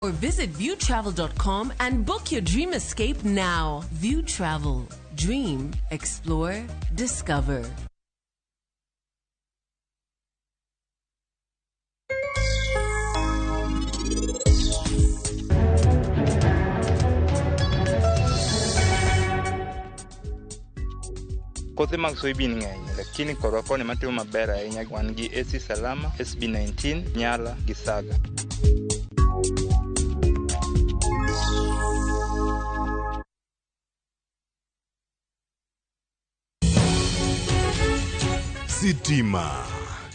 Or visit viewtravel.com and book your dream escape now. View Travel. Dream, explore, discover. Kothe mag soybean ng'eny, lakini korwa koni matimo maber ahinya wan gi AC Salama, SB19, Nyala gi Saga. Sitima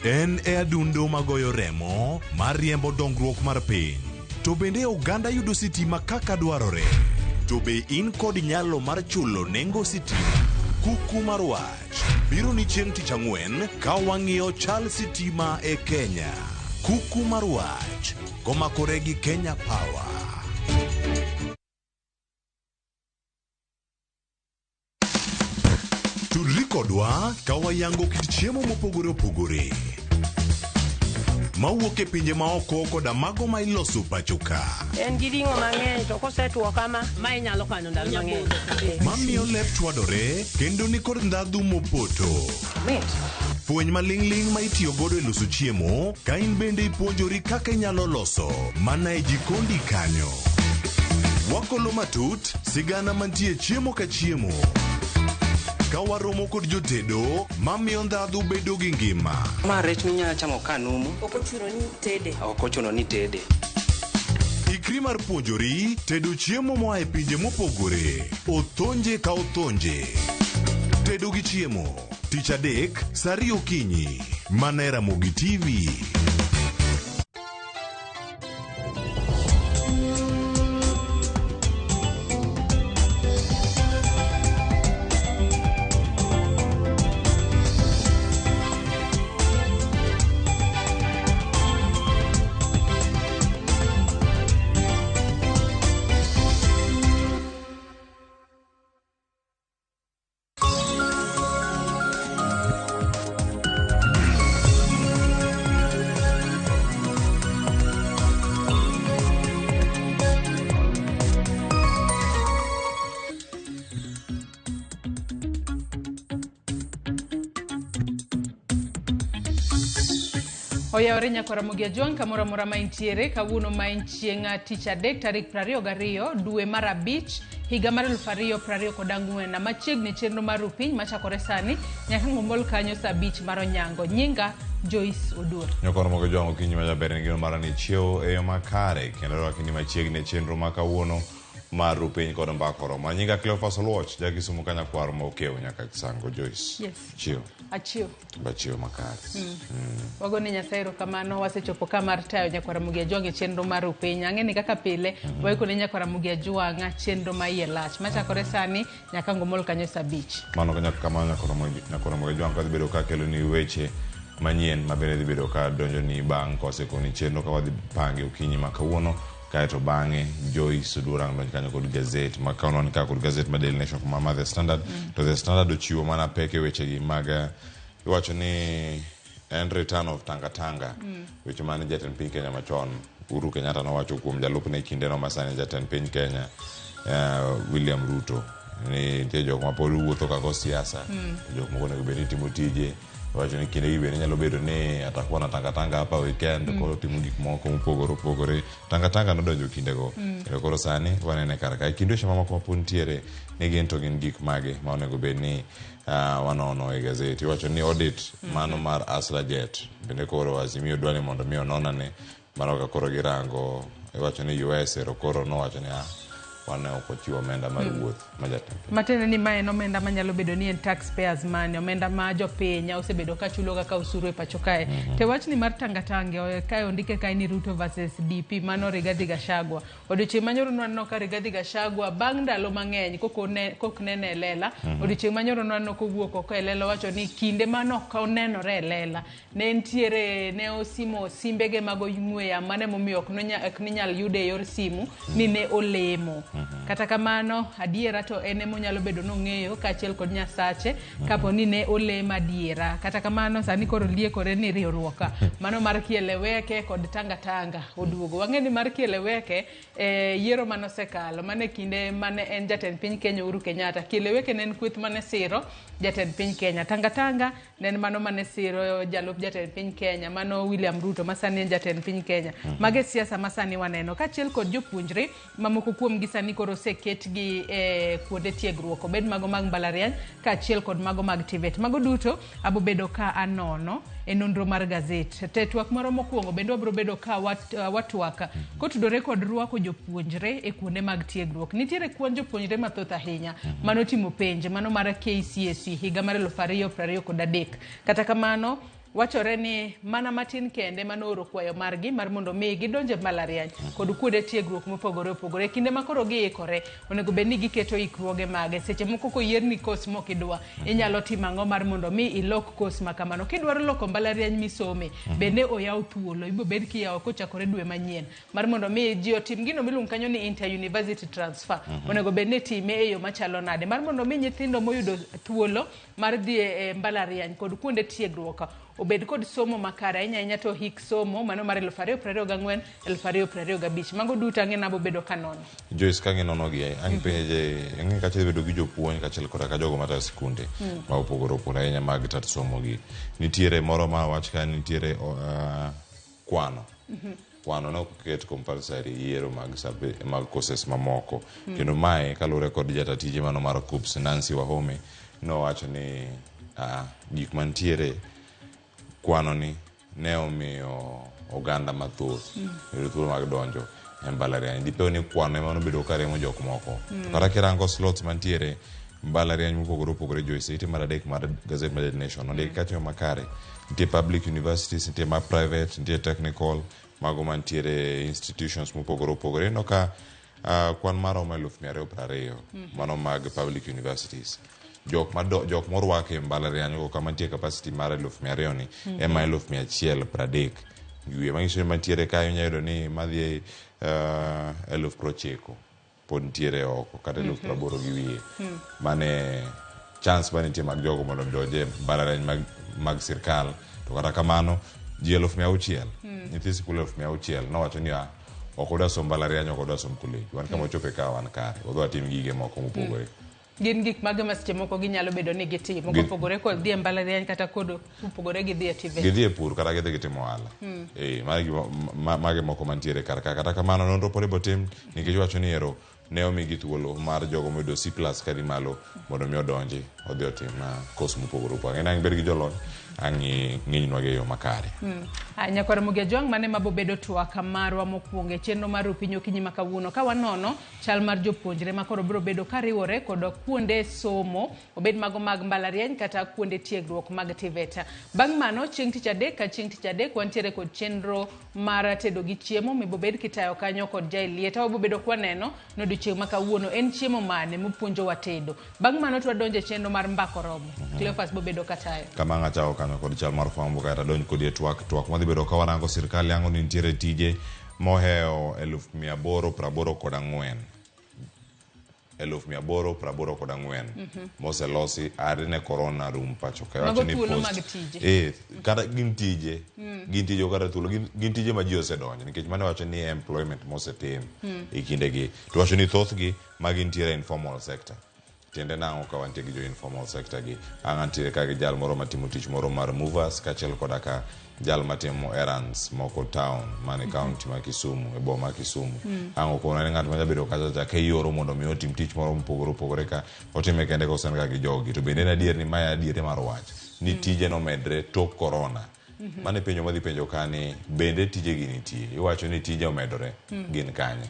en e adundo magoyo remo mar riembo dongruok mar piny. To bende oganda yudo sitima kaka dwarore? To be in kod nyalo mar chulo nengo sitima? Kuku mar wach biro ni chieng' tich ang'wen ka wang'iyo chal sitima e Kenya. Kuku mar wach komakore gi Kenya Power. Tudri kodwa ka wayango kit chiemo mopogore opogore mawuok e pinje maoko koda mago ma iloso pacho ka. En gi ring'o mang'eny to kosetwo kama, ma inyalo kano ndalo mang'eny. Mamiyo lep chwadore kendo nikod ndhadhu mopoto. Mit. Fweny maling'ling' ma itiyo godo e loso chiemo ka in bende ipuonjori kaka inyalo loso mana e jikondi kanyo. Wakolo matut sigana mantie chiemo ka chiemo. Ka waromo kod jotedo mamiyo ndhadhu bedo gi ngima. Ma rech minyalo chamo ka numu. Ok ochuno ni tede. Ok ochuno ni tede. Ikri mar puonjori tedo chiemo moa e pinje mopogore. Othonje ka othonje. Tedo gi chiemo. Tich adek, saa ariyo okinyi. Mana e Ramogi TV. Oyawore nyakwa Ramogi Ajwang' kamoro amora ma intiere kawuono ma en chieng' tich adek tarik 22 dwe mar abich higa mar 2024 machiegni chenro mar Rupiny machakore sani nyaka ngomol kanyo saa abich mar onyango. Nyinga Joyce Oduor. Nyakwa Ramogi Ajwang' okinyi ma jaber en gino mara ni chiew e yo makare kendo rwaki ni machiegni e chenro ma kawuono mar Rupiny kod Mbaka Oromo. Nyinga Cleophas Oluoch, ja Kisumu ka nyakwar ma okew nyaka Sango Joyce. Yes. Chiew. Achiew. Bachiew makare. Wago ne Nyasaye erokamano wasechopo ka mar tayo nyakwar Ramogi Ajwang' e chenro mar Rupiny. Ang'e ni kaka pile waiko ne nyakwar Ramogi Ajwang' chenro ma iye lach machakore sani nyaka ngomol kanyo saa abich. Mano nyaka kamano nyakwar Ramogi Ajwang' ka dhi bedo ka kelo ni weche manyien ma bende dhi bedo ka donjo ni bang' kosekoni chenro ka wadhi pange okinyi ma kawuono kaeto bang'e Joyce Oduor ang' donj kanyo kod gazet ma ka wan ka kod gazet ma Daily Nation kuma ma The Standard to The Standard ochiwo mana pek e wechegi mag iwacho ni en return of Tanga Tanga weche mane jatend piny Kenya machon Uhuru Kenyatta nowacho kuom jalupne e kindeno ma sani jatend piny Kenya William Ruto ni nitie jok ma pod wuotho ka go siasa jok moko onego bed ni timo tije wacho ni kinde gi bende nyalo bedo ni atakuwa na Tanga Tanga hapa weekend koro timo gik moko mopogore opogore Tanga Tanga nodonjo kindego kendo koro sani wanene kar ka e kind weche mamoko mapod nitiere ni gin to gin gik mage ma onego bed ni wanono e gazeti iwacho ni audit mano mar Asla Jet bende koro Azimio dwa ni mondo mi ononane mano ka koro girango iwacho ni US ero koro nowacho ni ah wan ne ok wachiwo omenda mar wuoth ma jatend piny. Matiende ni ma en omenda manyalo bedo ni en taxpayers money, omenda ma jopiny osebedo ka chulo kaka osuru e pacho kae. To wachni mar Tanga Tanga, kae ondike kae ni Ruto versus DP, mano Rigathi Gachagua. Odiochieng' manyoro nwaneno ka Rigathi Gachagua bang' ndalo mang'eny kok nene e lela. Odiochieng' manyoro nwaneno kowuok oko e lela owacho ni kinde manok onenore e lela ne nitiere ne osimo simbege mag ong'we yamo mano emomiyo ok ninyal yude e yor simu ni ne olemo. Kata kamano, adiera to en ema onyalo bedo nong'eyo kaachiel kod Nyasache kapo ni ne olemo adiera. Kata kamano, sani koro liekore ni riwruok mano mar Kieleweke kod Tanga Tanga oduogo. Wang'e ni mar Kieleweke e yiero mane osekalo, mane kinde mane en jatend piny Kenya Uhuru Kenyatta. Kieleweke ne en kweth mane siro jatend piny Kenya. Tanga Tanga ne en mano mane siro jalup jatend piny Kenya, mano William Ruto ma sani en jatend piny Kenya. Mago e siasa ma sani waneno. Kaachiel kod jopuonjre mamoko kuomgi sani koro oseketgi e kuonde tiegruok, obed mago mag mbalariany kaachiel kod mago mag TVET. Mago duto abobedo ka anono e nonro mar gazet. Te twak moro mokwongo bende wabiro bedo ka watwak kotudore kod rwako jopuonjre e kuonde mag tiegruok. Nitiere kwan jopuonjre mathoth ahinya manotimo penj mano mar KCSE higa mar 2023. Kata kamano, wachore ni mana matin kende manooro kwayo margi mar mondo mi gidonje mbalariany kod kuonde tiegruok mopogore opogore. Kinde ma koro giikore, onego bed ni giketo ikruoge mage. Seche moko koyierni kos mokidwa, inyalo timo ang'o mar mondo mi ilok kos ma kamano. Kidwaro loko mbalariany misome, bende oyaw thuolo, ibiro bed kiyawo kochakore dwe manyien mar mondo mi ji otim gino miluongo kanyo ni inter-university transfer. Onego bed ni itime e yo machalo nade mar mondo mi nyithindo moyudo thuolo mar dhi e mbalariany kod kuonde tiegruok obed kod somo makare ahinya ahinya to hik somo mano mar 2024 2025. Mago duto ang'e nabo bedo ka nono. Joyce, ka nginono gi ang' penje ang'e kachiel bedo gi jopuonj kaachiel koda ka jogo matayo sikunde ma opogore opogore ahinya mag tat somo gi. Nitiere moro ma wach ka nitiere kwano. Kwano ne ok oket compulsory yiero mag mag courses mamoko. Kendo mae kaluwore kod jata tije mano mar KUCCPS Nancy Wahome nowacho ni gik mantiere kwano ni ne omiyo oganda mathoth yudo thuolo mag donjo e mbalariany. Dipo ni kwano ema nobedo ka remo jok moko. To kata kirango slots mantiere mbalariany mopogore opogore Joyce, ite mar adek mar gazet mar Daily Nation ondik kacho makare. Nitie public universities, nitie ma private, nitie technical, mago mantiere institutions mopogore opogore. Ineno ka kwan maromo 220,000 mano mag public universities. Jok morwak e mbalariany go kama nitie capacity mar 200,000 ni ema 130,000 gi wiye. Manyiso ni mantiere ka inyalo yudo ni madhi 90,000 pod nitiere oko kata 80,000 gi wiye. Mane chance manitie mag jogo mondo odonj e mbalariany mag sirkal. To kata kamano ji 600,000 nyithi sikul 600,000 nowacho ni ok odwa som mbalariany, ok odwa som college. Wan kama wachope ka wan kare, wadhi watim gige moko mopogore. Gin gik mage ma seche moko ginyalo bedo ni gitimo kopogore kod dhi e mbalariany kata kod kopogore gi dhi e TVET? Gidhi e pur kata gidhi gitimo ohala. Mage moko mantiere kar ka. Kata kamano nonro pod ibo tim nikech wacho ni ero ne omigi thuolo mar jogo moyudo C+ kadhi malo mondo mi odonji odhi otim course mopogore opogore. Ang'e ni ang' ibed gi jolony ang' ing'inynwa gi e yo makare. Nyakwar Ramogi Ajwang', mane mabobedo twak marwa mokwongo e chenro mar Rupiny Okinyi ma kawuono ka wanono chal mar jopuonjre ma koro biro bedo kariwore kod kuonde somo, obed mago mag mbalariany kata kuonde tiegruok mag TVET. Bang' mano, chieng' tich adek ka chieng' tich adek wantiere kod chenro mar tedo gi chiemo mibobed kitayo kanyo kod Jaelieta. Wabobedo kwaneno ni odiochieng' ma kawuono en chiemo mane mopuonjowa tedo. Bang' mano to wadonjo e chenro mar mbako romo. Cleophas bobedo katayo. Kama ang' achako kanyo kod chal mar fwambo kaeto adonj kodi e twak. Twak madhi bedo ka warango sirkal yango ni nitiere tije mohewo 884,000. 884,000 moselosi are ne corona rum pacho ka. Mago Wacho ni thuolo post mag tije. Kata gin tije. Gin tije kata thuolo, gin tije ma ji osedonjo nikech mane wacho ni employment mosetim e kindegi. To wacho ni thothgi magi nitiere informal sector. Tiende nang'o ka wantie gi jo informal sector gi? Ang' antiere ka gi jal moro matimo tich moro mar movers kaachiel koda ka jal matimo errands moko town mane county ma Kisumu, e boma ma Kisumu. Ang' okona ni ng'at ma jabedo kacha cha ka ioro mondo mi otim tich moro mopogore opogore ka otime kende kosen ka gi jogi. To bende en adier ni mae adier mar wach ni tije nomedre tok corona. Mane penjo madhi penjo ka ni bende tije gi nitie? Iwacho ni tije omedore, gin kanye?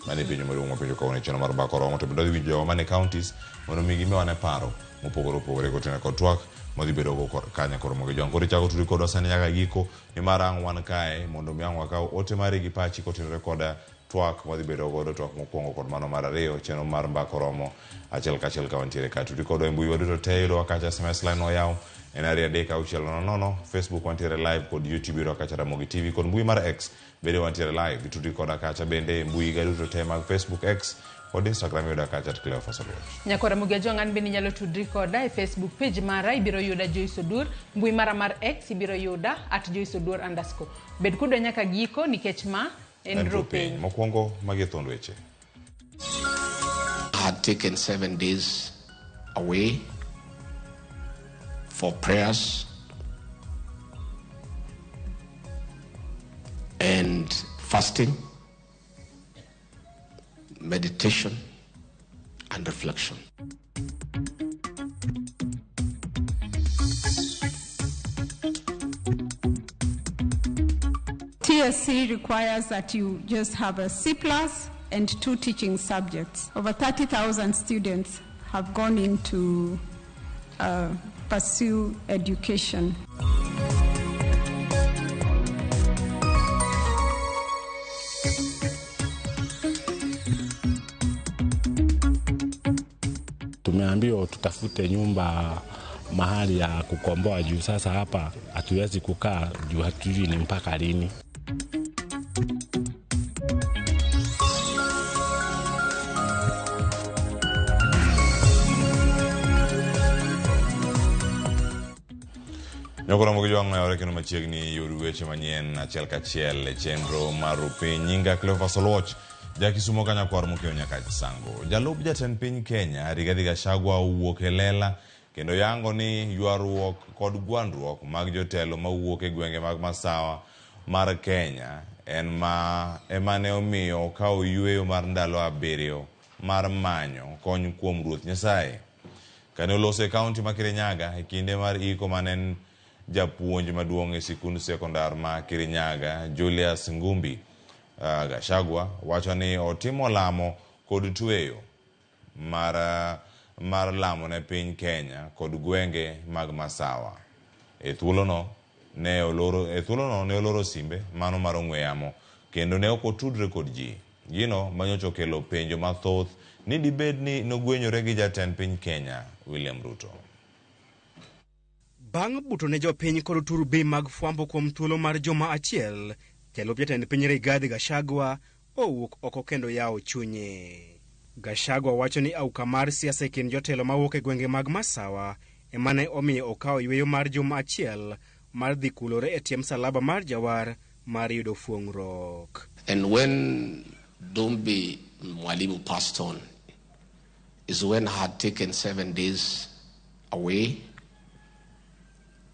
Mane penjo maduong' mapenjo kawuono e chenro mar Mbaka Oromo. To bende wadhi winjo jogo mane counties mondo mi gimiwa paro mopogore opogore kotenore kod twak madhi bedo go kanya koro mogi jong. Koro ichako tudri kodwa sani nyaka giko nimar ang' wan kae mondo mi ang' wakaw ote mari gi pachi kotenore koda twak madhi bedo godo, twak mokwongo kod mano mar ariyo, chenro mar Mbaka Oromo achiel kachiel ka wantiere ka. Tudri kodwa e mbui waduto te, yudowa kacha SMS line oyaw en 23600, Facebook wantiere live kod YouTube yudowa kacha Ramogi TV kod mbui mar X bende wantiere live. Tudri koda kacha bende e mbui ga duto te mag Facebook, X Kod Instagram yuda kacha at Cleophas Oluoch. Nyakora Mugia Jwang' an bende inyalo tudri koda e Facebook page mara ibiro yuda Joyce Odur, mbui mara mar X ibiro yuda at Joyce Oduor underscore. Bed kodwa nyaka giko nikech ma en Rupiny. Mokwongo magi e thuond weche. I had taken 7 days away for prayers and fasting, meditation and reflection. TSC requires that you just have a C plus and 2 teaching subjects. Over 30,000 students have gone into pursue education. Tumeambiwa tutafute nyumba mahali ya kukomboa juu sasa hapa hatuwezi kukaa juu hatujui ni mpaka lini. Nyokoro Mugi Jwang' oyawore kendo machiegni yud weche manyien achiel kachiel e chenro mar Rupiny. Nyinga Cleophas Oluoch, ja Kisumo ka nyakwar Mokeo nyaka Sango. Jalup jatend piny Kenya Rigathi Gachagua owuok e lela kendo yango ni ywaruok kod gwandruok mag jotelo mawuok e gwenge mag masawa mar Kenya en ma ema ne omiyo okawo yweyo mar ndalo 7 mar manyo kony kuom Ruoth Nyasaye. Kane oloso e kaunti ma Kirinyaga e kinde mar iko mane en japuonj maduong' e sikund sekondar ma Kirinyaga Julius Ngumbi, Gachagua wacho ni otimo lamo kod tweyo mar lamo ne piny Kenya kod gwenge mag masawa. E thuolono ne oloro simbe mano mar ong'we yamo kendo ne ok otudre kod ji. Gino manyocha okelo penjo mathoth ni dibed ni nogwenyore gi jatend piny Kenya William Ruto. Bang' buto ne jopiny kod turbi mag fwambo kuom thuolo mar juma achiel, jalup jatend piny Rigathi Gachagua owuok oko kendo yawo chunye. Gachagua wacho ni auka mar siasa e kind jotelo mawuok e gwenge mag masawa ema ne omiyo okawo yweyo mar juma achiel mar dhi kulore e tie msalaba mar jawar mar yudo fuong'ruok. And when Dombe Mwalimu passed on is when I had taken 7 days away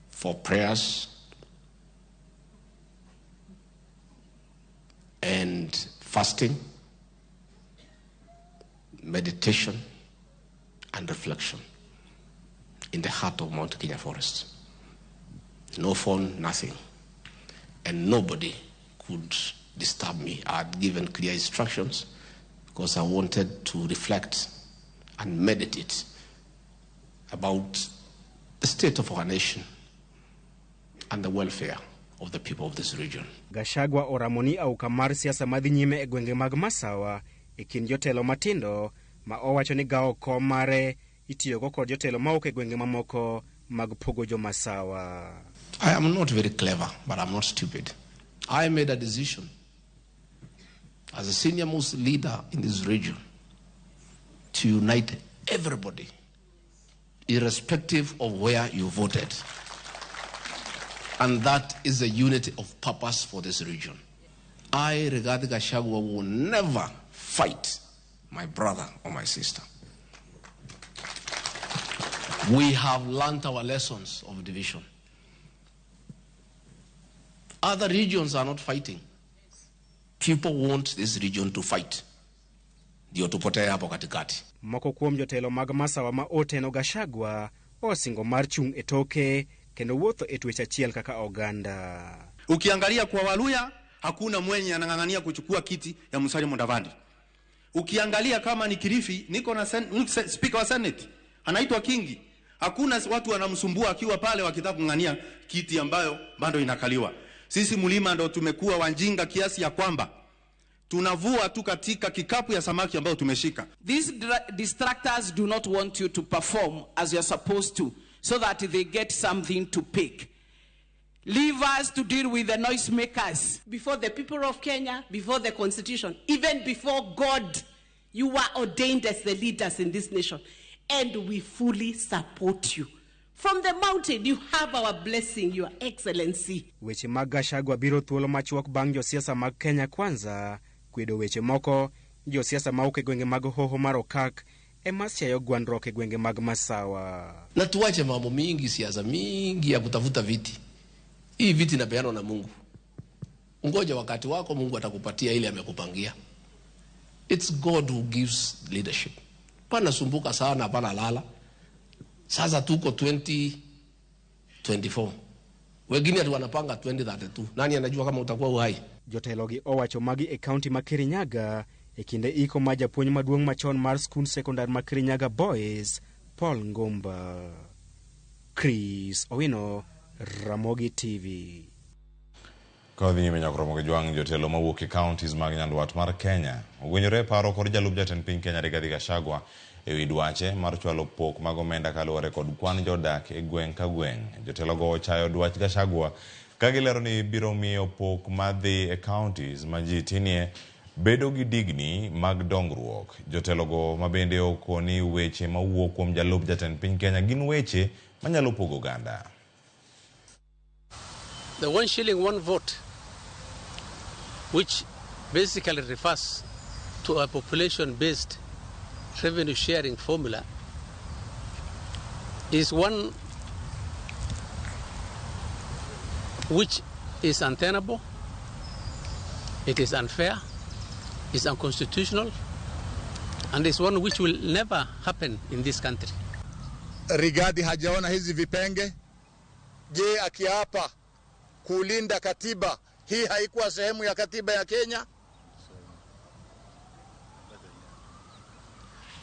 for prayers and fasting, meditation and reflection in the heart of Mount Kenya Forest. No phone, nothing. And nobody could disturb me. I had given clear instructions because I wanted to reflect and meditate about the state of our nation and the welfare of the people of this region. Gachagua oramo ni auka mar siasa madhi nyime e gwenge mag masawa e kind jotelo matindo ma owacho ni gawo kom mare itiyogo kod jotelo mawuok e gwenge mamoko mag pogo jomasawa. I am not very clever, but I'm not stupid. I made a decision as a senior most leader in this region to unite everybody, irrespective of where you voted. And that is the unity of purpose for this region. I, Rigathi Gachagua, will never fight my brother or my sister. We have learned our lessons of division. Other regions are not fighting. People want this region to fight. Ndio tupotee hapo katikati. Moko kuom jotelo mag masawa ma oteno Gachagua osingo mar chung' e toke kendo wuotho e twech achiel kaka oganda. Ukiangalia kwa Waluya hakuna mwenye anang'ang'ania kuchukua kiti ya Musalia Mudavadi. Ukiangalia kama ni Kilifi, niko na speaker wa Senate anaitwa Kingi. Hakuna watu wanamsumbua akiwa pale wakitaka kung'ang'ania kiti ambayo bado inakaliwa. Sisi mlima ndo tumekuwa wanjinga kiasi ya kwamba tunavua tu katika kikapu ya samaki ambayo tumeshika. These distractors do not want you to perform as you're supposed to, so that they get something to pick. Leave us to deal with the noisemakers. Before the people of Kenya, before the Constitution, even before God, You were ordained as the leaders in this nation, and we fully support you. From the mountain, you have our blessing, Your Excellency. Weche mag Gachagua biro thuolo machuok bang' josiasa mag Kenya Kwanza kwedo weche moko josiasa mawuok e gwenge mag Hoho mar Okak ema siayo gwandruok e gwenge mag Masawa. Na tuache mambo mingi, siasa mingi ya kutafuta viti. Hii viti inapeanwa na Mungu. Ngoja wakati wako, Mungu atakupatia ile amekupangia. It's God who gives leadership. Pana sumbuka sana, pana lala. Sasa tuko 2024. Wengine ati wanapanga 2032. Nani anajua kama utakuwa uhai? Jotelo gi owacho magi e kaunti ma Kirinyaga e kinde iko ma japuonj maduong' machon mar skund sekondar ma Kirinyaga Boys, Paul Ngomba. Chris Owino, Ramogi TV. Ka dhi nyime nyaka Ramogi Jwang', jotelo mawuok e counties mag Nyandwat mar Kenya ogwenyore paro kod jalup jatend piny Kenya Rigathi Gachagua ewi dwache mar chwalo pok mag omenda kaluwore kod kwan jodak e gweng' ka gweng'. Jotelogo ochayo dwach Gachagua ka gilero ni biro miyo pok madhi e counties ma ji tinie bedo gi digni mag dongruok. Jotelogo mabende okoni weche mawuok kuom jalup jatend piny Kenya gin weche manyalo pogo oganda. The 1 shilling, 1 vote, which basically refers to a population-based revenue sharing formula, is one which is untenable, it is unfair, is unconstitutional, and is one which will never happen in this country. Rigathi hajaona hizi vipenge? Je, akiapa kulinda katiba hii haikuwa sehemu ya katiba ya Kenya?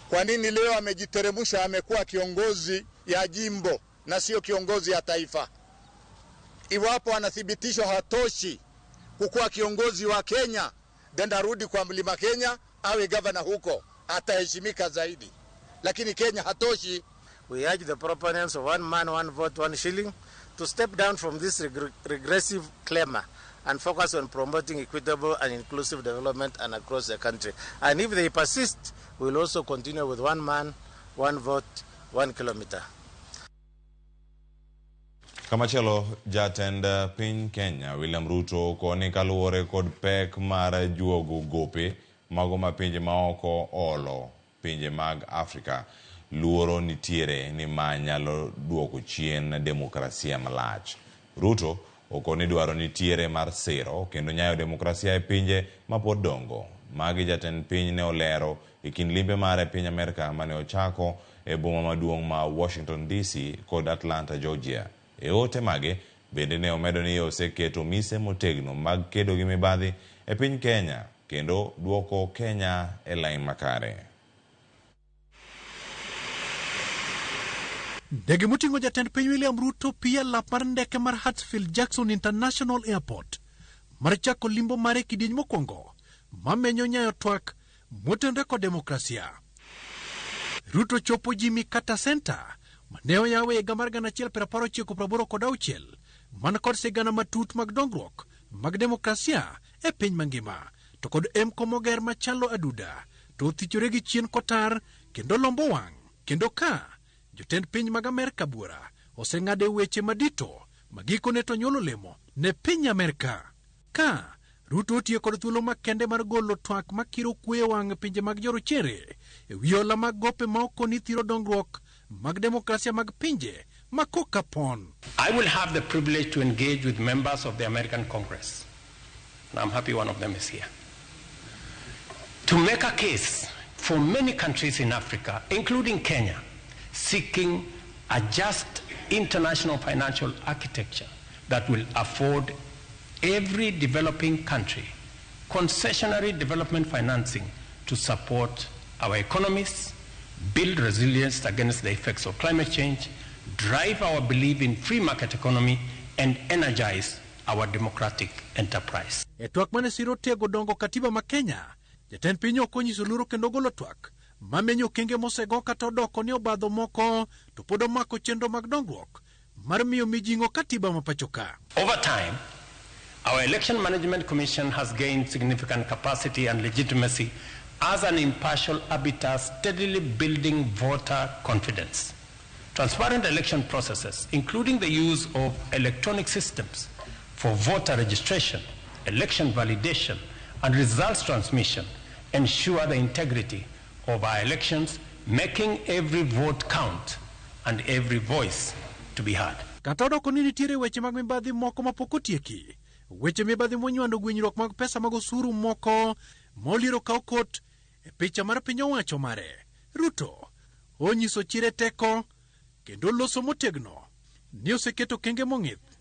Kwa nini leo amejiteremusha, amekuwa kiongozi ya jimbo na sio kiongozi ya taifa? Iwapo anathibitishwa hatoshi kukuwa kiongozi wa Kenya, then arudi kwa Mlima Kenya awe governor huko, ataheshimika zaidi. Lakini Kenya hatoshi. We urge the proponents of one man, one vote, one shilling to step down from this regressive clamor and focus on promoting equitable and inclusive development and across the country. And if they persist, we will also continue with one man, one vote, 1 kilometer. Kamachielo, jatend piny Kenya William Ruto koni kaluwore kod pek mar juogo gope mago ma pinje maoko olo pinje mag Afrika, luoro nitiere ni ma nyalo duoko chien demokrasia malach. Ruto okoni dwaro nitiere mar siro kendo nyayo demokrasia e pinje mapod dongo. Magi jatend piny ne olero e kind limbe mare e piny Amerka mane ochako e boma maduong' ma Washington DC kod Atlanta, Georgia. E ote mage bende ne omedo ni oseketo mise motegno mag kedo gi mibadhi e piny Kenya kendo duoko Kenya e lain makare. Ndege moting'o jatend piny William Ruto piyo e lap mar ndeke mar Hartsfield Jackson International Airport mar chako limbo mare kidieny mokwongo mamenyo nyayo twak motenore kod demokrasia. Ruto chopo Jimmy Carter Center mane oyaw e higa mar 1986 man kod sigana matut mag dongruok mag demokrasia e piny mangima to kod emko moger machalo aduda to othichore gi chien kotar kendo lombo wang' kendo ka jotend piny mag Amerka buora oseng'ado weche madito ma gikone to nyuolo lemo ne piny Amerka. Ka Ruto otiyo kod thuolo makende mar golo twak makiro kwe wang' pinje mag jorochere e wi hola mag gope ma okoni thiro dongruok mag demokrasia mag pinje ma koka pon. I will have the privilege to engage with members of the American Congress, and I'm happy one of them is here, to make a case for many countries in Africa, including Kenya, seeking a just international financial architecture that will afford every developing country concessionary development financing to support our economies, build resilience against the effects of climate change, drive our belief in free market economy, and energize our democratic enterprise. E twak mane siro tego dongo katiba ma Kenya, jatend piny ok onyiso luoro kendo golo twak mamenyo okenge mosego kata odoko ni obadho moko to pod omako chenro mag dongruok mar miyo mijing'o katiba ma pacho ka. Over time, our Election Management Commission has gained significant capacity and legitimacy as an impartial arbiter, steadily building voter confidence. Transparent election processes, including the use of electronic systems for voter registration, election validation, and results transmission, ensure the integrity of our elections, making every vote count and every voice to be heard. Kata odoko ni nitiere weche mag mibadhi moko mapok otieki, weche mibadhi monywando gwenyruok mag pesa mag osuru moko moliero kaw kot e picha mar piny owacho mare. Ruto onyiso chire teko kendo loso motegno ni oseketo okenge mong'ith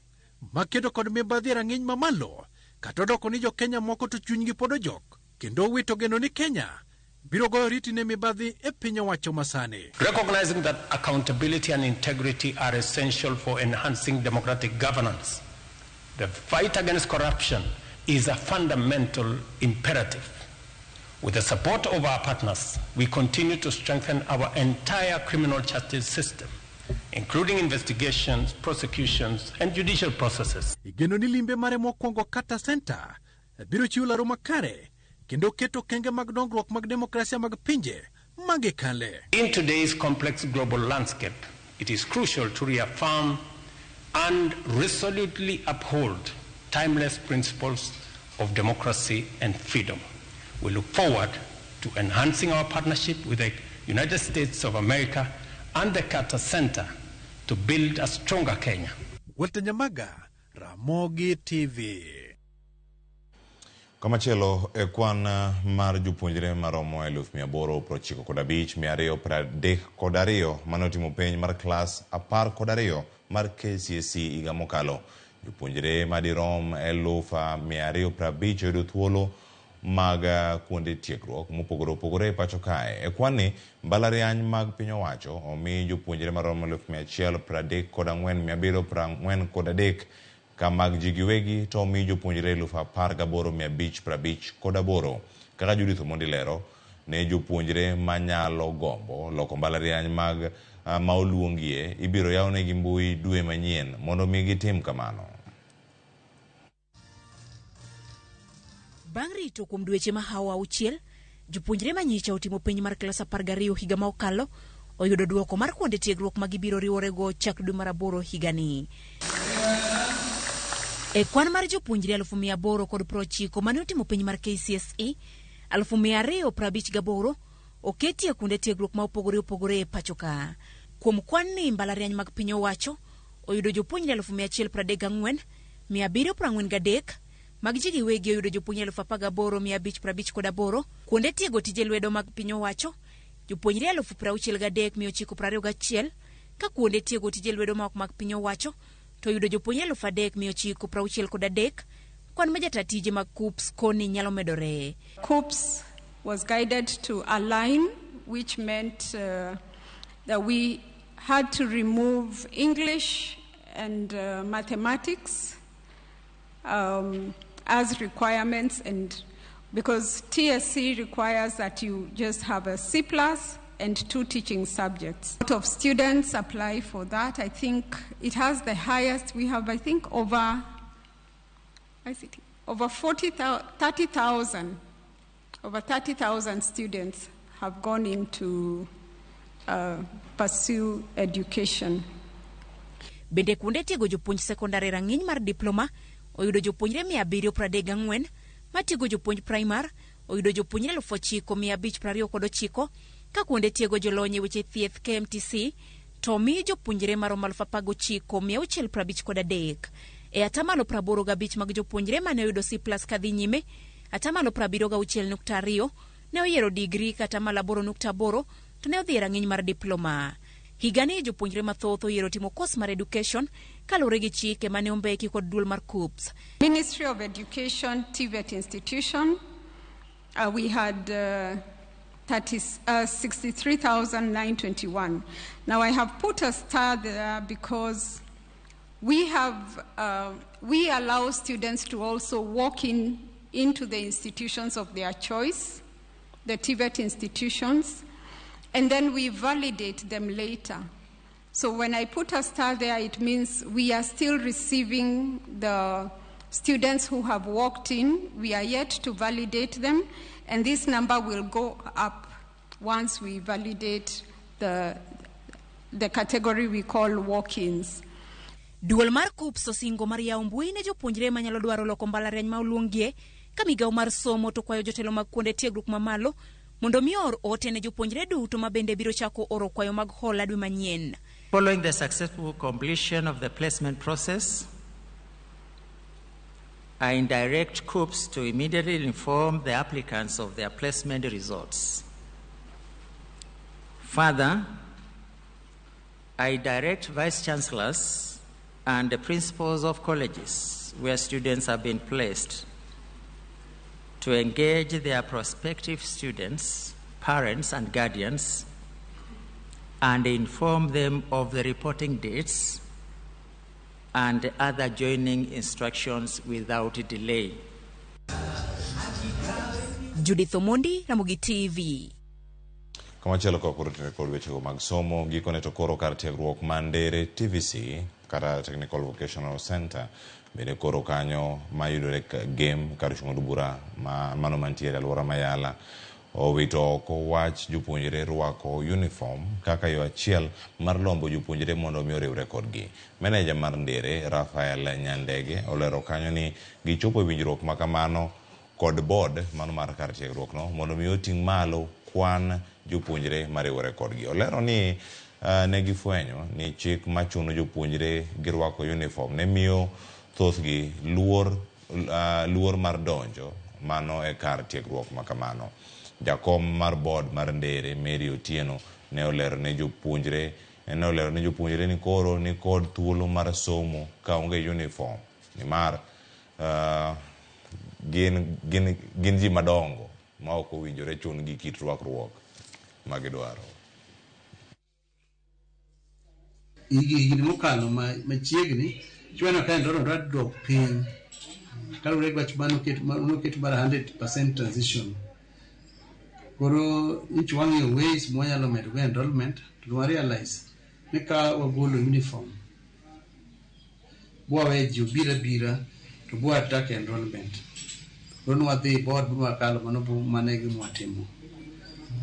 makedo kod mibadhi e rang'iny mamalo kata odoko ni jokenya moko to chunygi pod ojok kendo owito geno ni Kenya biro goyo oriti ne mibadhi e piny owacho masani. Recognizing that accountability and integrity are essential for enhancing democratic governance, the fight against corruption is a fundamental imperative. With the support of our partners, we continue to strengthen our entire criminal justice system, including investigations, prosecutions, and judicial processes. Igeno ni limbe mare mokwongo Carter Center biro chiwo laro makare kendo keto okenge mag dongruok mag demokrasia mag pinje magikale. In today's complex global landscape, it is crucial to reaffirm and resolutely uphold timeless principles of democracy and freedom. We look forward to enhancing our partnership with the United States of America and the Carter Center to build a stronger Kenya. Walter Nyamaga, Ramogi TV. Kamachielo e kwan mar jopuonjre maromo 895,232 mane otimo penj mar klas 12 mar KCSE higa mokalo. Jopuonjre madirom 250,000 oyudo thuolo mag kuonde tiegruok mopogore opogore e pacho kae. E kwan ni, mbalariany mag piny owacho omi jopuonjre maromo 134,743 ka mag ji giwegi to omi jopuonjre 18,558. Kaka Judith Omondi lero, ne jopuonjre manyalo gombo loko mbalariany mag ma oluongie ibiro yawnegi mbui dwe manyien mondo mi gitim kamano. Bang' rito kuom dweche mahawo 6, jopuonjre manyicha otimo penj mar klas 12 higa ma okalo oyudo duoko mar kuonde tiegruok ma gibiro riworego chak dwe mar 8 higani. E kwan mar jopuonjre 890 mane otimo penj mar KCSE, 258 oketie kuonde tiegruok ma opogore opogore e pacho ka. Kuom kwan ni mbalariany mag piny owacho oyudo jopuonjre 134,743, mag ji giwegi oyudo jopuonjre 18,558, kuonde tiego tije lwedo mag piny owacho jopuonjre 63,921, ka kuonde tiego tije lwedo ma ok mag piny owacho to oyudo jopuonjre 3,963. Kwan ma jata tije mag KUCCPS koni nyalo medore. KUCCPS was guided to align, which meant that we had to remove English and mathematics as requirements, and because TSC requires that you just have a C+ and 2 teaching subjects. A lot of students apply for that. I think it has the highest. We have, I think, over 30,000. Over 30,000 students have gone into pursue education. Bende kuonde tiego jopuonj sekondari rang'iny mar diploma oyudo jopuonjre 734, matiego jopuonj primar oyudo jopuonjre 9,529, ka kuonde tiego jolony e weche thieth KMTC to mi jopuonjre maromo 19,653. E 85% mag jopuonjre mane oyudo C+ kadhi nyime, 76.2% ne oyiero digri kata 8.8 to ne odhi e rang'iny mar diploma. Higani jopuonjre mathoth oyiero timo kos mar education kaluwore gi chike mane ombeki kod duol mar KUCCPS. Ministry of Education TVET institution, we had 63,921. Now I have put a star there because we allow students to also walk into the institutions of their choice, the TVET institutions, and then we validate them later. So when I put a star there, it means we are still receiving the students who have walked in. We are yet to validate them, And this number will go up once we validate the category we call walk-ins. Duol mar KUCCPS osingo mar yawo mbui ne jopuonjre manyalo dwaro loko mbalariany ma oluongie ka migawo mar somo to kwayo jotelo mag kuonde tiegruok mamalo mondo mi oor ote ne jopuonjre duto ma bende biro chako oro kwayo mag hola dwe manyien. Following the successful completion of the placement process, I direct KUCCPS to immediately inform the applicants of their placement results. Further, I direct vice chancellors and the principals of colleges where students have been placed to engage their prospective students, parents, and guardians and inform them of the reporting dates and other joining instructions without delay. Judith Omondi, Ramogi TV. Kamachielo ka koro tenore kod wechego mag somo, gikone to koro kar tiegruok ma Ndere TVC kata Technical Vocational Center bende koro kanyo mayudore Gem kar chung' od bura ma mano mantiere e alwora ma Yala owito oko wach jopuonjre rwako uniform kaka yo achiel mar lombo jopuonjre mondo mi oriwre kodgi. Meneja mar Ndere Rafael Nyandege olero kanyo ni gichopo e winjruok ma kamano kod board mano mar kar tiegruok no mondo mi oting' malo kwan jopuonjre mariwore kodgi. Olero ni ne gifwenyo ni chik machuno jopuonjre gi rwako uniform ne miyo thothgi luor mar donjo mano e kar tiegruok ma kamano. Jakom mar board mar Ndere Mary Otieno ne olero ne jopuonjre ni koro ni kod thuolo mar somo kaonge uniform nimar gin ji madongo ma ok owinjore chun gi kit rwakruok ma gidwaro. Higni mokalo machiegni chweno ka enrollment dwa dok piny kaluwore gi wach manoket mar 100% transition. Koro nich wang'iyo ways mwanyalo medo go enrollment to wa realize ni ka wagolo uniform bwawe ji obiro abira to bwa attack enrollment. Koro nwadhi board bwakalo mano mano e gima watimo.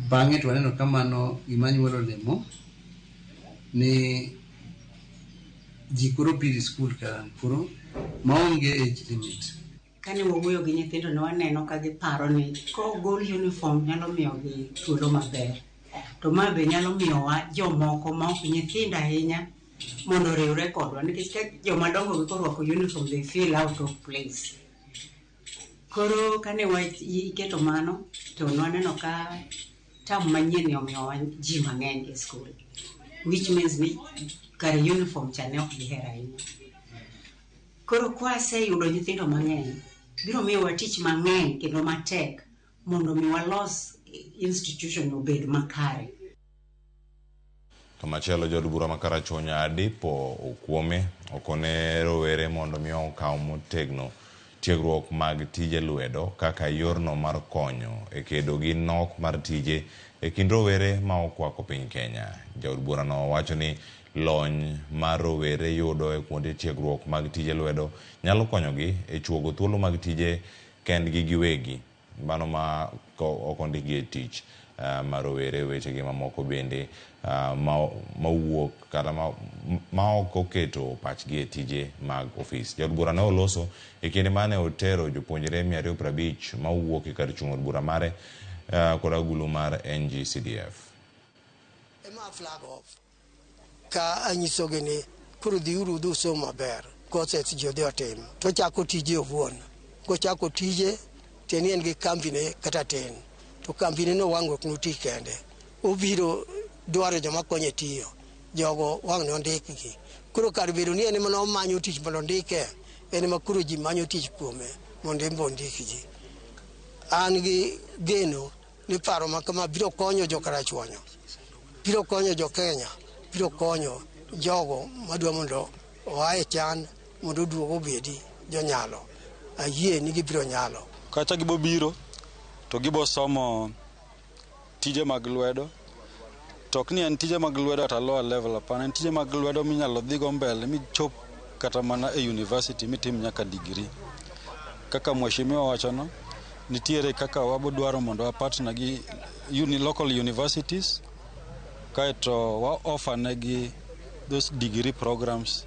Bang'e to waneno ka mano gima nyuolo olemo ni ji koro biro e skul ka koro maonge age limit. Kane wawuoyo gi nyithindo ne waneno ka giparo ni kogol uniform nyalo miyogi thuolo maber. To ma be nyalo miyowa jomoko ma ok nyithindo ahinya mondo oriwre kodwa nikech ka joma dongo gi korwako uniform they feel out of place. Koro kane iketo mano to nwaneno ka term manyien ni omiyowa ji mang'eny e skul, which means ni kare uniform cha ne ok gihero ahinya. Koro kwaseyudo nyithindo mang'eny, biro miyowa tich mang'eny kendo matek mondo mi walos institution obed makare. Kamachielo jood bura ma Karachuonyo Adipo Okuome okone rowere mondo mi okaw motegno tiegruok mag tije lwedo kaka yorno mar konyo e kedo gi nok mar tije e kind rowere ma okwako piny Kenya. Jaod burano wacho ni lony mar rowere yudo e kuonde tiegruok mag tije lwedo nyalo konyogi e chuogo thuolo mag tije kendgi giwegi mano ma ok ondikgi e tich mar rowere wechegi mamoko bende mawuok kata ma ok oketo pachgi e tije mag ofis. Jaod bura ne oloso e kinde mane otero jopuonjre 250 mawuok e kar chung' od bura mare kod agulu mar NGCDF. Ema flag off ka anyisogi ni koro dhiuru udhi usom maber courses ji odhi otim to chako tije owuon kochako tije to en gi kambine kata tin to kambine no wang' ok noti kende obiro dwaro joma konye tiyo jogo wang' ne ondikgi koro kar bedo ni en ema nomanyo tich mondo ondike en ema koro ji manyo tich kuome mondo en be ondik ji. An gi geno ni paro ma kama biro konyo jo Karachuonyo, biro konyo jo Kenya, biro konyo jogo madwa mondo oa e chan mondo oduog obedi jonyalo. Ayie ni gibiro nyalo. Kacha gibo biro to gibo somo tije mag lwedo. To ok ni en tije mag lwedo at a lower level, hapana, en tije mag lwedo minyalo dhigo mbele michop kata mana e university mitim nyaka degree. Kaka mheshimiwa wachono, Nitiere kaka wabodwaro mondo wa partner gi local universities kaeto wa offer negi those degree programs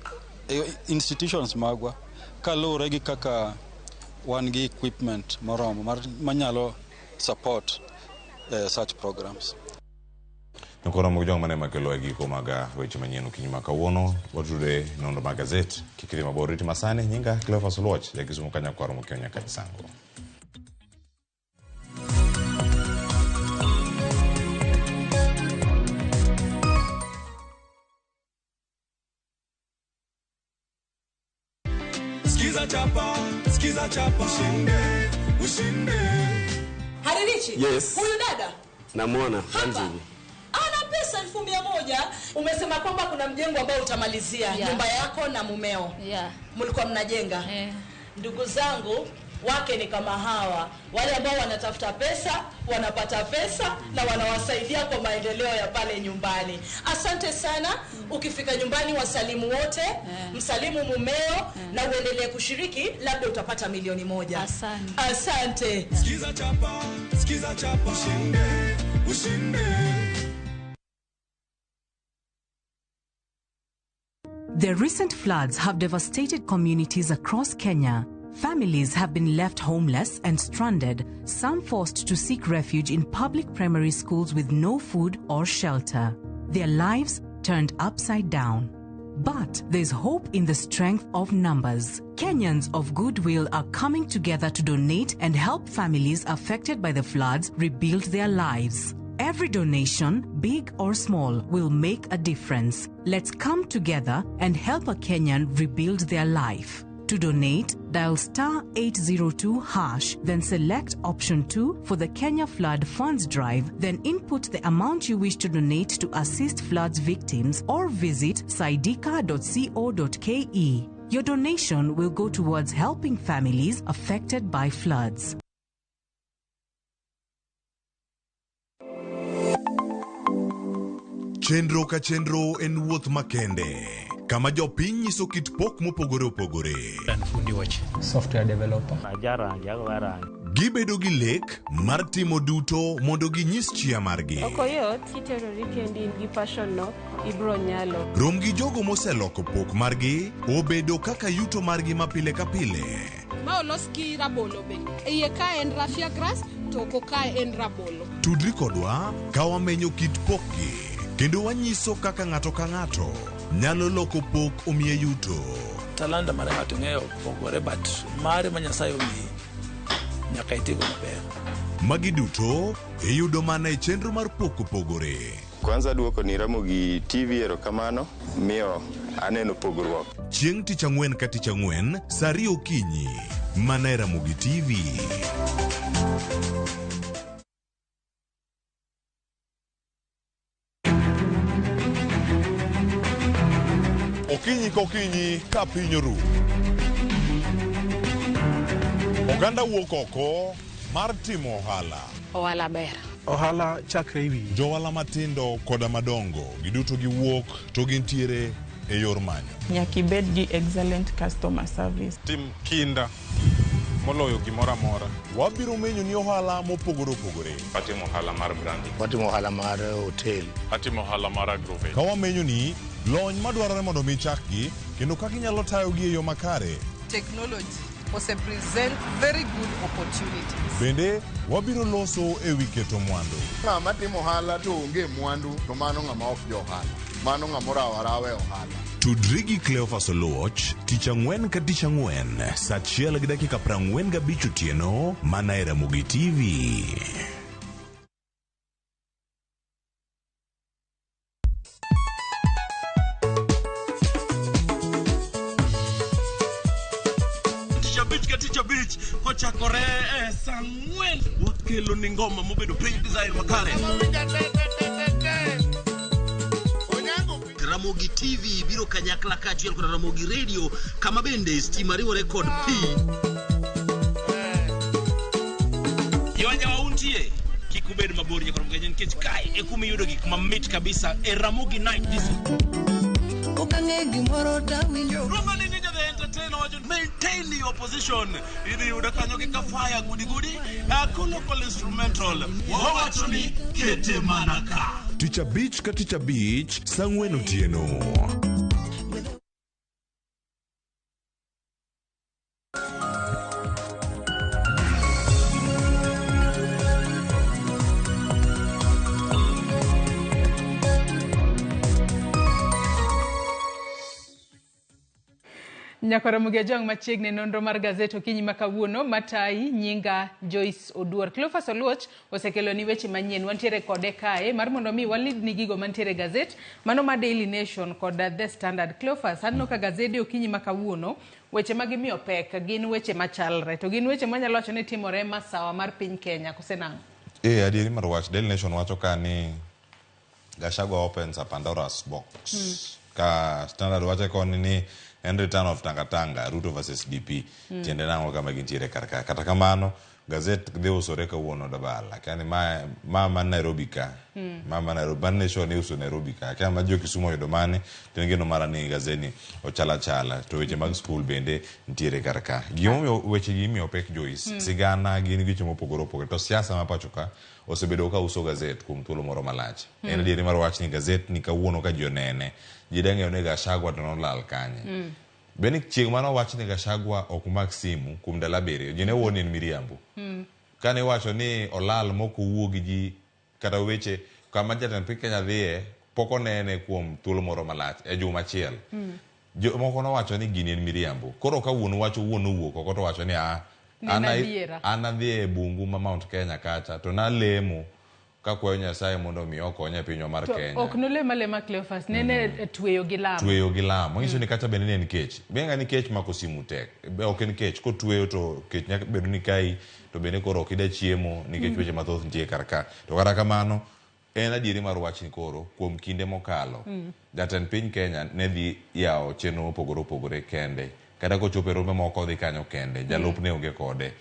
e institutions magwa kaluwore gi kaka wan gi equipment moromo manyalo support such programs. Koro mok mane makelo e giko mag weche manyien okinyi ma kawuono watude nondo mag gazet kik idhi mabor riti masani nyinga Cleophas Oluoch ja Kisumu ka nyakwaro mokiewo nyaka Chisango. Skiza chapa, skiza chapa, ushinde, ushinde. Haririchi? Yes. Huyu dada Namuona hapa ana pesa 1,100. Umesema kwamba kuna mjengo ambao utamalizia nyumba yako na mumeo. Mlikuwa mnajenga. Ndugu zangu wake ni kama hawa, wale ambao wanatafuta pesa, wanapata pesa na wanawasaidia kwa maendeleo ya pale nyumbani. Asante sana. Ukifika nyumbani wasalimu wote, msalimu mumeo na uendelee kushiriki, labda utapata 1,000,000. Asante. Asante. Skiza chapa, skiza chapa, ushinde, ushinde. The recent floods have devastated communities across Kenya. Families have been left homeless and stranded, some forced to seek refuge in public primary schools with no food or shelter. Their lives turned upside down. But there's hope in the strength of numbers. Kenyans of goodwill are coming together to donate and help families affected by the floods rebuild their lives. Every donation, big or small, will make a difference. Let's come together and help a Kenyan rebuild their life. To donate, dial *802#, then select option 2 for the Kenya Flood Funds Drive, then input the amount you wish to donate to assist floods victims or visit saidika.co.ke. Your donation will go towards helping families affected by floods. Chenro ka chenro en wuoth makende kama jopiny nyiso kit pok mopogore opogore. An fundi weche. Software developer. Ajarangi, agoyo rangi. Gibedo gi lek mar timo duto mondo ginyis chia margi. Ok oyot kiterori kendi in gi passion no ibro nyalo. Rom gi jogo moseloko pok margi obedo kaka yuto margi ma pile ka pile. Ma olos gi rabolo be. Iye ka en raffia grass to oko ka en rabolo. Tudri kodwa ka wamenyo kit pokgi kendo wanyiso kaka ng'ato ka ng'ato nyalo loko pok omiye yuto. Talanta mar ng'ato ng'eyo pogore but mare ma Nyasaye omiyi nyaka itigo maber. Magi duto iyudo mana e chenro mar pok opogore. Kwanza duoko ni Ramogi TV erokamano miyo aneno pogruok. Chieng' tich ang'wen ka tich ang'wen saa ariyo okinyi mana e Ramogi TV. Okinyi kokinyi ka piny oru. Oganda wuok oko mar timo ohala. Ohala ber. Ohala chakre e wiyi. Johala matindo koda madongo giduto giwuok to gintiere e yor manyo. Nyaka ibed gi excellent customer service. Tim kinda moloyo gimoro amora. Wabiro menyo ni ohala mopogore opogore. Atimo ohala mar branding. Watimo ohala mar hotel. Atimo ohala mar agrovet. Ka wamenyo ni lony madwarore mondo mi chakgi kendo kaka inyalo tayogi e yo makare. Technology ose present very good opportunities. Bende wabiro loso e wi keto mwandu. Ng'ama timo ohala to onge mwandu to mano ng'ama ok jo ohala. Mano ng'ama orawo arawa e ohala. Tudri gi Cleophas Oluoch tich ang'wen ka tich ang'wen saa 1:45 otieno mana e Ramogi TV. Tich abich ka tich abich kochakore e saa ang'wen wakelo ni ngoma mobedo piny design makare. Ramogi TV biro kanyakla kaachiel kod Ramogi Radio kama bende stima riwore kod pi. Yoja wauntie kik ubed mabor nyaka Ramogi nikech kae e kuma iyudo gik mamit kabisa e Ramogi Night Disco. Okang'e gimoro tawinjo. Roma ni Ninja the Entertainer. Wawacho maintain your position. Idhi yudo kanyo gi Kafaya gudi gudi. Colloquial instrumental. Wawacho ni kete mana ka. Tich abich ka tich abich saa ang'wen otieno. Nyakoro Mugia Jong machiegni nonro mar gazet okinyi ma kawuono matayi nyinga Joyce Oduor. Cleophas Oluoch osekelo ni weche manyien wantiere kode kae mar mondo mi walidni gigo mantiere gazet mano ma Daily Nation kod The Standard. Cleophas, aneno ka gazede okinyi ma kawuono weche ma gimiyo pek gin weche machalre to gin weche manyalo wacho ni timore masawa mar piny Kenya kose nang'o? Adieri mar wach Daily Nation wacho ka ni Gachagua opens a Pandora's box. Ka Standard wacho koni ni en return of Tangatanga, Ruto versus DP. Tiende nang'o kama gintiere kar ka. Kata kamano, gazet dhi usore kawuono Dabala. Kani ma man Nairobi ka. Ma man Nairobi, man Nation iuso Nairobi ka. Kama ma jo Kisumu oyudo mane, to en geno mara ni gazet ochala chala. To weche mag skul bende nitiere kar ka. Gimomiyo weche gi imiyo pek Joyce, sigana gin weche mopogore opogore. To siasa ma pacho ka osebedo ka uso gazet kuom thuolo moro malach. En adieri mar wach ni gazet ni kawuono ka ji onene, ji dang'eyo ni Gachagua to nolal kanye. Bende chieng' mane owach ni Gachagua ok mak simu kuom ndalo 7, ji ne wuo ni en miriambo. Kane iwacho ni olal mok owuo gi ji kata weche kama jatend piny Kenya dhiye pok onene kuom thuolo moro malach e juma achiel. Jomoko nowacho ni gini en miriambo. Koro ka wuon wach owuon owuok oko to wacho ni an adhi e bungu ma Mount Kenya kacha to nalemo kakwayo Nyasaye mondo mi okonye e pinywa mar Kenya. Ok nolemo alema Cleophas, nene tweyo gi lamo. Tweyo gi lamo. Nyiso ni kacha bende ne en kech. Benga ni kech mako simu tek. Be ok en kech. Kotweyo to kech nyaka bedo ni kai to bende koro ok ida chiemo nikech weche mathoth nitie kar ka. To kata kamano en adieri mar wach ni koro kuom kinde mokalo jatend piny Kenya ne dhi yawo chenro mopogore opogore kende. Kata kochopo e rombe moko odhi kanyo kende. Jalupne onge kode.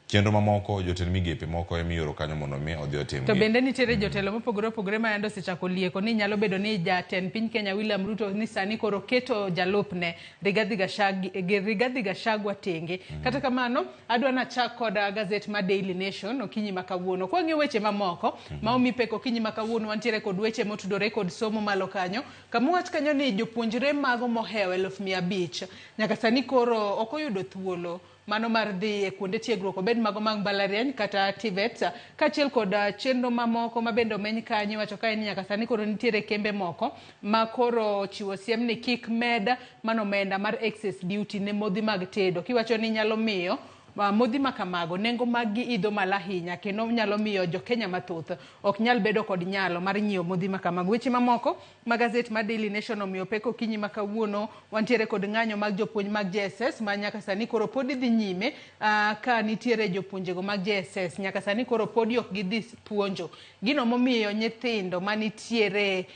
Chenro mamoko jotend migepe moko emioro kanyo mondo mi odhi otim. To bende nitiere jotelo mopogore opogore ma yande osechako lieko ni nyalo bedo ni jatend piny Kenya William Ruto ni sani koro keto jalupne Rigathi Gachagua tenge. Kata kamano adwa nachak kod gazet ma Daily Nation okinyi ma kawuono. Kwang'iyo weche mamoko ma omi pek okinyi ma kawuono wantiere kod weche motudore kod somo malo kanyo. Kama wach kanyo ni jopuonjre mago mohewo 500,000 nyaka sani koro ok oyudo thuolo mano mar dhi e kuonde tiegruok obed mago mag mbalariany kata TVET kaachiel kod chenro mamoko ma bende omeny kanyo. Iwacho kae ni nyaka sani koro nitiere kembe moko ma koro chiwo siem ni kik med mano omenda mar excess duty ne modhi mag tedo kiwacho ni nyalo miyo modhi ma kamago nengo mag gi idho malo ahinya kendo nyalo miyo jo Kenya mathoth ok nyal bedo kod nyalo mar nyiewo modhi ma kamago. Weche mamoko ma gazet mar Daily Nation omiyo pek okinyi ma kawuono wantiere kod ng'anyo mag jopuonj mag JSS ma nyaka sani koro pod dhi nyime ka nitiere jopuonjego mag JSS nyaka sani koro podi ok gidhi puonjo. Gino momiyo nyithindo manitiere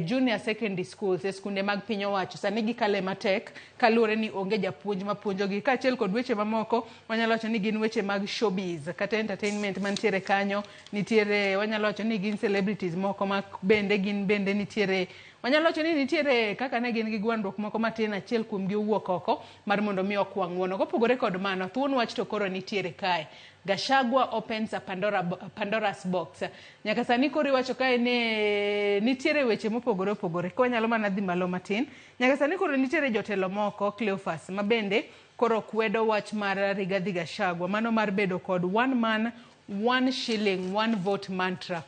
junior secondary schools e skunde mag piny owacho sani gikale matek kaluwore ni onge japuonj mapuonjogi. Kaachiel kod weche mamoko wanyalo wacho ni gin weche mag showbiz kata entertainment mantiere kanyo. Nitiere wanyalo wacho ni gin celebrities moko ma bende gin bende nitiere wanyalo wacho ni nitiere kaka ne gin gi gwandruok moko matin achiel kuom gi owuok oko mar mondo mi okwa ng'uono. Kopogore kod mano thuon wach to koro nitiere kae. Gachagua opens a Pandora's box. Nyaka sani koro iwacho kae ni nitiere weche mopogore opogore. Ka wanyalo mana dhi malo matin. Nyaka sani koro nitiere jotelo moko Cleophas ma bende koro kwedo wach mar Rigathi Gachagua mano mar bedo kod one man one shilling one vote mantra.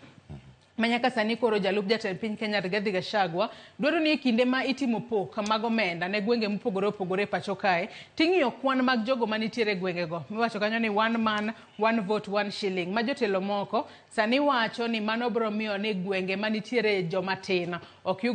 Ma nyaka sani koro jalup jatend piny Kenya Rigathi Gachagua dwaro ni e kinde ma itimo pok mag omenda ne gwenge mopogore opogore e pacho kae ting'iyo kwan mag jogo manitiere e gwengego. Miwacho kanyo ni one man one vote one shilling ma jotelo moko sani wacho ni mano biro miyo ni gwenge manitiere joma tin ok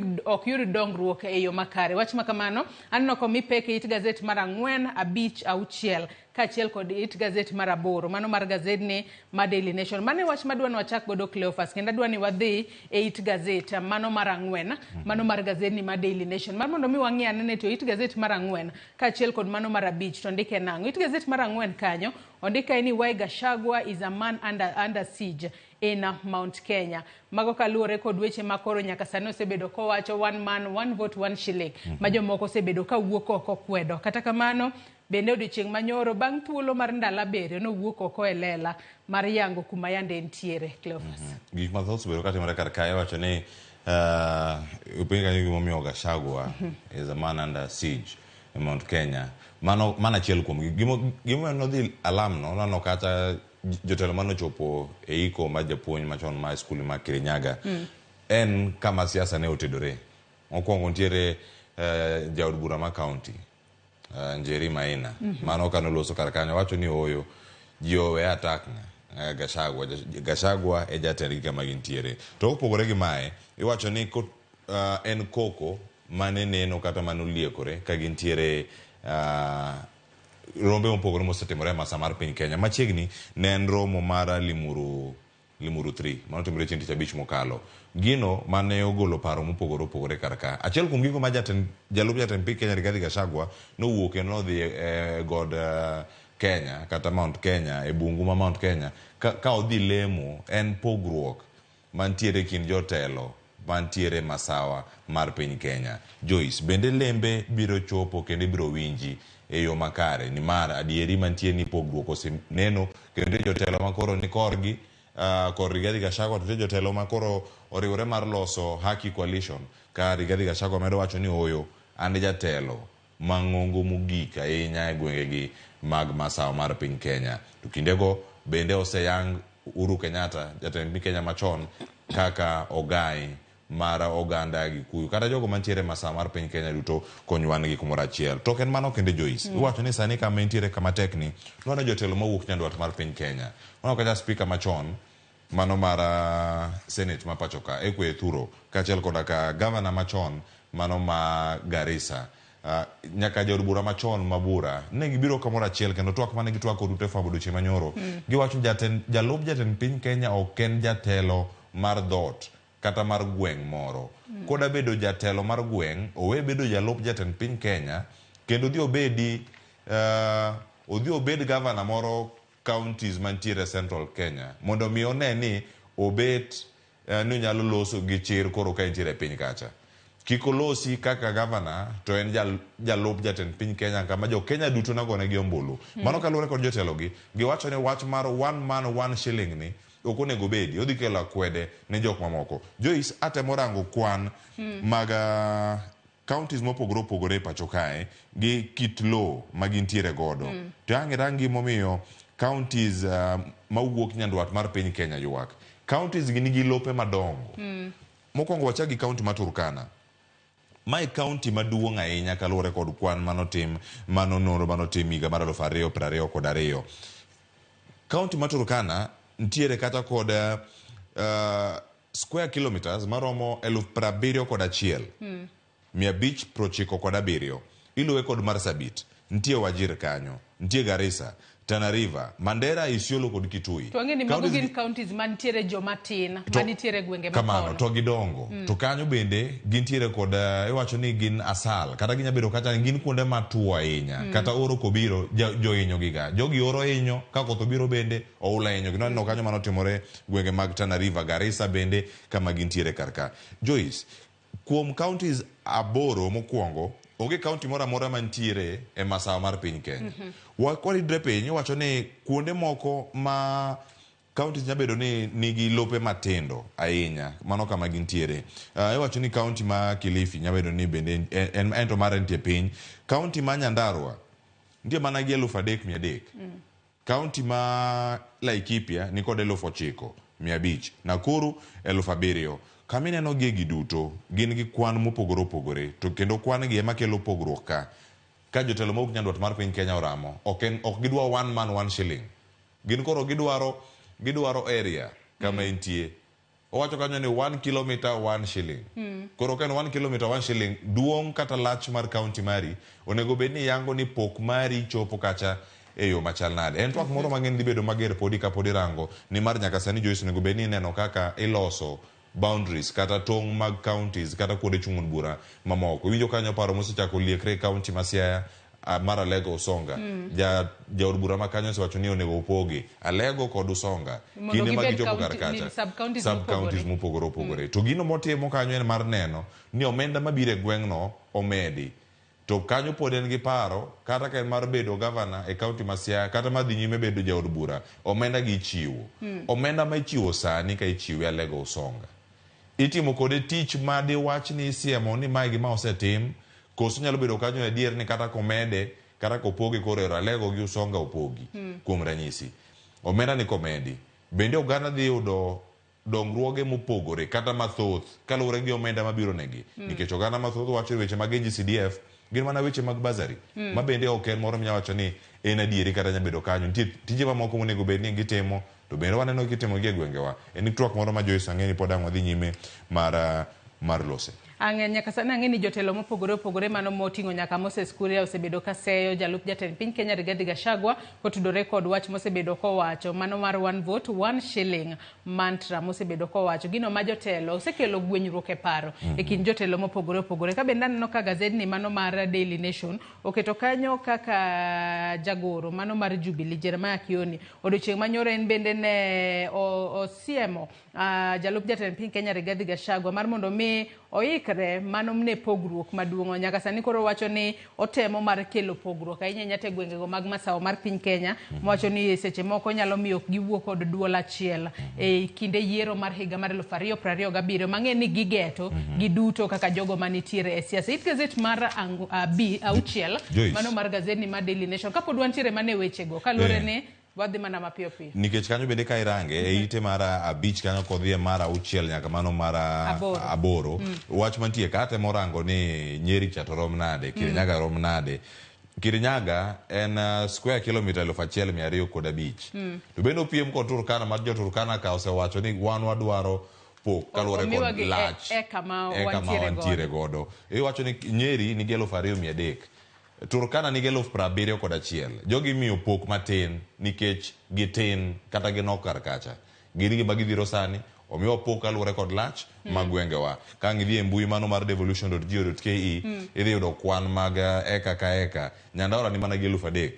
yud dongruok e yo makare. Wach ma kamano aneno komi pek e it gazet mar 4, 5, 6 kaachiel kod it gazet mar 8 mano mar gazet ni ma Daily Nation. Mano e wach madwa ni wachak godo Cleophas kendo adwa ni wadhi e it gazet mano mar 4 mano mar gazet ni ma Daily Nation mar mondo mi wang'i anene to it gazet mar 4 kaachiel kod mano mar 5 to ndike nang'o. It gazet mar 4 kanyo Ondik kae ni why Gachagua is a man under siege in Mount Kenya. Mago kaluwore kod weche ma koro nyaka sani osebedo kowacho one man, one vote, one shilling ma jomoko osebedo kawuok oko kwedo. Kata kamano, bende odiochieng' manyoro bang' thuolo mar ndalo 7 nowuok oko e lela mar yango kuma yande entiere. Cleophas. Gik mathoth osebedo katimore kar kae. Iwacho ni penj kanyo gimomiyo Gachagua is a man under siege e Mount Kenya. Mano achiel kuom gimomiyo nodhi alam no noneno kata jotelo manochopo e iko mar japuonj machon mar skul ma Kirinyaga en kama siasa ne otedore. Mokwongo nitiere jaod bura ma county Njeri Maina. Mano kanoloso kar kanyo wacho ni ooyo ji owe attack Gachagua. Gachagua e jatendgi kama gintiere. To kopogore gi mae, iwacho ni en koko mane neno kata mane oliekore ka gintiere rombe mopogore mosetimore e masa mar piny Kenya. Machiegni ne en romo mar Limuru 3 mano timore chieng' tich abich mokalo. Gino mane ogolo paro mopogore opogore kar ka. Achiel kuom gigo ma jalup jatend piny Kenya Rigathi Gachagua nowuok kendo nodhi e god Kenya kata Mount Kenya e bungu ma Mount Kenya ka odhi lemo en pogruok mantiere kind jotelo mantiere masawa mar piny Kenya. Joyce, bende lembe biro chopo kendo ibiro winji e yo makare nimar adieri mantie ni pogruok oseneno kendo jotelo makoro ni korgi kor Rigathi Gachagua to jotelo makoro oriwore mar loso Haki Coalition ka Rigathi Gachagua medo wacho ni ooyo an jatelo mang'ongo mogik ahinya e gwengegi mag masawa mar piny Kenya. To kindego bende oseyang Uhuru Kenyatta jatend piny Kenya machon kaka ogai mar oganda Gikuyu kata jogo mantiere masawa mar piny Kenya duto konywan gi kumoro achiel. To ok en mano kende Joyce. Iwacho ni sani kama entiere kama tek ni nwaneno jotelo mawuok nyandwat mar piny Kenya. Waneno kata speaker machon mano mar Senate ma pacho ka Ekwe Ethuro kaachiel koda ka governor machon mano ma Garissa. Nyaka jaod bura machon Mabura ne gibiro kamoro achiel kendo twak mane gitwak kod ute fwambo odiochieng' manyoro. Giwacho jalup jatend piny Kenya ok en jatelo mar dhoot kata mar gweng' moro. Koda bedo jatelo mar gweng', owe bedo jalup jatend piny Kenya kendo odhi obed governor moro counties mantiere Central Kenya mondo mi one ni obet ni onyalo loso gi chir koro ka entiere e piny kacha. Kik olosi kaka governor to en jalup jatend piny Kenya kama jo Kenya duto nogonegi ombulu. Mano kaluwore kod jotelo gi, giwacho ni wach mar one man one shilling ni ok onego bedi, odhi kelo akwede ne jok mamoko. Joyce, atemo rango kwan mag counties mopogore opogore e pacho kae gi kit lowo ma gintiere godo. To ang' irang gimomiyo counties mawuok nyandwat mar piny Kenya ywak. Counties gi nigi lope madongo. Mokwongo wachak gi county ma Turkana. Mae county maduong' ahinya kaluwore kod kwan manotim mano nonro manotim higa mar 2022. County ma Turkana nitiere kata kod square kilometers maromo 71,597. Iluwe kod Marsabit, nitie Wajir kanyo, nitie Garissa, Tana River, Mandera, Isiolo kod Kitui. To ang'e ni mago gin counties mantiere joma tin, manitiere gwenge kamano, to gidongo. To kanyo bende gintiere kod iwacho ni gin asal, kata ginya bedo kata gin kuonde matuo ahinya, kata oro kobiro johinyo giga. Jogi oro hinyo, ka koth obiro bende oula hinyo. Gineno kanyo manotimore gwenge mag Tana River, Garissa bende kama gintiere kar ka. Joyce, kuom counties 8 mokwongo, onge county moro amora mantiere e masawa mar piny Kenya. Kwaridre piny, iwacho ni kuonde moko ma counties nyalo bedo ni nigi lope matindo ahinya, mano kama gintiere. Iwacho ni county ma Kilifi nyalo bedo ni bende en to mare nitie piny. County ma Nyandarua nitie mana gi 3,300. County ma Laikipia ni kod 9,500. Nakuru 7,000. Kama ineno gi duto gin gi kwan mopogore opogore, to kendo kwan gi ema kelo pogruok ka. Ka jotelo mawuok nyandwat mar piny Kenya oramo, ok gidwa one man one shilling. Gin koro gidwaro area kama entie. Owacho kanyo ni 1 kilometer 1 shilling. Koro ka en 1 kilometer 1 shilling, duong' kata lach mar county mari onego bed ni yango ni pok mari chopo kacha e yo machal nade. En twak moro mang'eny dhi bedo mager podi kapod irango, nimar nyaka sani Joyce onego bed ni ineno kaka iloso boundaries kata tong' mag counties kata kuonde chung' od bura mamoko. Iwinjo kanyo paro mosechako liekre e county ma Siaya, mar Alego Usonga. Ja jaod bura ma kanyo osewacho ni onego opogi Alego kod Usonga Mondo kinde ma gibed gichopo kar county- kacha ni sub-counties sub counties mopogore. mopogore opogore. To gino motimo kanyo en mar neno ni omenda mabiro e gweng'no omedi. To kanyo pod en gi paro kata ka en mar bedo gavana e kaunti ma Siaya kata mar dhi nyime bedo jaod bura, omenda gi ichiwo. Omenda ma ichiwo sani ka ichiwe Alego Usonga, itimo kode tich ma diwach ni isiemo ni mae gima osetim, koso nyalo bedo kanyo adier ni kata komede kata kopogi koro ero Alego gi Usonga opogi. Kuom ranyisi, omenda ni komedi, bende oganda dhi yudo dongruoge mopogore kata mathoth kaluwore gi omenda mabiro negi. Nikech oganda mathoth wacho ni weche mag NGCDF gin mana weche mag bursary ma bende ok en moro minyalo wacho ni en adieri kata nyalo bedo kanyo. Nitie tije mamoko monego bed ni gitimo to bende waneno kitimogi e gwengewa. En twak moro ma Joyce ang'e ni pod ang' wadhi nyime mar lose. Ang'e nyaka sani ang'e ni jotelo mopogore opogore mano moting'o nyaka Moses Kuria osebedo ka seyo jalup jatend piny Kenya Rigathi Gachagua kotudore kod wach mosebedo kowacho mano mar one vote one shilling mantra mosebedo kowacho gino ma jotelo osekelo gwenyruok e paro e kind jotelo mopogore opogore. Ka bende aneno ka gazedni mano mar Daily Nation oketo kanyo kaka jagoro mano mar Jubilee Jeremiah Kioni odiochieng' manyoro en bende ne osiemo jalup jatend piny Kenya Rigathi Gachagua mar mondo mi oikre mano ne pogruok maduong'. Nyaka sani koro wacho ni otemo mar kelo pogruok ahinya ahinya te gwengego mag masawa mar piny Kenya, mowacho ni seche moko nyalo miyo ok giwuo kod duol achiel e kinde yiero mar higa mar 2027 mang'e ni gigeto giduto kaka jogo manitiere e siasa. It gazet mar 6 Joyce. mano mar gazetni mar Daily Nation kapod wantiere mane wechego kaluwore ni wadhi mana mapiyo piyo. Nikech kanyo bende ka irange e ite mar 5 kanyo kodhi e mar 6 nyaka mano mar 8. 8. Wach mantie ka atemo rango ni Nyeri cha to rom nade, Kirinyaga rom nade. Kirinyaga en square kilometer 1205. To bende opiem kod Turkana mar jo Turkana ka osewacho ni wan wadwaro pok kaluwore Omiwa kod gi lach eka ma eka ma wantiere wantiere godo. Iwacho ni Nyeri nigi 2300. Turkana nigi 71,000. Jogi imiyo pok matin nikech gitin kata ginok kar kacha. Gin gima gidhiro sani, omiwa pok kaluwore kod lach mag gwengewa. Ka ang' idhi e mbui mano mar devolution.go.ke, idhi yudo kwan mag eka ka eka. Nyandarua ni mana gi 3000.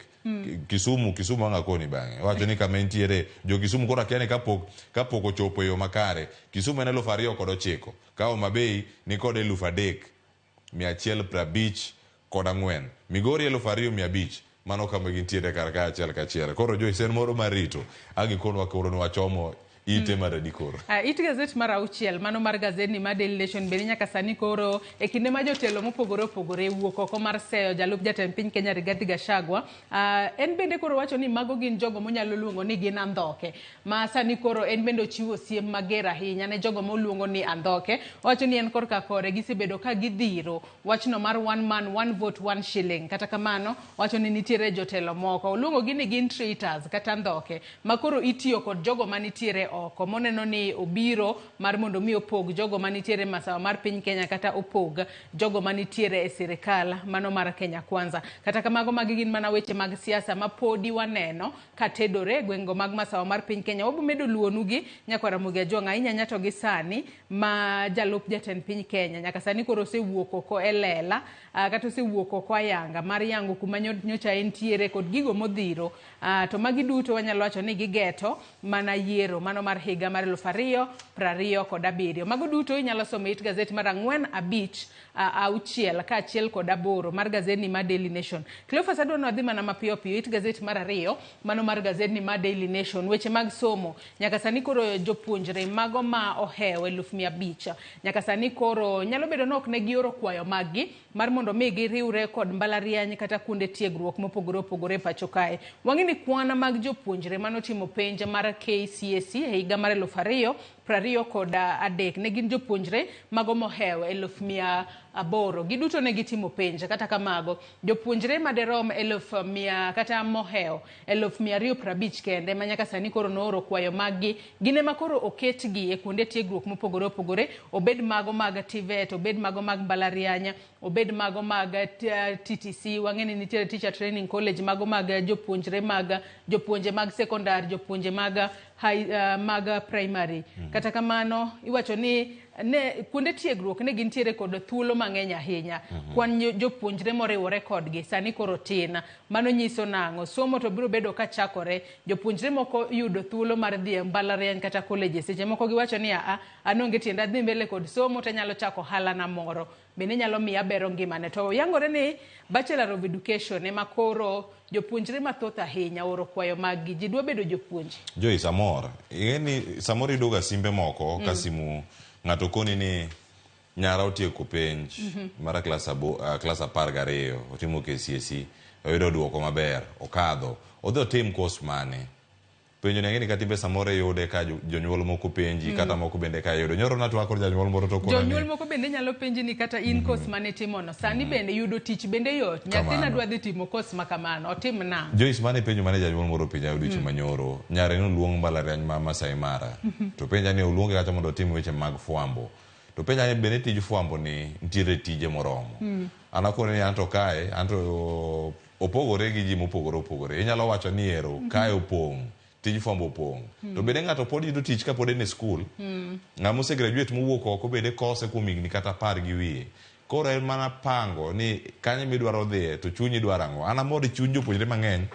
Kisumu ang' akoni bang'e. Wacho ni kama entiere, jo Kisumu koro akia ni kapok ochopo e yo makare. Kisumu en 2009. Ka Homa Bay ni kod 3154. Migori 2500. Mano kama gintiere kar ka achiel kachiel. Koro Joyce en moro mar rito. Ang' ikonwa koro ni wachomo ite mar adi koro. It gazet mar 6 mano mar gazetni mar Daily Nation bende nyaka sani koro e kinde ma jotelo mopogore opogore wuok oko mar seyo jalup jatend piny Kenya Rigathi Gachagua. En bende koro wacho ni mago gin jogo monyalo luongo ni gin andhoke ma sani koro en bende ochiwo siem mager ahinya ne jogo moluongo ni andhoke. Owacho ni en korka kore gisebedo ka gidhiro wachno mar one man one vote one shilling. Kata kamano owacho ni nitiere jotelo moko oluongo gi ni gin traitors kata andhoke ma koro itiyo kod jogo manitiere oko moneno ni obiro mar mondo mi opog jogo manitiere masawa mar piny Kenya kata opog jogo manitiere e sirikal mano mar Kenya Kwanza. Kata kamago magi gin mana weche mag siasa ma podi waneno ka tedore e gwengego mag masawa mar piny Kenya. Wabiro medo luonugi nyakwar Ramogi Ajwang' ahinya ahinya to gi sani ma jalup jatend piny Kenya nyaka sani koro osewuok oko e lela kata osewuok oko ayanga mar yango kuma nyocha entiere kod gigo modhiro. To magi duto wanyalo wacho ni gigeto mana yiero mano mar higa mar 2027. Mago duto inyalo somo e it gazet mar 4, 5, 6 kaachiel kod 8 mar gazetni mar Daily Nation. Cleophas adwa ni wadhi mana mapiyo piyo it gazet mar 2 mano mar gazetni mar Daily Nation. Weche mag somo nyaka sani koro jopuonjre mago ma ohewo 500,000 nyaka sani koro nyalo bedo ni ok ne gioro kwayo maggi mar mondo mi giriwre kod mbalariany kata kuonde tiegruok mopogore opogore e pacho kae. Wang'e ni kwan mag jopuonjre manotimo penj mar KCSE e higa mar 2023 ne gin jopuonjre mago mohewo 800,000. Giduto ne gitimo penj. Kata kamago jopuonjre maderom 100,000 kata mohewo 250,000 kende ma nyaka sani koro nooro kwayo maggi gin ema koro oketgi e kuonde tiegruok mopogore opogore, obed mago mag TVET, obed mago mag mbalariany, obed mago mag TTC. Wang'e ni nitiere Teacher Training College, mago mag jopuonjre mag jopuonje mag sekondar, jopuonje mag high, mag primary. Kata kamano iwacho ni ne kuonde tiegruok ne gintiere kod thuolo mang'eny ahinya. Kwan jopuonjre moriwore kodgi sani koro tin. Mano nyiso nang'o? Somo to biro bedo ka chakore. Jopuonjre moko yudo thuolo mar dhi e mbalariany kata colleges. Seche moko giwacho ni aa, an onge tienda dhi mbele kod somo to anyalo chako ohala na moro. Bende nyalo miyo abero ngimane. To yangore ni Bachelor of Education ema koro jopuonjre mathoth ahinya oro kwayo mag gi. Ji dwa bedo jopuonj. Joyce, amor. Ing'e ni samoro iyudo ga simbe moko ka simu ng'ato koni ni nyara otieko penj mar klas 12, otimo KCSE, oyudo duoko maber, okadho. Odhi otim course mane? Penjo ni ang'e ni kata imbe samoro iyude ka jonyuol moko penji kata moko bende ka iyudo. Nyoro natwak kod janyuol moro to okona ni Jonyuol moko bende nyalo penji ni kata in course mane itimono. Sani bende yudo tich bende yot. Nyathina dwa dhi timo course ma kamano. Otim nang'o? Joyce, mano e penjo mane janyuol moro openja odiochieng' manyoro. Nyare noluong mbalariany ma Masai Mara. To penja ni oluonge kacha mondo otim weche mag fwambo. To penja ni bende tij fwambo ni nitiere tije moromo. An akone ni anto kae, anto opogore gi ji mopogore opogore. Inyalo wacho ni ero kae opong', tij fwambo opong'. To bende ng'ato pod yudo tich kapod en e skul. Ng'ama ose graduate mowuok oko bende kose kuom higni kata 10 gi wiye. Koro en mana pango ni kanyo midwaro dhiye to chunyi dwaro ang'o. An amor gi chuny jopuonjre mang'eny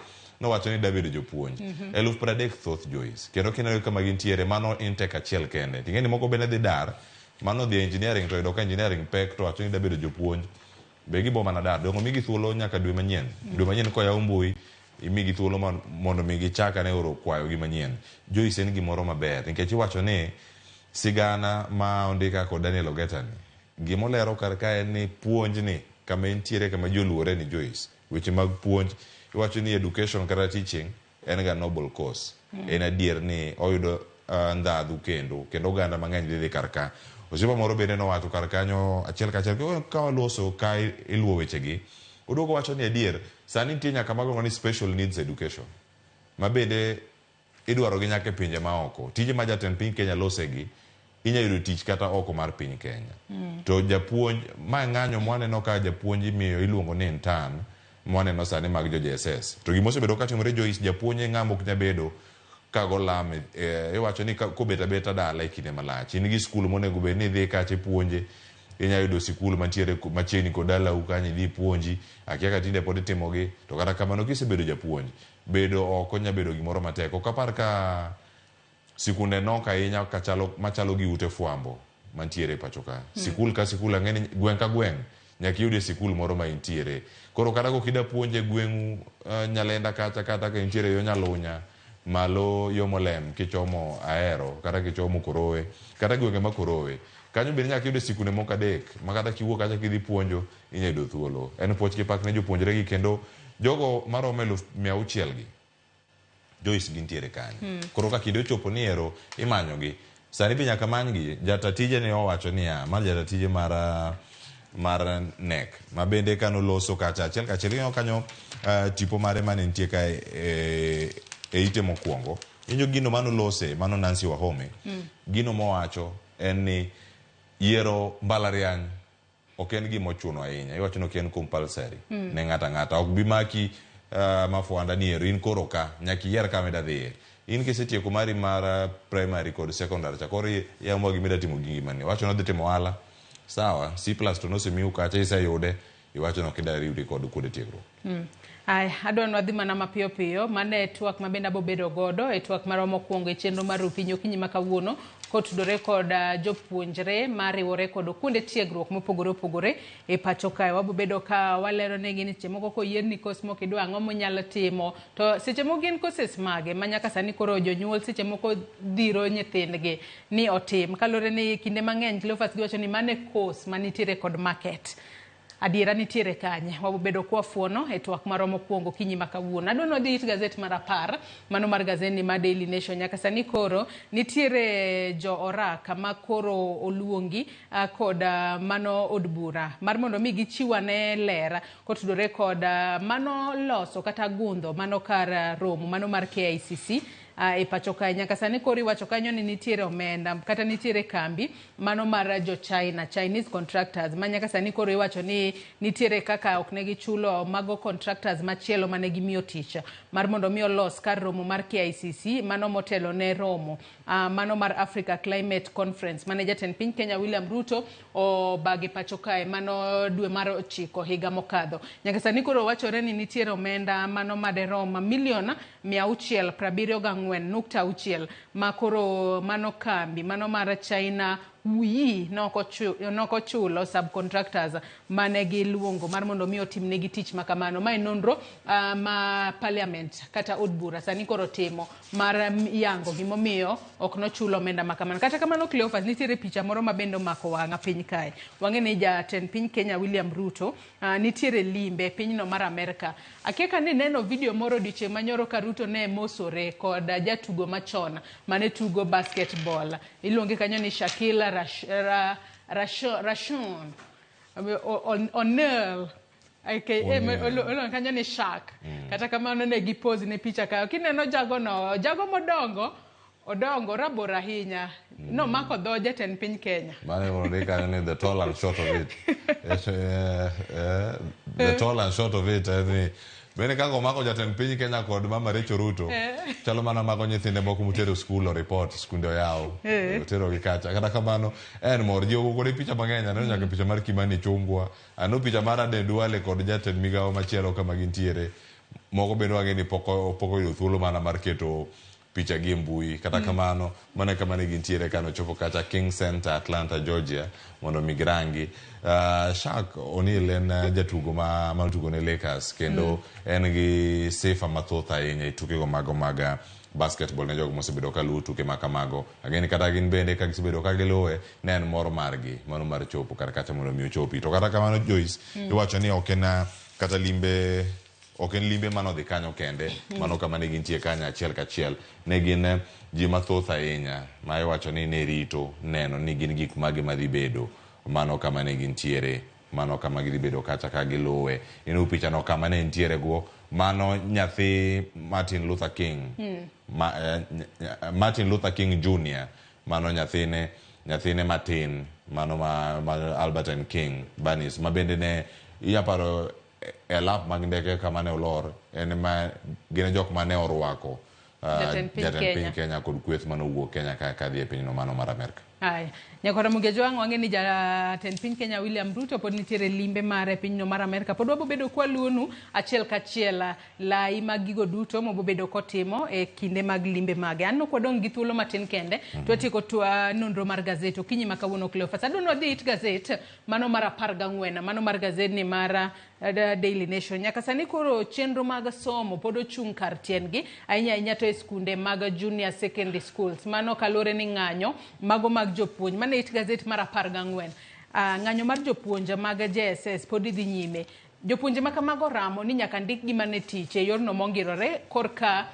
nowacho ni dabedo jopuonj. 30,000 thoth, Joyce. Kendo kineno kama gintiere mano intake achiel kende. Ting'e ni moko bende dhi dar, mano dhi e engineering to yudo ka engineering pek to wacho ni dabedo jopuonj. Be gibo mana dar. Dongo migi thuolo nyaka dwe manyien. Dwe manyien koyaw mbui, imigi thuolo mondo mi gichak ane oro kwayo gi manyien. Joyce, en gimoro maber nikech iwacho ni sigana ma ondika kod Daniel Ogeta ni gimolero kar ka en ni puonj ni kama entiere, kama ji oluore ni Joyce, weche mag puonj iwacho ni education kata teaching en ga noble cause. En adier ni oyudo ndhadhu kendo oganda mang'eny dhi kar ka. Osiepa moro bende nowacho kar kanyo achiel kachiel ka waloso ka iluwo wechegi, oduogo wacho ni adier sani nitie nyaka mago ni special needs education ma bende idwaro gi nyaka e pinje maoko. Tije ma jatend piny Kenya losegi inya yudo tich kata oko mar piny Kenya. To japuonj ma ng'anyo mwaneno ka japuonj imiyo iluongo ni intern mwaneno sani mag jo JSS. To gima osebedo katimore, Joyce, japuonj e ng'ama ok nyal bedo ka go lam iwacho ni kobet abeta dala e kinde malach. In gi skul monego bed ni idhi kacha ipuonje. Inya yudo sikul mantiere machiegni kod dalau kanyo idhi ipuonji. Akia ka tinde pod itimogi. To kata kamano kisebedo japuonj, bedo oko nya bedo gimoro matek. Ok apar ka sikunde nok ahinya kachalo machalo gi ute fwambo mantiere e pacho ka. Sikul ka sikul, ang'e ni gweng' ka gweng' nyaka iyudie sikul moro ma intiere. Koro kata kok ida puonje gweng'u Nyalenda kacha, kata ka intiere yo Nyalunya malo yo Molem kichomo Ahero kata kichomo Korowe kata gwenge ma Korowe kanyo bende nyaka iyude sikunde moko adek ma kata kiwuok kacha kidhi puonjo inya yudo thuolo. En puoch gi pak ne jopuonjre gi kendo jogo maromo 600,000 gi, Joyce, gintiere kanyo. Koro ka kinde ochopo ni ero imanyogi, sani be nyaka manygi. Jata tije ne owacho niya, mar jata tije mar NEC ma bende kanoloso kacha achiel kachiel ineno kanyo tipo mare mane nitie ka e ite mokwongo. Injo gino manolose mano Nancy Wahome. Gino mowacho en ni yiero mbalariany ok en gima ochuno ahinya. Iwacho ni ok en compulsory ne ng'ato ang'ata. Ok bi maki mafwanda ni ero in koro ka nyaka iyier kama ida dhiye. In kisetieko mari mar primary kod secondary cha, koro iamua gima ida timo gi ngimani. Iwacho ni odhi timo ohala. Sawa, C plus to nosemiu kacha iseyude. Iwacho ni ok ida riwri kod kuonde tiegruok. Aya, adwa ni wadhi mana mapiyo piyo. Mano e twak ma bende abobedo godo e twak marwa mokwongo e chenro mar Opinyi okinyi ma kawuono kotudore kod jopuonjre mariwore kod kuonde tiegruok mopogore opogore e pacho kae. Wabobedo ka walero negi ni seche moko koyierni course mok idwa, ang'o monyalo timo, to seche moko gin courses mage ma nyaka sani koro jonyuol seche moko dhiro nyithindgi ni otim, kaluwore ni kinde mang'eny Cleophas giwacho ni mano e course manitiere kod market. Adiera nitiere kanye? Wabobedo kwafuono e twak marwa mokwongo okinyi ma kawuono. Adwa ni wadhi it gazet mar 10, mano mar gazetni mar Daily Nation. Nyaka sani koro nitiere jo oraka ma koro oluongi kod mano od bura mar mondo mi gichiw ane ler kotudore kod mano loso kata gundho mano kar romo mano mar KICC. e pacho kae. Nyaka sani koro iwacho kanyo ni nitiere omenda kata nitiere kambi mano mar jo China, Chinese contractors ma nyaka sani koro iwacho ni nitiere kaka ok ne gichulo mago contractors machielo mane gimiyo tich mar mondo mi olos kar romo mar KICC mano motelo ne romo mano mar Africa Climate Conference mane jatend piny Kenya William Ruto obagi pacho kae mano dwe mar 9 higa mokadho. Nyaka sani koro wachore ni nitiere omenda mano maderom milion 674.6 ma koro mano kambi mano mar China Wuyi nokochulo subcontractors mane giluongo mar mondo mi otimnegi tich makamano. Mae nonro ma parliament kata od bura sani koro timo mar yango gimomiyo ok nochulo omenda makamano. Kata kamano Cleophas, nitiere picha moro ma bende omako wang'a piny kae. Wang'e ni jatend piny Kenya William Ruto nitiere limbe pinyno mar Amerka. Akia ka nineno video moro odiochieng' manyoro ka Ruto ne mosore kod jatugo machon mane tugo basketball. Iluonge kanyo ni Shaquille Rashon O'Neal, aka iluonge kanyo ni Shaq. Kata kamano ne gipose ne picha kayo. Kineno jagono, jago modongo, odongo rabor ahinya. Nomako dho jatend piny Kenya. Mane mondo kanyo ni the tall and short of it. The tall and short of it ni bende kaka omako jatend piny Kenya kod mama Rachel Ruto chalo mana mako nyithinde moko motero skul o report skunde oyaw otero gi kacha. Kata kamano en mor ji ogo kode picha mang'eny. Aneno nyaka picha mar Kimani Chungwa, aneno picha mar Aden Duale kod jatend migawo machielo kama gintiere. Moko bende wang'e ni pok oyudo thuolo mana mar keto picha gi e mbui. Kata kamano mano e kama ne gintiere kane ochopo kacha King Center, Atlanta, Georgia mondo mi girangi. Shaq O'Neal en jatugo ma manotugo ne Lakers kendo en gi sifa mathoth ahinya e tukego mago mag basketball ne jogo mosebedo ka luwo tuke ma kamago. Ang'e ni kata gin bende ka gisebedo ka giluwe ne en mor margi mano mar chopo kar kacha mondo mi ochopi. To kata kamano Joyce, iwacho ni ok en kata limbe, ok en limbe manodhi kanyo kende, mano kama ne gintie kanyo achiel kachiel. Ne gin ji mathoth ahinya ma iwacho ni ne rito neno ni gin gik mage madhi bedo mano kama ne gintiere, mano kama gidhi bedo kacha ka giluwe. Ineno picha no kama ne nitiere go, mano nyathi Martin Luther King, Martin Luther King Jr., mano nyathine matin, mano ma Albertine King Bernice, ma bende ne iyaparo e lap mag ndeke kama ne olor, en ma gin jok mane orwako Jatend piny Kenya kod kweth manowuok Kenya ka dhi e pinyno mano mar Amerka. Aya, Nyakwara Mugejwang' wang'e ni jatend piny Kenya William Ruto pod nitiere limbe mare e pinyno mar Amerka. Pod wabobedo kwaluonu achiel kachiel lai mag gigo duto mobobedo kotimo e kinde mag limbe mage. An nok wadong' gi thuolo matin kende to watieko nonro mar gazet okinyi ma kawuono Cleophas. Adwa ni wadhi it gazet mano mar 14, mano mar gazet ni mar Daily Nation. Nyaka sani koro chenro mag somo pod ochung' kar tiendgi ahinya ahinya to e skunde mag junior secondary schools. Mano kaluwore ni ng'anyo mago mag jopuonj. Mano it gazet mar 14. Ng'anyo mar jopuonj mag JSS pod dhi nyime. Jopuonje ma kamago ramo ni nyaka ndikgi mana e tich e yorno mongirore korka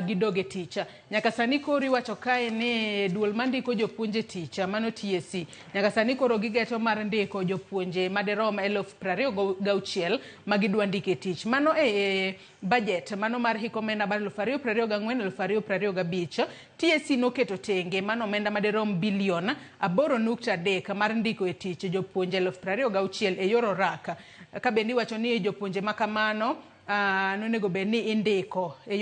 gidog e tich. Nyaka sani koro iwacho kae ni duol mandiko jopuonj e tich mano TSC. Nyaka sani koro gigeto mar ndiko jopuonje maderom 26,000 ma gidwa ndiko e tich. Mano e budget mano mar hik omenda mar 2024 2025 TSC noketo tenge mano omenda maderom bilion 8.3 mar ndiko e tich jopuonje 26,000 e yor orak. Ka bende iwacho ni jopuonje makamano nonego bed ni indiko e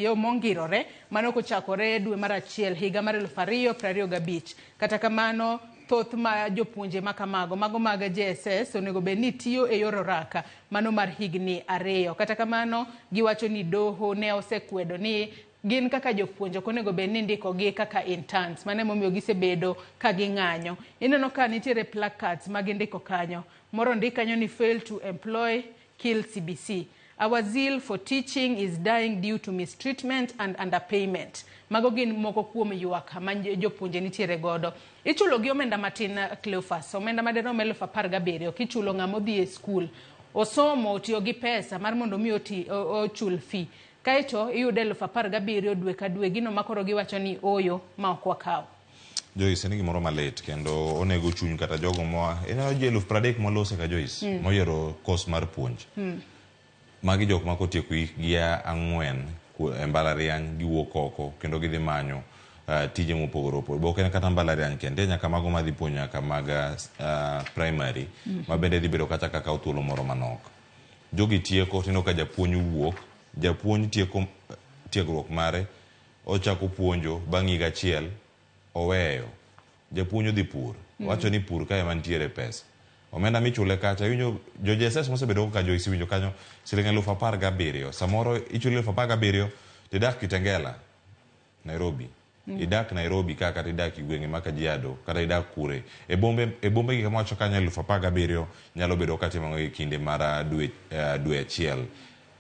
yo mongirore mano kochakore dwe mar 1 higa mar 2025. Kata kamano thoth ma jopuonje makamago mago mag JSS onego bed ni tiyo e yor oraka mano mar higni 2. Kata kamano giwacho ni doho ne osekwedo ni gin kaka jopuonje ok onego bed ni indiko gi kaka interns. Mano emomiyo gisebedo ka ging'anyo. Ineno ka nitiere placards ma gindiko kanyo. Moro ondik kanyo ni fail to employ, kill CBC. Our zeal for teaching is dying due to mistreatment and underpayment. Mago gin moko kuom ywak ma jopuonje nitiere godo. Ichulo gi omenda matin Cleophas, omenda maderom 17,000 kichulo ng'ama odhi e skul. Osomo otiyo gi pesa mar mondo mi ochul fee. Kaeto iyudo 17,000 dwe ka dwe, gino ma koro giwacho ni oyo ma ok wakaw. Joyce, en gimoro malit kendo onego chuny kata jogo moa. Ineno ji 30,000 molose ka Joyce, moyiero course mar puonj. Magi jok ma kotieko hikgi 4 e mbalariany giwuok oko kendo gidhi manyo tije mopogore opogore. Be ok en kata mbalariany kende, nyaka mago madhi puonjo nyaka mag primary ma bende dhi bedo kata ka kawo thuolo moro manok. Jogi tieko tineno ka japuonj wuok, japuonj tieko tiegruok mare, ochako puonjo bang' higa achiel oweyo. Japuonj odhi pur, wacho ni pur kae ema nitiere pesa. Omenda michule kacha, iwinjo jo JSS mosebedo ka Joyce iwinjo kanyo siling 17,000. Samoro ichuli 17,000 tidak Kitengela, Nairobi. Idak Nairobi ka kata idak e gwenge ma Kajiado kata idak kure. E bombe gi kama wacho kanyo 17,000 nyalo bedo katimo e kinde mar dwe achiel.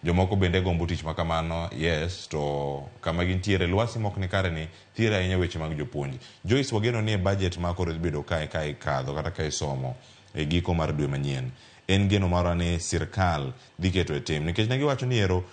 Jomoko bende gombo tich ma kamano, yes, to kama gintiere lwasi mok ni kare ni thire ahinya weche mag jopuonj. Joyce wageno ni e budget ma koro dhi bedo kae ka ikadho kata ka isomo e giko mar dwe manyien. En geno marwa ni sirkal dhi keto e tim nikech ne giwacho ni ero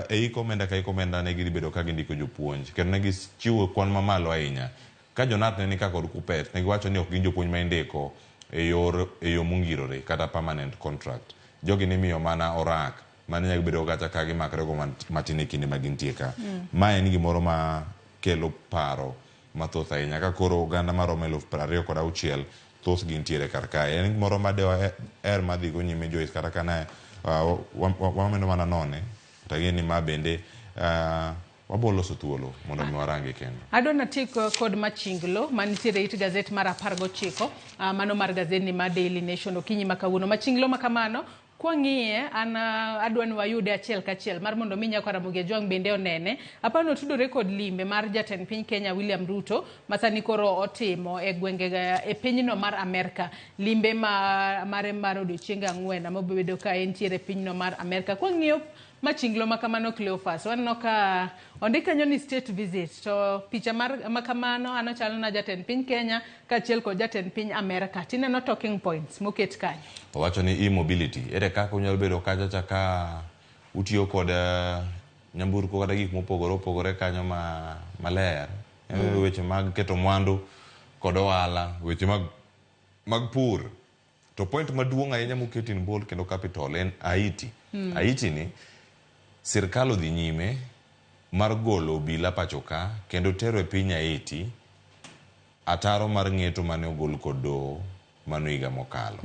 e hik omenda ka hik omenda ne gidhi bedo ka gindiko jopuonj kendo ne gichiwo kwan mamalo ahinya. Ka Jonat ne nika kod Kuppet ne giwacho ni ok gin jopuonj ma indiko e yo mongirore kata permanent contract. Jogi nimiyo mana orak mane nyalo bedo kata ka gimakre go matin e kinde ma gintie ka. Ma en gimoro ma kelo paro mathoth ahinya ka koro oganda maromo 26,000 thoth gintiere kar kae. En gimoro ma dewaher madhi go nyime Joyce kata ka ne wameno mana none to ang'e ni ma bende wabo loso thuolo mondo mi warange kendo. Adwa natiek kod machinglo manitiere it gazet mar 19, mano mar gazetni mar Daily Nation okinyi ma kawuono. Machinglo ma kamano kwang'iye an adwa ni wayude achiel kachiel mar mondo mi nyako Ramogi Ajwang' bende onene. Apani otudore kod limbe mar jatend piny Kenya William Ruto ma sani koro otimo e gwenge e pinyno mar Amerka. Limbe mare mar odiochienge 4 mobedo ka entiere e pinyno mar Amerka. Kwang'iyo machinglo ma kamano Cleophas, waneno ka ondik kanyo ni state visit to picha mar makamano an ochalo na jatend piny Kenya kaachiel kod jatend piny Amerka. Tineno talking points moket kanyo. Owacho ni e-mobility, ere kaka unyalo bedo kacha cha ka utiyo kod nyamburko kata gik mopogore opogore kanyo maler. Weche mag keto mwandu kod ohala, weche mag pur. To point maduong' ahinya moket in bold kendo capital en Haiti. Haiti ni sirkal odhi nyime mar golo obila pacho ka kendo tero e piny Haiti ataro mar ng'eto mane ogol kod doho mano higa mokalo.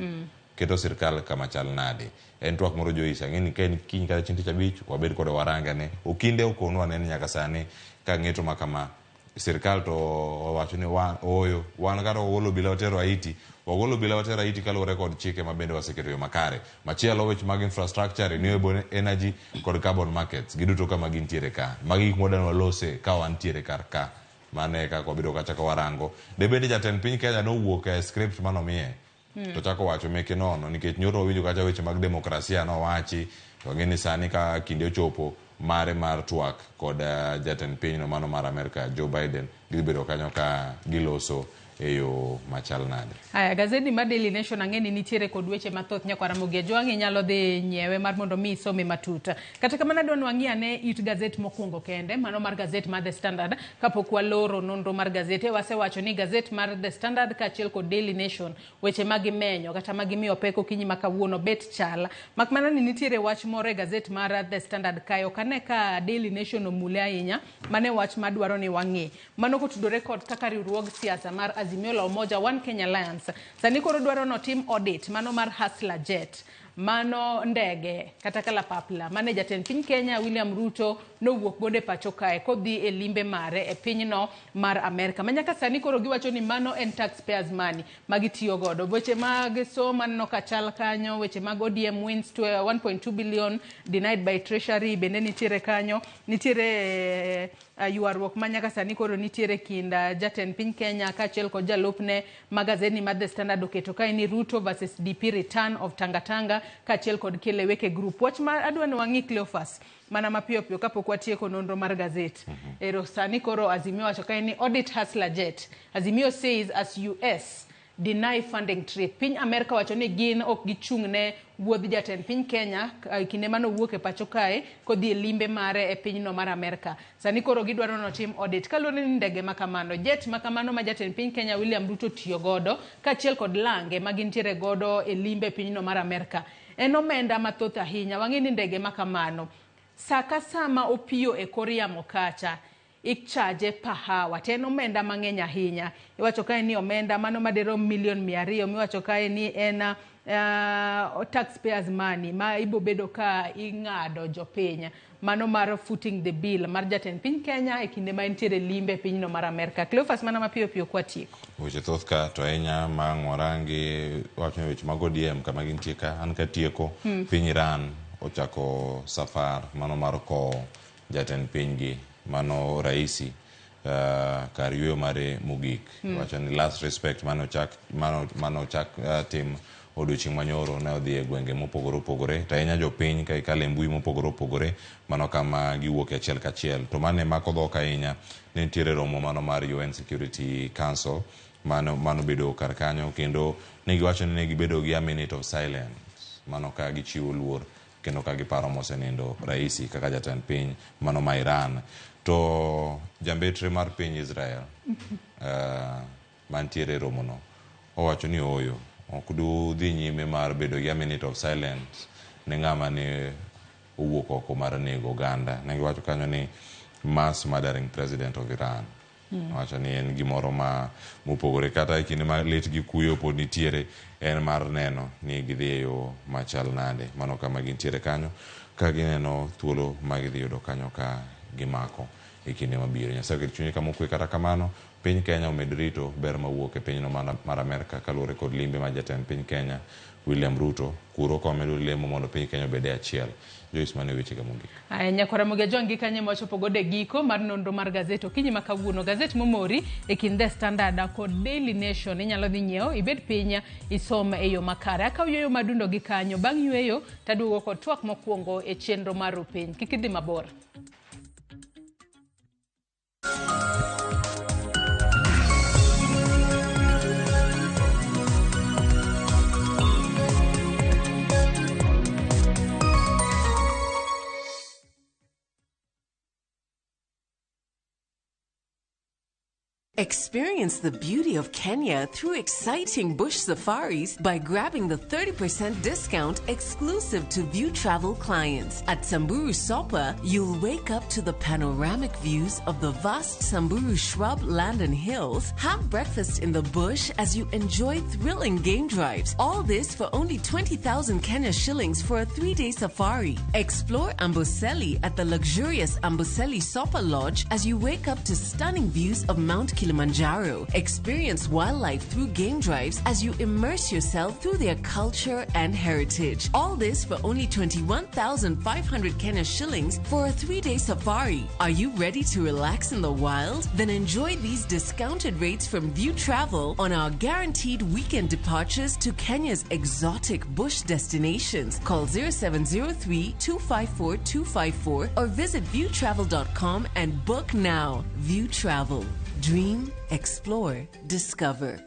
Keto sirkal kama chal nade. En twak moro Joyce, ang'e ni ka en kiny kata chieng' tich abich wabed kode warangane. Okinde okonwa ne ni nyaka sani ka ng'eto ma kama sirkal to owacho ni wan ooyo wan kata wagolo obila watero Haiti, wagolo obila watero Haiti kaluwore kod chike ma bende waseketo yo makare. Machielo weche mag infrastructure, renewable energy kod carbon markets giduto kama gintiere ka. Magi gik mwadwa ni walose ka wantiere kar ka. Mano e kaka wabedo kacha ka warango. De bende jatend piny Kenya nowuok e script manomiye. To chako wacho meke nono nikech nyoro wawinjo kacha weche mag demokrasia nowachi to ang'e ni sani ka kinde ochopo mare mar twak kod jatend pinyno mano mar Amerka Joe Biden gidhi bedo kanyo ka giloso e yo machal nade. Aya, gazeti mar Daily Nation ang'e ni nitiere kod weche mathoth nyakwa Ramogi Ajwang' inyalo dhi nyiewe mar mondo mi isome matut. Kata kamano adwa ni wang'i ane it gazet mokwongo kende, mano mar gazet mar The Standard, kapok waloro nonro mar gazete. Wasewacho ni gazet mar The Standard kaachiel kod Daily Nation weche ma gimenyo kata ma gimiyo pek okinyi ma kawuono bet chal. Mak mana ni nitiere wach moro e gazet mar The Standard kae, ok ane ka Daily Nation omule ahinya, mane wach madwaro ni wang'i. Mano kotudore kod kaka riwruog siasa mar Azimio la Umoja One Kenya Alliance sani koro dwaro notim audit mano mar Hustler Jet, mano ndege kata kalapapla mane jatend piny Kenya William Ruto nowuok godo e pacho kae kodhi e limbe mare e pinyno mar Amerka. Ma nyaka sani koro giwacho ni mano en taxpayers money ma gitiyo godo. Weche mag somo aneno ka chal kanyo, weche mag ODM wins to 1.2 billion denied by Treasury bende nitiere kanyo, nitiere ywaruok ma nyaka sani koro nitiere kind jatend piny Kenya kaachiel kod jalupne ma gazeti mar The Standard oketo kae ni Ruto versus DP return of Tangatanga kaachiel kod Kieleweke Group. Wach ma adwa ni wang'i Cleophas mana mapiyo piyo kapok watieko nonro mar gazet. Ero sani koro Azimio wacho kae ni audit Hustler Jet. Azimio says as US deny funding trip. Piny Amerka wacho ni gin ok gichung' ne wuodh jatend piny Kenya kinde mane owuok e pacho kae kodhi e limbe mare e pinyno mar Amerka. Sani koro gidwaro notim audit kaluwore ni ndege ma kamano, jet ma kamano ma jatend piny Kenya William Ruto tiyo godo kaachiel kod lange ma gintiere godo e limbe e pinyno mar Amerka. En omenda mathoth ahinya. Wang'e ni ndege ma kamano Sa ka sa ma opiyo e kor yamo kacha, ichaje pahawa to en omenda mang'eny ahinya. Iwacho kae ni omenda mano madirom milion 200 miwacho kae ni en taxpayers money ma ibobedo ka ing'ado jopiny. Mano mar footing the bill mar jatend piny Kenya e kinde ma entiere limbe e pinyno mar Amerka. Cleophas mana mapiyo piyo kwatieko. Weche thoth ka to ahinya ma ang' warangi wacho ni weche mag ODM kama gintie ka an katieko piny Iran ochako safar mano mar kowo jatend pinygi mano Raisi kar yueyo mare mogik. Wacho ni last respect mane ochak tim odiochieng' manyoro ne odhi e gwenge mopogore opogore to ahinya jopiny ka ikalo e mbui mopogore opogore mano kama giwuok e achiel kachiel. To mane mako dhok ahinya ne nitiere romo mano mar UN Security Council mano bedo kar kanyo kendo ne giwacho ni ne gibedo gi a minute of silence mano ka gichiwo luor kendo ka giparo mosenindo Raisi kaka jatend piny mano ma Iran. To jambetre mar piny Israel mantiere e romono owacho ni ooyo ok dudhi nyime mar bedo gi a minute of silence ne ng'ama ne owuok oko mar nego oganda. Ne giwacho kanyo ni mass murdering president of Iran. Owacho ni en gimoro ma mopogore kata e kinde ma lit gi kuyo pod nitiere en mar neno ni gidhi e yo machal nade. Mano kama gintiere kanyo ka gineno thuolo ma gidhi yudo kanyo ka gimako e kinde mabiro. Nyasaye oket chunye kama okwe. Kata kamano piny Kenya omed rito ber mawuok e pinyno mar Amerka kaluwore kod limbe mar jatend piny Kenya William Ruto kuro ka wamedo lemo mondo piny Kenya obed e achiel. Joyce, mano e wechega mogik. Aya, nyakwara Ramogi Ajwang' gi kanye mwachopo godo e giko mar nonro mar gazet okinyi ma kawuono. Gazet momori e kind The Standard kod Daily Nation inyalo dhi nyiewo ibed piny isom e yo makare. Akaw yueyo madundo gi kanyo, bang' yueyo taduogo kod twak mokwongo e chenro mar Rupiny. Kik idhi mabor. Experience the beauty of Kenya through exciting bush safaris by grabbing the 30% discount exclusive to View Travel clients. At Samburu Sopa, you'll wake up to the panoramic views of the vast Samburu shrub land and hills, have breakfast in the bush as you enjoy thrilling game drives. All this for only 20,000 Kenya shillings for a 3-day safari. Explore Amboseli at the luxurious Amboseli Sopa Lodge as you wake up to stunning views of Mount Kilimanjaro. Experience wildlife through game drives as you immerse yourself through their culture and heritage. All this for only 21,500 Kenya shillings for a 3-day safari. Are you ready to relax in the wild? Then enjoy these discounted rates from View Travel on our guaranteed weekend departures to Kenya's exotic bush destinations. Call 0703 254 254 or visit viewtravel.com and book now. View Travel. Dream, explore, discover.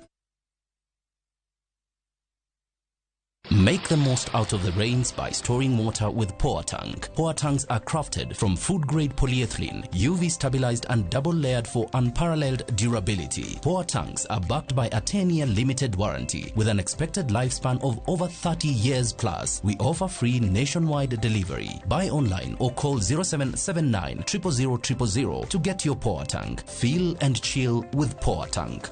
Make the most out of the rains by storing water with Poa Tank. Poa Tanks are crafted from food-grade polyethylene, UV-stabilized and double-layered for unparalleled durability. Poa Tanks are backed by a 10-year limited warranty with an expected lifespan of over 30 years plus. We offer free nationwide delivery. Buy online or call 0779 000 000 to get your Poa Tank. Feel and chill with Poa Tank.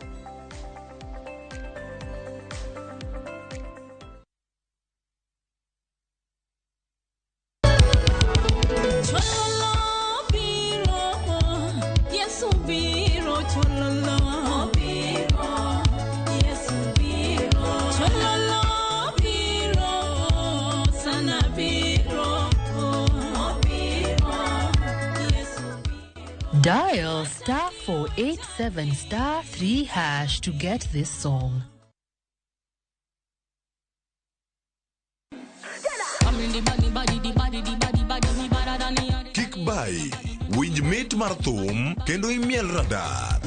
Dial *487 *3# to get this song. Kik bai, winj mit mar thum kendo imiel radar.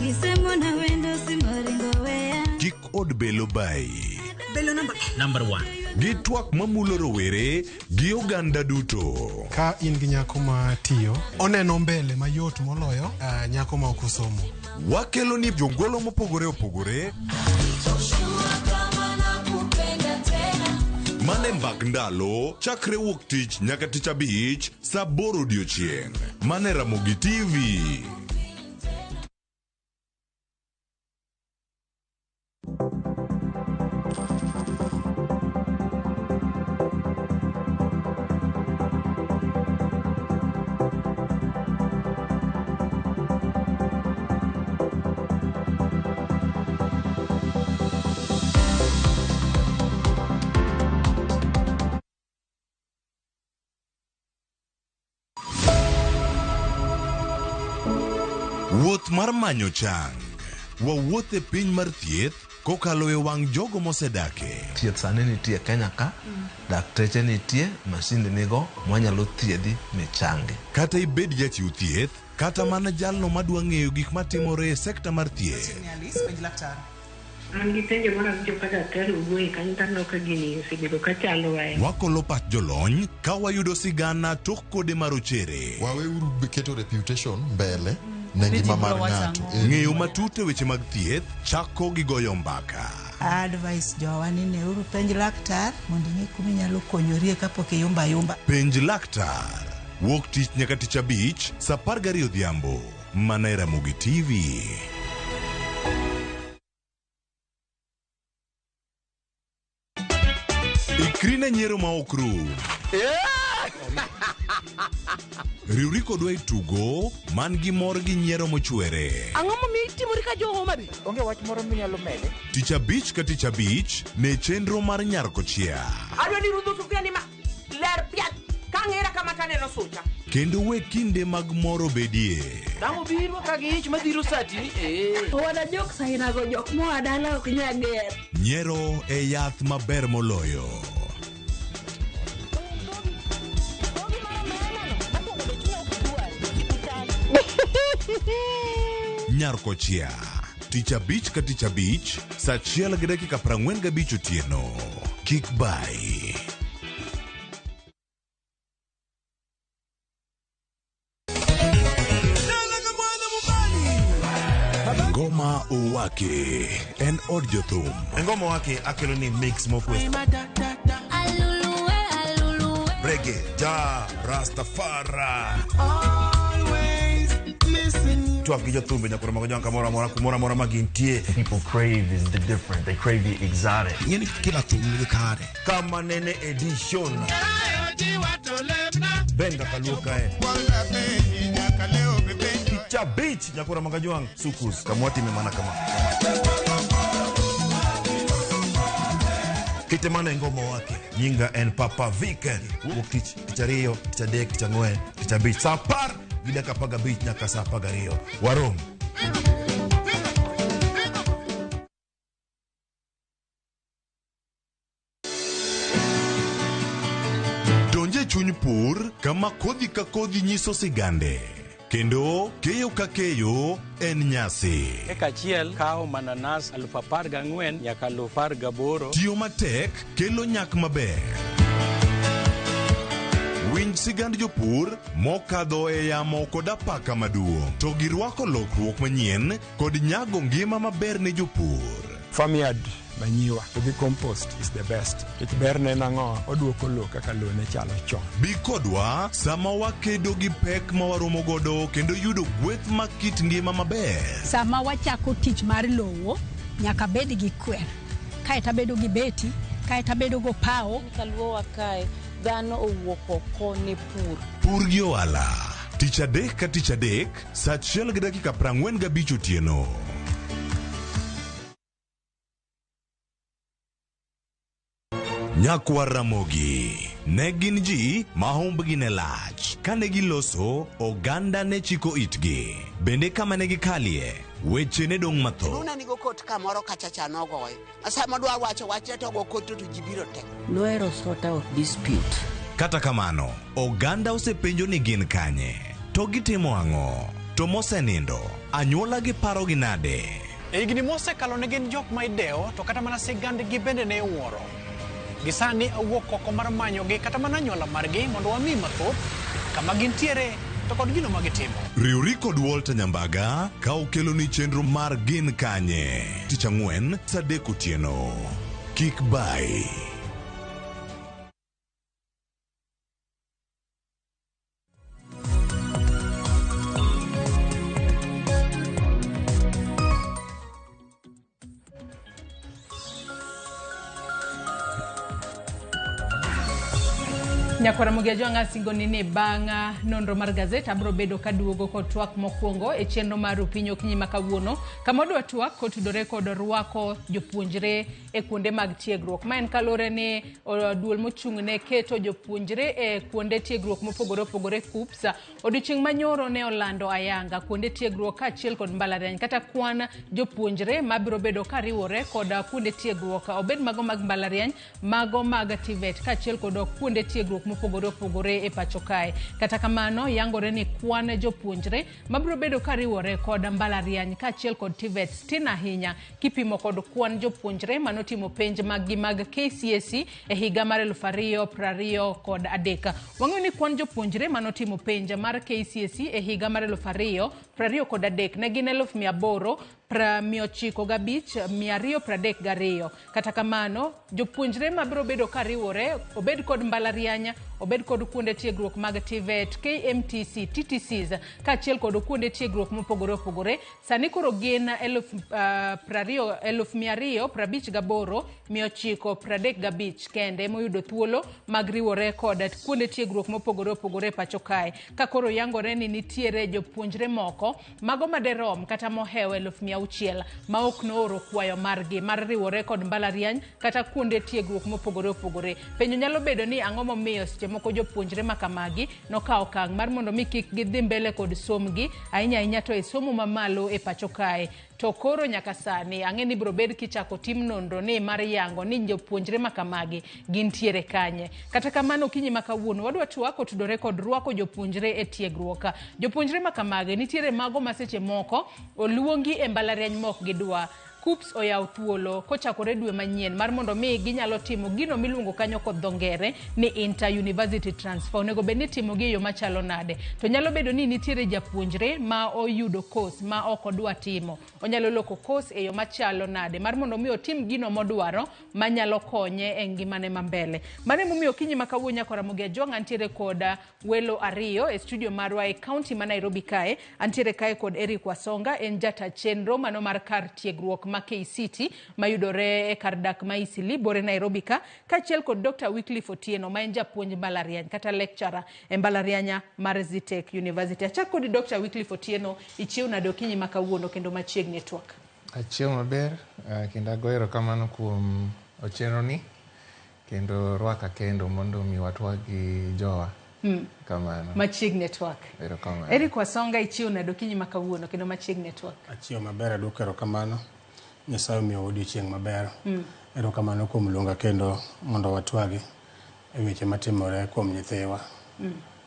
Kik od belo bai. Belo number 1. Gi twak mamulo rowere gi oganda duto. Ka in gi nyako ma tiyo, oneno mbele mayot moloyo nyako ma ok osomo. Wakelo ni jongolo mopogore opogore. Mane mbak ndalo chakre wuok tich nyaka tich abich saa aboro odiochieng'. Mane Ramogi TV. Wuoth mar manyo chang. Wawuoth e piny mar thieth kokalo e wang' jogo mosedake. Thieth sani nitie Kenya ka, dakteche nitie, masinde nigo mwanyalo thiedhi michangi. Kata ibed jachiw thieth, kata mana jalno madwa ng'eyo gik matimore e sekta mar thieth. An gi penjo moro awinjo ka daktari owuoye kanyo to aneno ka gini osebedo ka chandowa e. Wakolo pach jolony ka wayudo sigana tok kode marochere. Waweuru keto reputation mbele ne ngima mar ng'ato. Ng'eyo matut e weche mag thieth chako gi goyo mbaka. Advice jowa ni neuru penj laktar mondo ing'e kuma inyalo konyorie kapok iyumba ayumba. Penj laktar. Wuok tich nyaka tich abich saa 12 odhiambo. Mana e Ramogi TV. Ikri ne nyiero ma ok rum. Riwri kodwa e tugo man gi mor gi nyiero mochwere. Ang'o momiyo itimori ka jo Homa Bay? Onge wach moro minyalo mede? Tich abich ka tich abich ne chenro mar Nyar Kochia. Adwa ni rudho sufuria ni ma ler piat ka ng'era kama taneno sucha. Kendo we kinde mag mor obedie. Dang' obiro ka gi ich madhiro sati ni ee. Owada jok sainago jok moa dala ok nyal ger. Nyiero e yath maber moloyo. Nyar Kochia. Tich abich ka tich abich, saa achiel gi dakika 45 otieno. Kik bai. Ngoma Owake en od jothum. Ngoma Owake akelo ni mix mokwe. Reggae, ja, Rastafari. Twak gi jothumbe nyakoro mago jwang' kamoro amora kumoro amora ma gintie. People crave is the different. They crave the exotic. Ing'eni kila thum nigi kare. Kama nene edition. Benga kaluo kae. Tich abich nyakoro mago jwang' sukus kamwatime mana kama. Kite mana e ngoma wake. Nyinga en Papa Vic. Wuok tich, tich ariyo, tich adek, tich ang'wen, tich abich. Saa apar gi dakika 15 nyaka saa 12. Warom. Donj e chuny pur kama kodhi ka kodhi nyiso sigande. Kendo keyo ka keyo en nyasi. Eka achiel kawo mananas 14,000 nyaka 18,000. Tiyo matek kelo nyak maber. Winj sigand jopur mokadho e yamo kod apaka maduong' to girwako lokruok manyien kod nyago ngima maber ne jopur. Farmyard manyiwa to gi compost is the best. Nikech berne en ang'o? Oduoko lowo kaka lowo ne chalo chon. Bi kodwa sama wakedo gi pek ma waromo godo kendo yudo gweth mag kit ngima maber. Sama wachako tich mar lowo, nyaka bed gi kwer. Kaeto abedo gi beti, kaeto abedo go pawo. Kaluowa kae, dhano owuok oko ne pur. Pur gi ohala. Tich adek ka tich adek, saa achiel gi dakika 45 otieno. Nyakwar Ramogi ne gin ji ma humbgi ne lach. Kane giloso, oganda ne chiko itgi. Bende kama ne gikalie, weche ne dong' mathoth. Luna nigo kot kamoro kacha cha nogoye. Sama dwa wacho wachne to go kot to ji biro te. Nohero sort out dispute. Kata kamano, oganda osepenjo ni gin kanye, to gitimo ang'o, to mosenindo, anyuola gi parogi nade? E higni mosekalo ne gin jok ma idewo to kata mana sigandgi bende ne iwuoro. Gi sani awuok oko mar manyogi kata mana anyuola margi mondo wami mathoth kama gintiere to kod gino ma gitimo. Riwri kod Walter Nyambaga ka okeloni chenro mar Gin Kanye tich ang'wen saa adek otieno. Kik bai. Nyakwara Ramogi Ajwang' asingoni ni bang' nonro mar gazet abiro bedo kaduogo kod twak mokwongo e chenro mar Upinyi Okinyi ma kawuono, kama wadwa twak kotudore kod rwako jopuonjre e kuonde mag tiegruok. Ma en kaluwore ni duol mochung' ne keto jopuonjre e kuonde tiegruok mopogore opogore KUCCPS odiochieng' manyoro ne olando ayanga kuonde tiegruok kaachiel kod mbalariany kata kwan jopuonjre mabiro bedo kariwore kod kuonde tiegruok, obed mago mag mbalariany, mago mag TVET kaachiel kod kuonde tiegruok mopogore opogore e pacho kae. Kata kamano, yangore ni kwan jopuonjre mabiro bedo kariwore kod mbalariany kaachiel kod TVET tin ahinya kipimo kod kwan jopuonjre manotimo penj maggi mag KCSE e higa mar 2023. Wang'eyo ni kwan jopuonjre manotimo penj mar KCSE e higa mar 2023 ne gin 895,232. Kata kamano, jopuonjre mabiro bedo kariwore, obed kod mbalariany, obed kod kuonde tiegruok mag TVET, KMTC, TTCs kaachiel kod kuonde tiegruok mopogore opogore, sani koro gin 258,935 kende moyudo thuolo mag riwore kod kuonde tiegruok mopogore opogore e pacho kae. Ka koro yangore ni nitiere jopuonjre moko mago maderom kata mohewo 600,000 ma ok nooro kwayo margi mar riwore kod mbalariany kata kuonde tiegruok mopogore opogore. Penjo nyalo bedo ni ang'o momiyo seche moko jopuonjre makamagi nokawo okang' mar mondo mi kik gidhi mbele kod somgi, ahinya ahinya to e somo mamalo e pacho kae. To koro nyaka sani ang'e ni biro bed kichako tim nonro ni mar yango ni jopuonjre makamagi gintiere kanye. Kata kamano, okinyi ma kawuono wadwa twak otudore kod rwako jopuonjre e tiegruok. Jopuonjre makamagi nitiere mago ma seche moko oluongi e mbalariany mok gidwa. KUCCPS oyawo thuolo kochakore dwe manyien mar mondo mi ginyalo timo gino miluongo kanyo kod dho ngere ni inter university transfer. Onego bed ni itimogi e yo machalo nade? To nyalo bedo ni nitiere japuonjre ma oyudo course ma ok odwa timo. Onyalo loko course e yo machalo nade mar mondo mi otim gino modwaro manyalo konye e ngimane ma mbele. Mano emomiyo okinyi ma kawuono nyaka Ramogi Ajwang' antiere kod welo ariyo e studio marwa e county ma Nairobi kae. Antiere kae kod Eric Wasonga, en jata chenro mano mar kar tiegruok ma KCT mayudore e kar dak ma Eastleigh bore Nairobi ka, kaachiel kod Dr. Wycliffe Otieno ma en japuonj mbalariany kata lecturer e mbalariany mar Zetech University. Achak kodi Dr. Wycliffe Otieno, ichiew nade okinyi ma kawuono kendo machiegni e twak? Achiew maber, kendo agoyo erokamano kuom chenroni kendo rwaka kendo mondo mi watwag gi jowa. Kamano. Machiegni e twak. Erokamano. Eric Wasonga, ichiew nade okinyi ma kawuono kendo machiegni e twak? Achiew maber, aduoko erokamano. Nyasaye omiyowa odiochieng' maber. Erokamano kuom luonga kendo mondo watwagi e weche matimore kuom nyithiwa.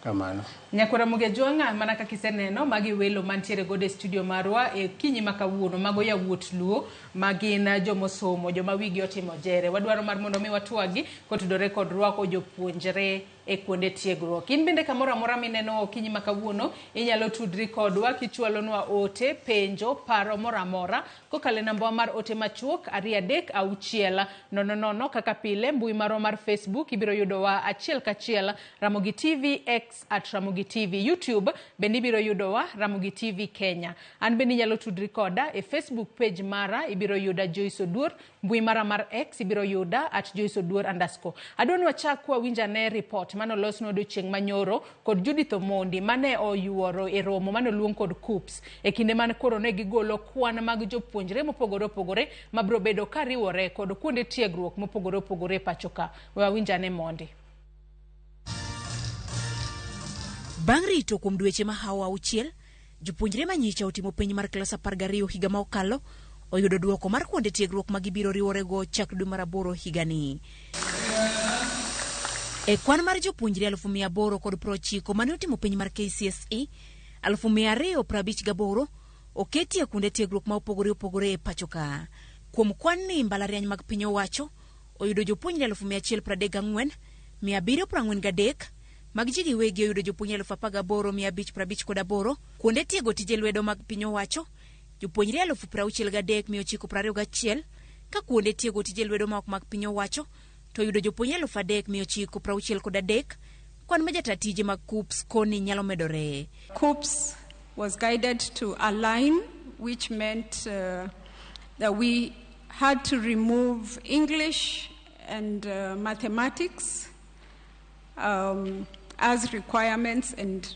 Kamano. Nyakwara Ramogi Ajwang', mana kaka iseneno, magi welo mantiere godo e studio marwa e kinyi ma kawuono, mago yawuot Luo ma gin jomosomo, joma wigi otimo jere. Wadwaro mar mondo mi watwagi kotudore kod rwako jopuonjre e kuonde tiegruok. In bende kamoro amora mineno okinyi ma kawuono, inyalo tudri kodwa kichwalonwa ote, penjo, paro moro amora kokalo e namba mar ote machuok 23600. Kaka pile, mbui marwa mar Facebook ibiro yudowa achiel kachiel Ramogi TV, X at Ramogi TV, YouTube bende ibiro yudowa Ramogi TV Kenya. An bende inyalo tudri koda e Facebook page mara, ibiro yuda Joyce Oduor, mbui mara mar X ibiro yuda at Joyce Oduor underscore. Adwa ni wachak wawinj ane report manolosnwa odiochieng' manyoro kod Judith Omondi mane oyuoro e romo mane oluong kod KUCCPS e kinde mane koro ne gigolo kwan mag jopuonjre mopogore opogore mabiro bedo kariwore kod kuonde tiegruok mopogore opogore e pacho ka. We wawinj ane mondi. Bang' rito kuom dweche mahawo 6, jopuonjre manyicha otimo penj mar klas 12 higa ma okalo oyudo duoko mar kuonde tiegruok ma gibiro riworego chak dwe mar 8 higani. E kwan mar jopuonjre 890 mane otimo penj mar KCSE, 258 oketie kuonde tiegruok ma opogore opogore e pacho ka. Kuom kwan ni mbalariany mag piny owacho oyudo jopuonjre 134,743, mag ji giwegi oyudo jopuonjre 18,558, kuonde tiego tije lwedo mag piny owacho jopuonjre 63,921, ka kuonde tiego tije lwedo ma ok mag piny owacho to oyudo jopuonjre 3,963. Kwan ma jata tije mag KUCCPS koni nyalo medore. KUCCPS was guided to align, which meant that we had to remove English and mathematics as requirements, and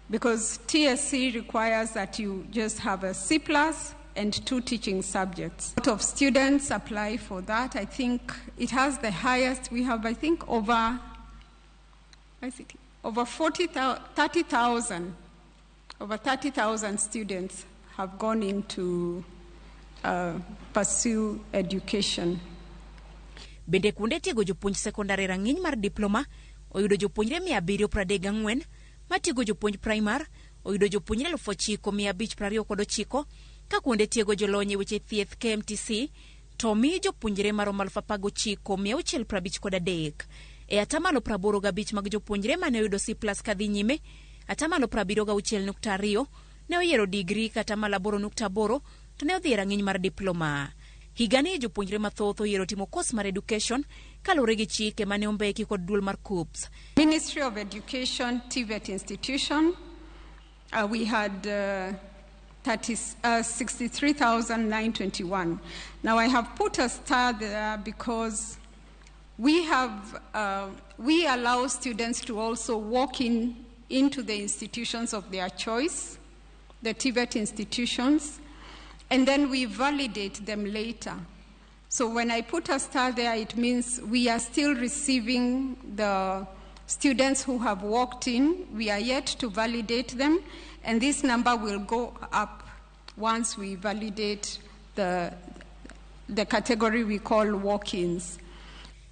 because TSC requires that you just have a C plus and 2 teaching subjects. A lot of students apply for that. I think it has the highest. We have, I think, over 30,000. Over 30,000 students have gone into pursue education. Bende kuonde tiego jopuonj sekondar e rang'iny mar diploma oyudo jopuonjre 734, matiego jopuonj primar oyudo jopuonjre 9,529, ka kuonde tiego jolony e weche thieth KMTC to mi jopuonjre maromo 19,653. E 85% mag jopuonjre mane oyudo C+ kadhi nyime, 76.2% ne oyiero digri kata 8.8 to ne odhi e rang'iny mar diploma. Higani jopuonjre mathoth oyiero timo kos mar education kaluwore gi chike mane ombeki kod duol mar KUCCPS. Ministry of Education TVET institution, we had 63,921. Now I have put a star there because we allow students to also walk into the institutions of their choice, the TVET institutions, and then we validate them later. So when I put a star there, it means we are still receiving the students who have walked in. We are yet to validate them, and this number will go up once we validate the category we call walk-ins.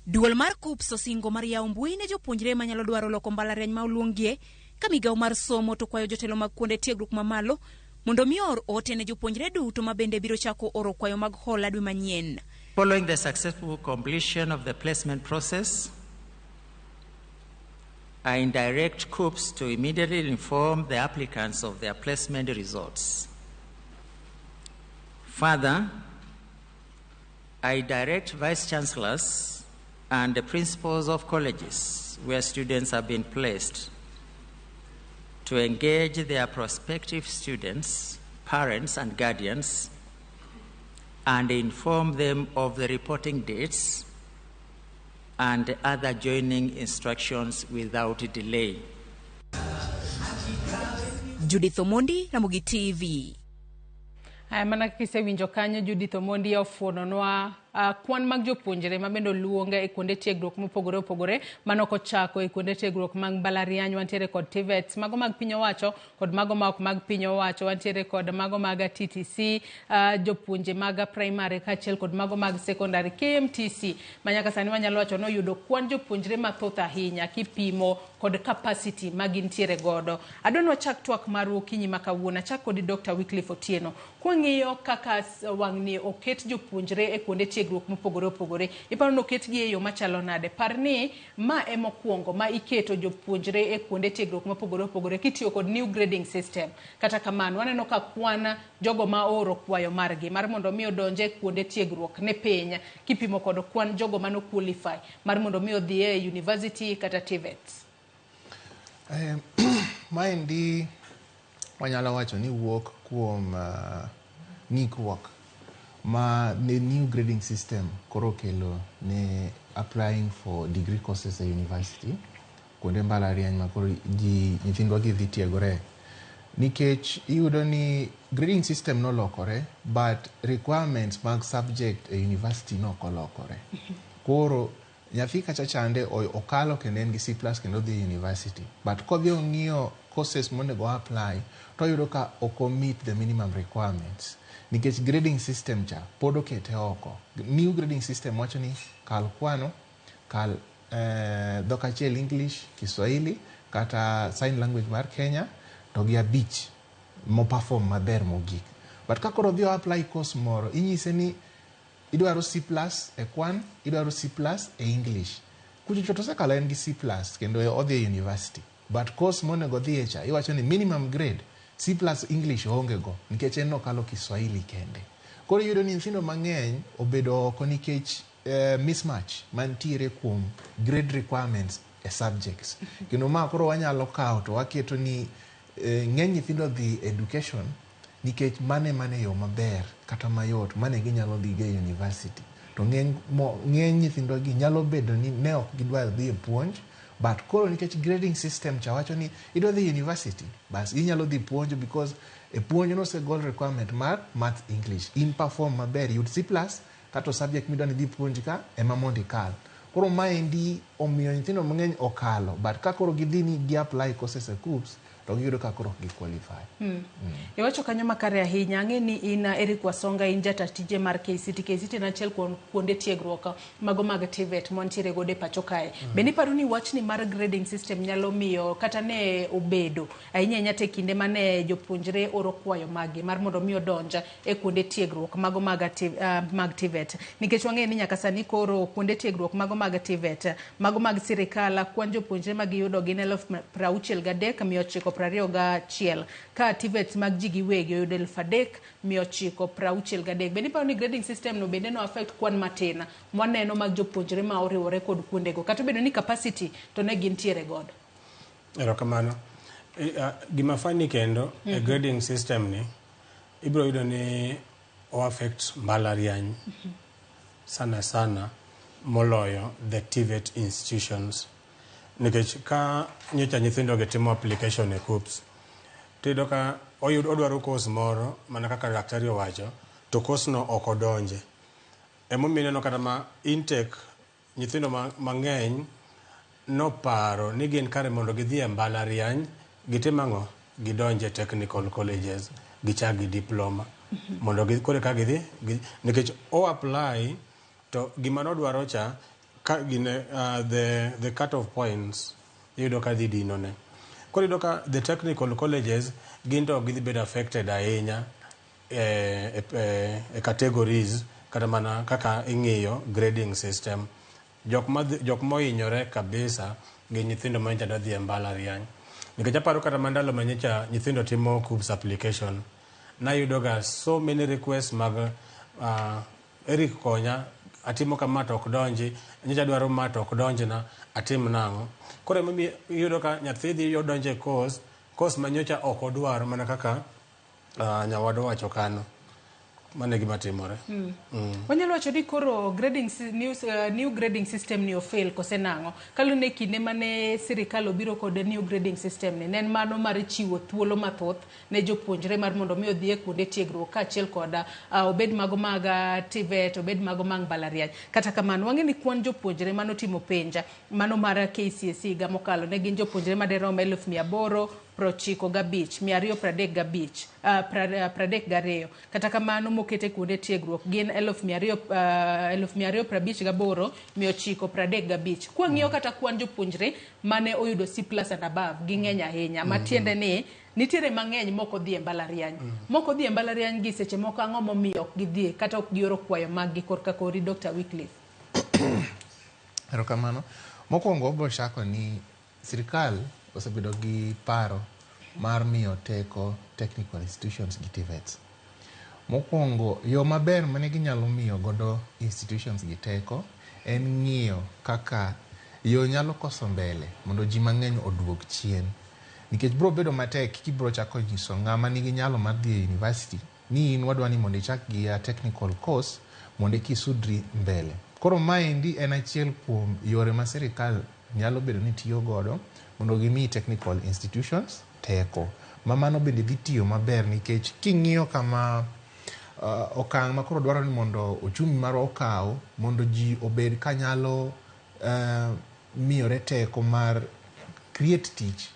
Duol mar KUCCPS osingo mar yawo mbui ne jopuonjre manyalo dwaro loko mbalariany ma oluongie, ka migawo mar somo to kwayo jotelo mag kuonde tiegruok mamalo mondo mi or ote ne jopuonjre duto ma bende biro chako oro kwayo mag hola dwe manyien. Following the successful completion of the placement process, I direct KUCCPS to immediately inform the applicants of their placement results. Further, I direct vice chancellors and the principals of colleges where students have been placed to engage their prospective students, parents, and guardians and inform them of the reporting dates and other joining instructions without delay. Judith Omondi, Ramogi TV. Aya, mana kisewinjo kanyo Judith Omondi ofuononwa kwan mag jopuonjre ma bende oluonge e kuonde tiegruok mopogore opogore mano kochako e kuonde tiegruok mag mbalariany, wantiere kod TVETs mago mag piny owacho kod mago ma ok mag piny owacho, wantiere kod mago mag TTC, jopuonje mag primary kaachiel kod mago mag secondary KMTC ma nyaka sani wanyalo wacho ni oyudo kwan jopuonjre mathoth ahinya kipimo kod capacity ma gintiere godo. Adwa ni wachak twak marwa okinyi ma kawuono, achak kod Dr. Wycliffe Otieno. Kwang'iyo kaka wang'ni oket jopuonjre e kuonde tiegruok mopogore opogore, iparo ni oketgi e yo machalo nade? Par ni ma e mokwongo ma iketo jopuonjre e kuonde tiegruok mopogore opogore kitiyo kod new grading system. Kata kamano waneno ka kwan jogo ma ooro kwayo margi mar mondo mi odonje e kuonde tiegruok ne piny kipimo kod kwan jogo mano qualify mar mondo mi odhi e university kata TVETs. Maendi wanyalo wacho ni wuok kuom ng'ikruok ma the new grading system koro kelo ne applying for degree courses e university kuonde mbalariany ma koro ji nyithindwa gi dhi tiegore, nikech iyudo ni grading system nolokore but requirements mag subject e university nokolokore. Koro nyathi kacha chande okalo kendo en gi C+ kendo odhi e university, but kodhi ong'iyo courses monego apply to oyudo ka ok meet the minimum requirements nikech grading system cha pod okete oko. New grading system wacho ni kal kwano, kal dhok achiel English, Kiswahili kata sign language mar Kenya to gi 5 mo perform maber mogik. But ka koro odhi o apply course moro, inyise ni idwaro C+ e kwan, idwaro C+ e English. Kuchocho to osekalo en gi C+ kendo odhi e university. But course monego odhiye cha iwacho ni minimum grade C+ English oonge go nikech en nokalo Kiswahili kende. Koro iyudo ni nyithindo mang'eny obedo oko nikech mismatch mantiere kuom grade requirements e subjects. Kendo ma koro wanyalo kawo to waketo ni ng'eny nyithindo dhi education nikech mane yo maber kata mayot mane ginyalo dhi go e university. To ng'eny nyithindo gi nyalo bedo ni ne ok gidwar dhi e puonj, But koro nikech grading system cha wacho ni idwa dhi university, bas inyalo dhi puonjo because e puonj nosegol requirement mar math English. In perform maber, yud C plus, kato subject midwa ni idhi puonj ka ema mondo ikal. Koro maendi omiyo nyithindo mang'eny okalo, but ka koro gidhi ni gi apply courses e KUCCPS, to giyudo ka koro ok gi qualify. Iwacho kanyo makare ahinya. Ang'e ni in Eric Wasonga in jata tije mar KCT. KCT en achiel kuom kuonde tiegruok mago mag TVET mwantiere godo e pacho kae. Bende iparo ni wachni mar grading system nyalo miyo kata ne obedo ahinya ahinya te kinde mane jopuonjre oro kwayo maggi mar mondo mi odonj e kuonde tiegruok mago mag TVET. Nikech wang'eyo ni nyaka sani koro kuonde tiegruok mago mag TVET, mago mag sirikal, kwan jopuonjre ma giyudo gin 63,921, ka TVET mag ji giwegi oyudo 3,963. Bende iparo ni grading system no bende no affect kwan matin mwaneno mag jopuonjre ma oriwore kod kuondego, kata obedo ni capacity to ne gintiere godo? Erokamano. Gima funny kendo e grading system ni ibiro yudo ni o affect mbalariany sana sana moloyo the TVET institutions. Nikech ka nyocha nyithindo gi timo application e KUCCPS, tiyudo ka oyud odwaro course moro mana kaka daktari owacho, to course no ok odonje. Emomiyo ineno kata ma intake nyithindo mang'eny noparo ni gin kare mondo gidhi e mbalariany gitim ang'o? Gidonje technical colleges, gichak gi diploma mondo koro ka gidhi nikech o apply to gima nodwaro cha ka gine the cut off points iyudo ka dhi dinone. Koro iyudo ka the technical colleges gin to ok gidhi bedo affected ahinya e categories kata mana kaka ing'iyo grading system. Jok mohinyore kabisa gin nyithindo ma nyocha dwa dhi e mbalariany. Nikech aparo kata mana ndalo ma nyocha nyithindo timo KUCCPS application, nayudo ga so many requests mag Eric konya, atimo kama to ok donji, nyocha adwaro ma to ok donjna, atim nang'o? Koro emomiyo iyudo ka nyathi dhi odonjo e course ma nyocha ok odwar mana kaka nyawadwa owacho kano. Mano e gima timore. Wanyalo wacho ni koro new grading system ni ofail kose nang'o? Kaluwore ni kinde mane sirikal obiro kod new grading system ni, ne en mano mar chiwo thuolo mathoth ne jopuonjre mar mondo mi odhi e kuonde tiegruok kaachiel kod obed mago mag TVET, obed mago mag mbalariany. Kata kamano, wang'e ni kwan jopuonjre manotimo penj mano mar KCSE higa mokalo ne gin jopuonjre madirom 895,235, 32. Kata kamano mokete kuonde tiegruok gin 258,935. Kwang'iyo kata kwan jopuonjre mane oyudo C plus and above ging'eny ahinya. Matiende ni nitiere mang'eny mok odhi e mbalariany. Mok odhi e mbalariany gi seche moko ang'o momiyo ok gidhi kata ok gioro kwayo mag gi korka kori Dr. Wycliffe? Erokamano. Mokwongo wabiro chako ni sirikal osebedo gi paro mar miyo teko technical institutions gi TVETs. Mokwongo, yo maber mane ginyalo miyo godo institutions gi teko en ng'iyo kaka yo nyalo koso mbele mondo ji mang'eny oduog chien. Nikech biro bedo matek kibiro chako nyiso ng'ama nigi nyalo mar dhi e university ni in wadwa ni mondo ichak gi a technical course mondo eka isudri mbele. Koro maendi en achiel kuom yore ma sirikal nyalo bedo ni tiyo godo mondo gimi technical institutions teko. Ma mano bende dhi tiyo maber nikech king'iyo kama okang' ma koro dwaro ni mondo ochumi marwa okaw mondo ji obed kanyalo miyore teko mar create tich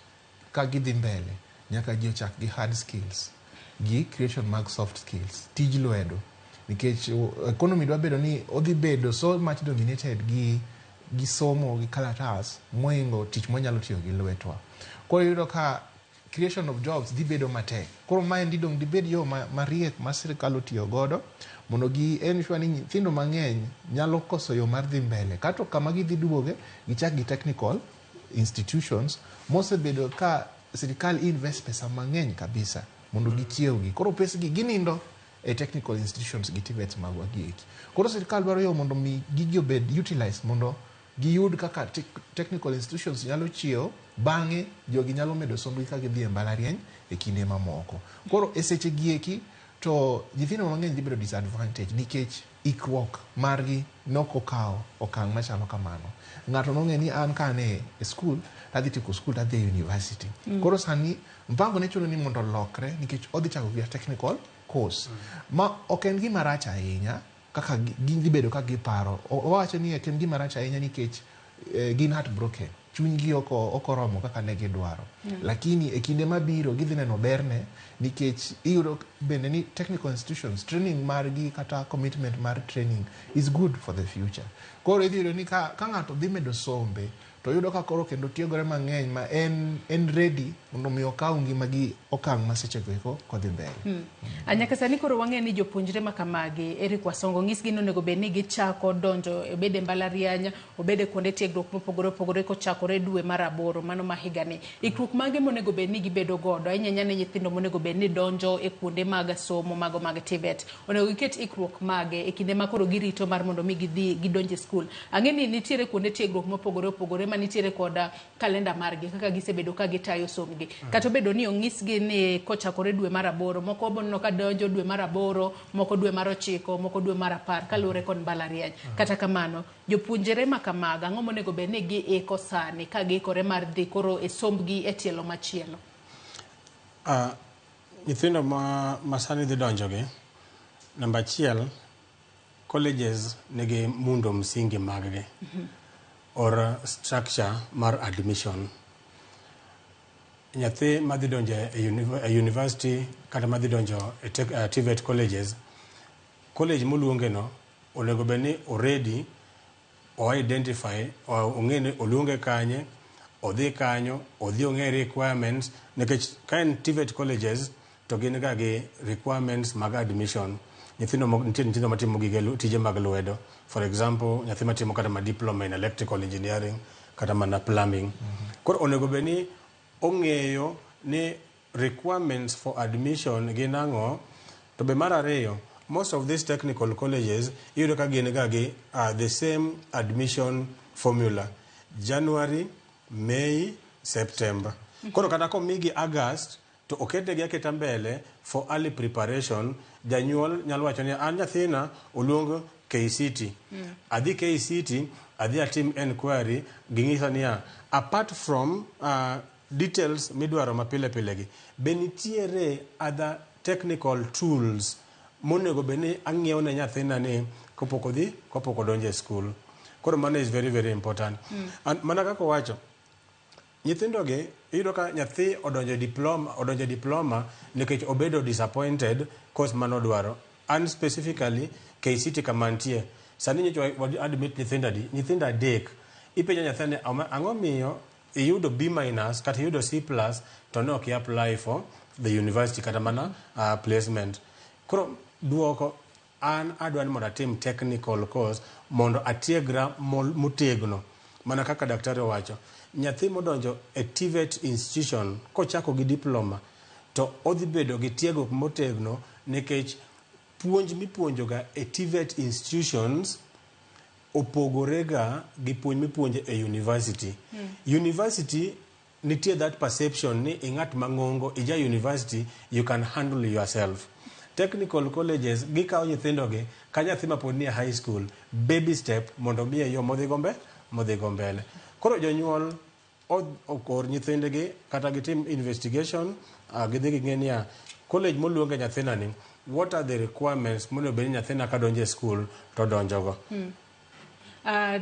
ka gidhi mbele, nyaka ji ochak gi hard skills gi creation mag soft skills, tij lwedo. Nikech economy dwa bedo ni odhi bedo so much dominated gi somo gi kalatas mohingo tich mwanyalo tiyo gi lwetwa. Koro iyudo ka creation of jobs dhi bedo matek. Koro maendi dong' dibed yo mariek ma sirikal otiyo godo mondo gi ensure ni nyithindo mang'eny nyalo koso yo mar dhi mbele. Kato kama gidhi duoge, gichak gi technical institutions mosebedo ka sirikal invest pesa mang'eny kabisa mondo gichiewgi. Koro pesgi ginindo e technical institutions gi TVETs magwa gi eki. Koro sirikal dwaro yo mondo mi gigi obed utilized mondo giyud kaka technical institutions nyalo chiewo, bang'e jogi nyalo medo sombgi ka gidhi e mbalariany e kinde mamoko. Koro e seche gi eki to nyithindo mang'eny dhi bedo disadvantage nikech Ikruok margi nok okawo okang' machalo kamano. Ng'ato nong'e ni an ka an e skul tadhi tieko skul tadhi e university. Koro sani mpango ne chuno ni mondo olokre nikech odhi chako gi a technical course. Ma ok en gima rach ahinya kaka gidhi bedo ka giparo. Wawacho ni ok en gima rach ahinya nikech gin heartbroken. Chunygi ok oromo kaka ne gidwaro. Lakini e kinde mabiro gidhi neno berne nikech iyudo bende ni technical institutions training margi kata commitment mar training is good for the future. Koro idhi yudo ni ka ng'ato dhi medo sombe to yudo ka koro kendo tiegore mang'eny ma en ready mondo mi okaw ngima gi okang' ma sechego eko kodhi mbele. Nyaka sani koro wang'eyo ni jopuonjre ma kamagi Eric Wasongo nyisgi ni onego bed ni gichako donjo obed e mbalariany, obed e kuonde tiegruok mopogore opogore kochakore dwe mar 8 mano ma higani. Ikruok mage monego bed ni gibedo godo ahinya ahinya ne nyithindo monego bed ni donjo e kuonde mag somo mago mag TVET. Onego giket ikruok mage e kinde ma koro girito mar mondo mi gidhi gidonj e skul. Ang'e ni nitiere kuonde tiegruok mopogore opogore manitiere koda kalenda margi kaka gisebedo ka gitayo sombgi. Kata obedo ni onyisgi ni kochakore dwe mar 8, moko boneno ka donjo dwe mar 8, moko dwe mar 9, moko dwe mar 10 kaluwore kod mbalariany. Kata kamano, jopuonjre ma kamago ang'o monego bed ni giiko sani ka giikore mar dhi koro e sombgi e tielo machielo? Nyithindo ma sani dhi donjogi, namba 1, colleges nigi muundo msingi maggi or structure mar admission. Nyathi madhi donjo e university kata madhi donjo e TVET colleges, college moluonge no onego bed ni already o identify, ong'e ni oluonge kanye, odhi kanyo, odhi ong'e requirements, nikech ka en TVET colleges to gin ga gi requirements mag admission. Nyithindo nitie nyithindo matimo gige tije mag lwedo. For example, nyathi matimo kata ma diploma in electrical engineering kata mana plumbing. Koro onego bed ni ong'eyo ni requirements for admission gin ang'o. To be mar 2, most of these technical colleges iyudo ka gin ga gi the same admission formula: January, May, September. Koro kata komigi August to oketnegi aketa mbele for early preparation. Janyuol nyalo wacho ni an nyathina oluong KCT. Adhi KCT, adhi atim enquiry, ging'isa niya, apart from details midwaro mapile pile gi, be nitiere other technical tools monego bed ni ang'iewo ne nyathina ni kopok odhi, kopok odonjo e school. Koro mano is very very important. And mana kaka owacho, nyithindo gi iyudo ka nyathi odonjo e diploma nikech obedo disappointed course manodwaro. And specifically KCT kama nitie sani nyocha wa admit nyithindo adi? Nyithindo 3. Ipenjo nyathi ni ang'o miyo iyudo B minus kata iyudo C plus to ne ok i apply for the university kata mana placement. Koro duoko, an adwa ni mondo atim technical course mondo atiegra motegno. Mana kaka daktari owacho, nyathi modonjo e TVET institution kochako gi diploma to odhi bedo gi tiegruok motegno nikech puonj mipuonjoga e TVET institutions opogore ga gi puonj mipuonjo e university. University nitie that perception ni ing'at mang'ongo, ija university, you can handle yourself. Technical colleges gikawo nyithindogi ka nyathi ma pod nie high school, baby step mondo miye yo modhigo mbele. Koro jonyuol okor nyithindgi kata gitim investigation, gidhi ging'e niya, college moluonge nyathina ni, what are the requirements monego bed ni nyathina kadonjo e school to donjogo.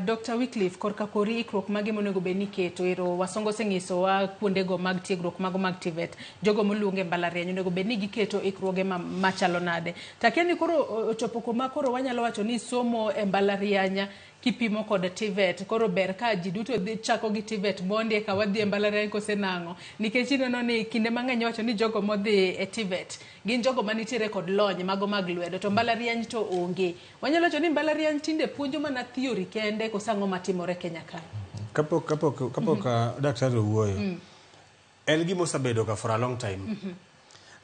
Dr. Wycliffe, korka kori ikruok mage monego bed ni iketo? Ero Wasongo osenyisowa kuondego mag tiegruok mago mag TVET. Jogo moluong e mbalariany onego bed ni giketo ikruoge machalo nade? Takia ni koro ochopo kuma koro wanyalo wacho ni somo e mbalariany kipimo kod TVET. Koro ber ka ji duto dhi chako gi TVET mondi eka wadhi e mbalariany kose nang'o? Nikech ineno ni kinde mang'eny iwacho ni jogo modhi e TVET gin jogo manitiere kod lony mago mag lwedo to mbalariany to onge. Wanyalo wacho ni mbalariany tinde puonjo mana theory kende koso ang'o matimore Kenya ka? Kapok daktari owuoyo, en gima osebedo ga for a long time.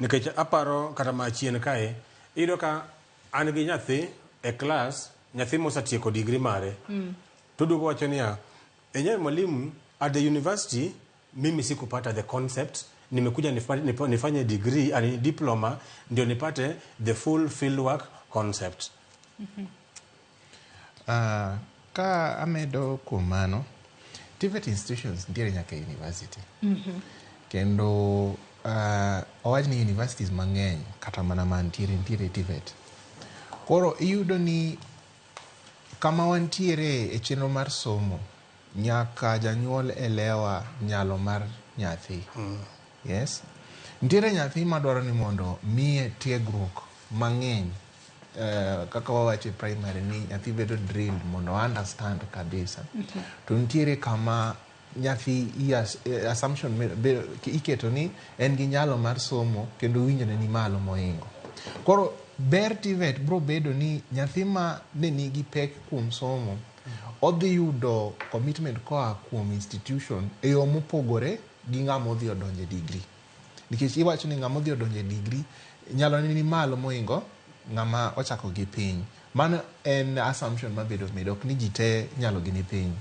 Nikech aparo kata machien kae, iyudo ka an gi nyathi e class, nyathi mosetieko degree mare. To duogo wacho niya, enyewe mwalimu, at the university mimi sikupata the concept, nimekuja nifanye degree, ani diploma ndio nipate the full fieldwork concept. Ka amedo kuom mano, TVET institutions nitiere nyaka e university. Kendo owach ni universities mang'eny kata mana mantiere nitiere TVET. Koro iyudo ni kama wantiere e chenro mar somo, nyaka janyuol elewa nyalo mar nyathi. Yes. Nitiere nyathi madwaro ni mondo miye tiegruok mang'eny, kaka wawacho e primary ni nyathi bedo drilled mondo understand kabisa. To nitiere kama nyathi assumption iketo ni en gi nyalo mar somo kendo winjone ni malo mohingo. Koro ber TVET bro bedo ni nyathi ma ne nigi pek kuom somo odhi yudo commitment koa kuom institution e yo mopogore gi ng'ama odhi odonjo e degree. Nikech iwacho ni ng'ama odhi odonjo e degree nyalo ne ni malo mohingo ng'ama ochako gi piny. Mano en assumption mabedo medo, ok ni ji te nyalo gi ni piny.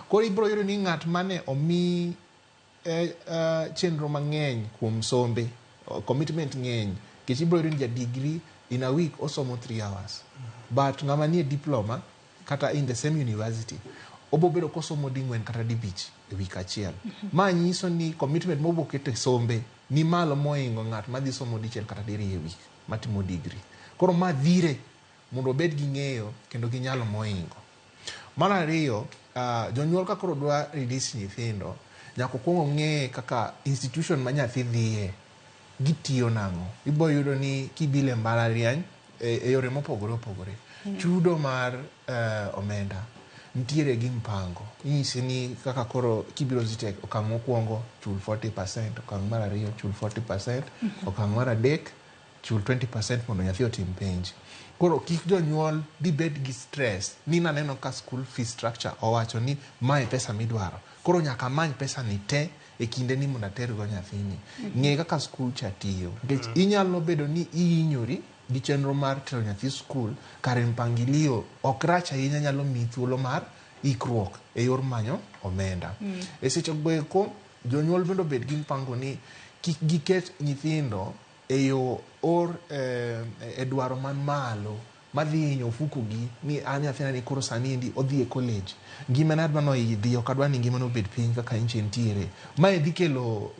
Koro ibiro yudo ni ng'at mane omi chenro mang'eny kuom sombe, commitment ng'eny, nikech ibiro yudo ni ja degree in a week osomo 3 hours. But ng'ama nie diploma kata in the same university obo bedo kosomo ding'wen kata dibich e week achiel. Ma nyiso ni commitment mobo keto e sombe ni malo mohingo ng'at madhi somo dichiel kata diriyo e week matimo degree. Koro ma dhire mondo obed gi ng'eyo kendo gi nyalo mohingo. Mar ariyo, jonyuol ka koro dwa release nyithindo, nyaka okuong ong'e kaka institution ma nyathi dhiye gitiyo nang'o. Ibo yudo ni kibile mbalariany e yore mopogore opogore. Chudo mar omenda nitiere gi mpango. Inyisi ni kaka koro kibiro Zetech, okang' mokwongo chul 40%, okang' mar ariyo chul 40%, okang' mar adek chul 20% mondo nyathi otim penj. Koro kik jonyuol dhi bed gi stress ni naneno ka school fee structure owacho ni mae pesa midwaro. Koro nyaka amany pesa ni te e kinde ni mondo atergo nyathini. Ng'e kaka skul cha tiyo. Nikech inyalo bedo ni ihinyori gi chenro mar tero nyathi skul, kare mpangilio ok rach ahinya, nyalo miyi thuolo mar ikruok e yor manyo omenda. E seche go eko, jonyuol bende obed gi mpango ni kik giket nyithindo e yo or e dwaro man malo madhi hinyo ofuku gi ni an nyathina ni koro sani endi odhi e college, ngimane adwa ni oidhi, ok adwa ni ngimane obed piny kaka nchi entiere. Mae dhi kelo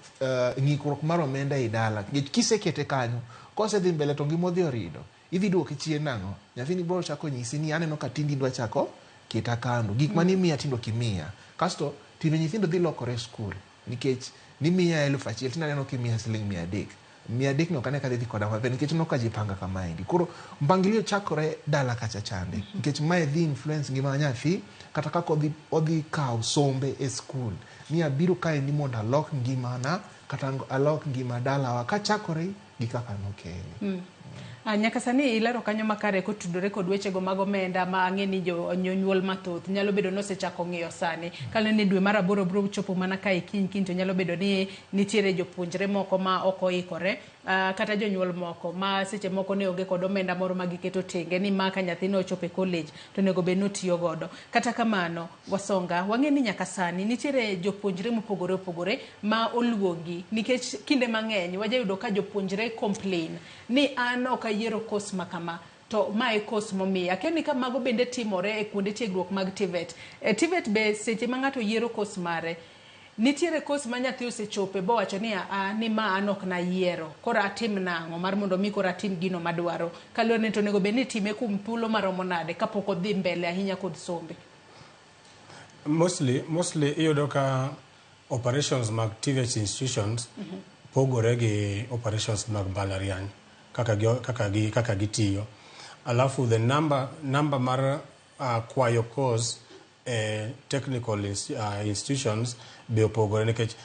ng'ikruok mar omenda e dala, nikech kisekete kanyo kosedhi mbele to ngima odhi orido, idhi duoke chien nang'o? Nyathini biro chako nyisi ni aneno ka tindi idwa chako keta kando, gik mane imiya tinde ok imiya. Kasto timbe nyithindo dhi lokore e skul, nikech nimiya 1000 tinde aneno kimiya siling 300. 300 no ok ane ka dhi koda maber nikech aneno ka ji panga kamaendi. Koro mpangilio chakore dala kacha chande, nikech mae dhi influence ngima nyathi kata kaka odhi kawo sombe e skul ni abiro kaendi mondo alok ngimana kata alok ngima dalawa kachakore gi kaka nokele. Nyaka sani ilero kanyo makare kotudore kod wechego mag omenda ma ang'e ni jonyuol mathoth nyalo bedo ni osechako ng'iyo sani. Kaluwore ni dwe mar aboro biro chopo mana kae kiny kiny, to nyalo bedo ni nitiere jopuonjre moko ma ok oikore, kata jonyuol moko ma seche moko ne onge kod omenda moro ma giketo tenge ni ma ka nyathino ochopo e college to onego bed ni otiyo godo. Kata kamano, Wasonga, wang'e ni nyaka sani nitiere jopuonjre mopogore opogore ma oluongi, nikech kinde mang'eny wajayudo ka jopuonjre complain ni an ok ayiero course ma kama, to ma e course momiya. Akia ni ka mago bende timore e kuonde tiegruok mag TVET. E TVET be seche ma ng'ato yiero course mare, nitiere course ma nyathi osechope bowacho ni a ni ma an ok nayiero, koro atim nang'o mar mondo mi koro atim gino madwaro. Kaluwore ni to onego bed ni itime kuom thuolo maromo nade kapok odhi mbele ahinya kod sombe. Mostly iyudo ka operations mag TVET institutions pogore gi operations mag mbalariany kaka gitiyo. Alafu the number mar kwayo course e technical institutions be opogore, nikech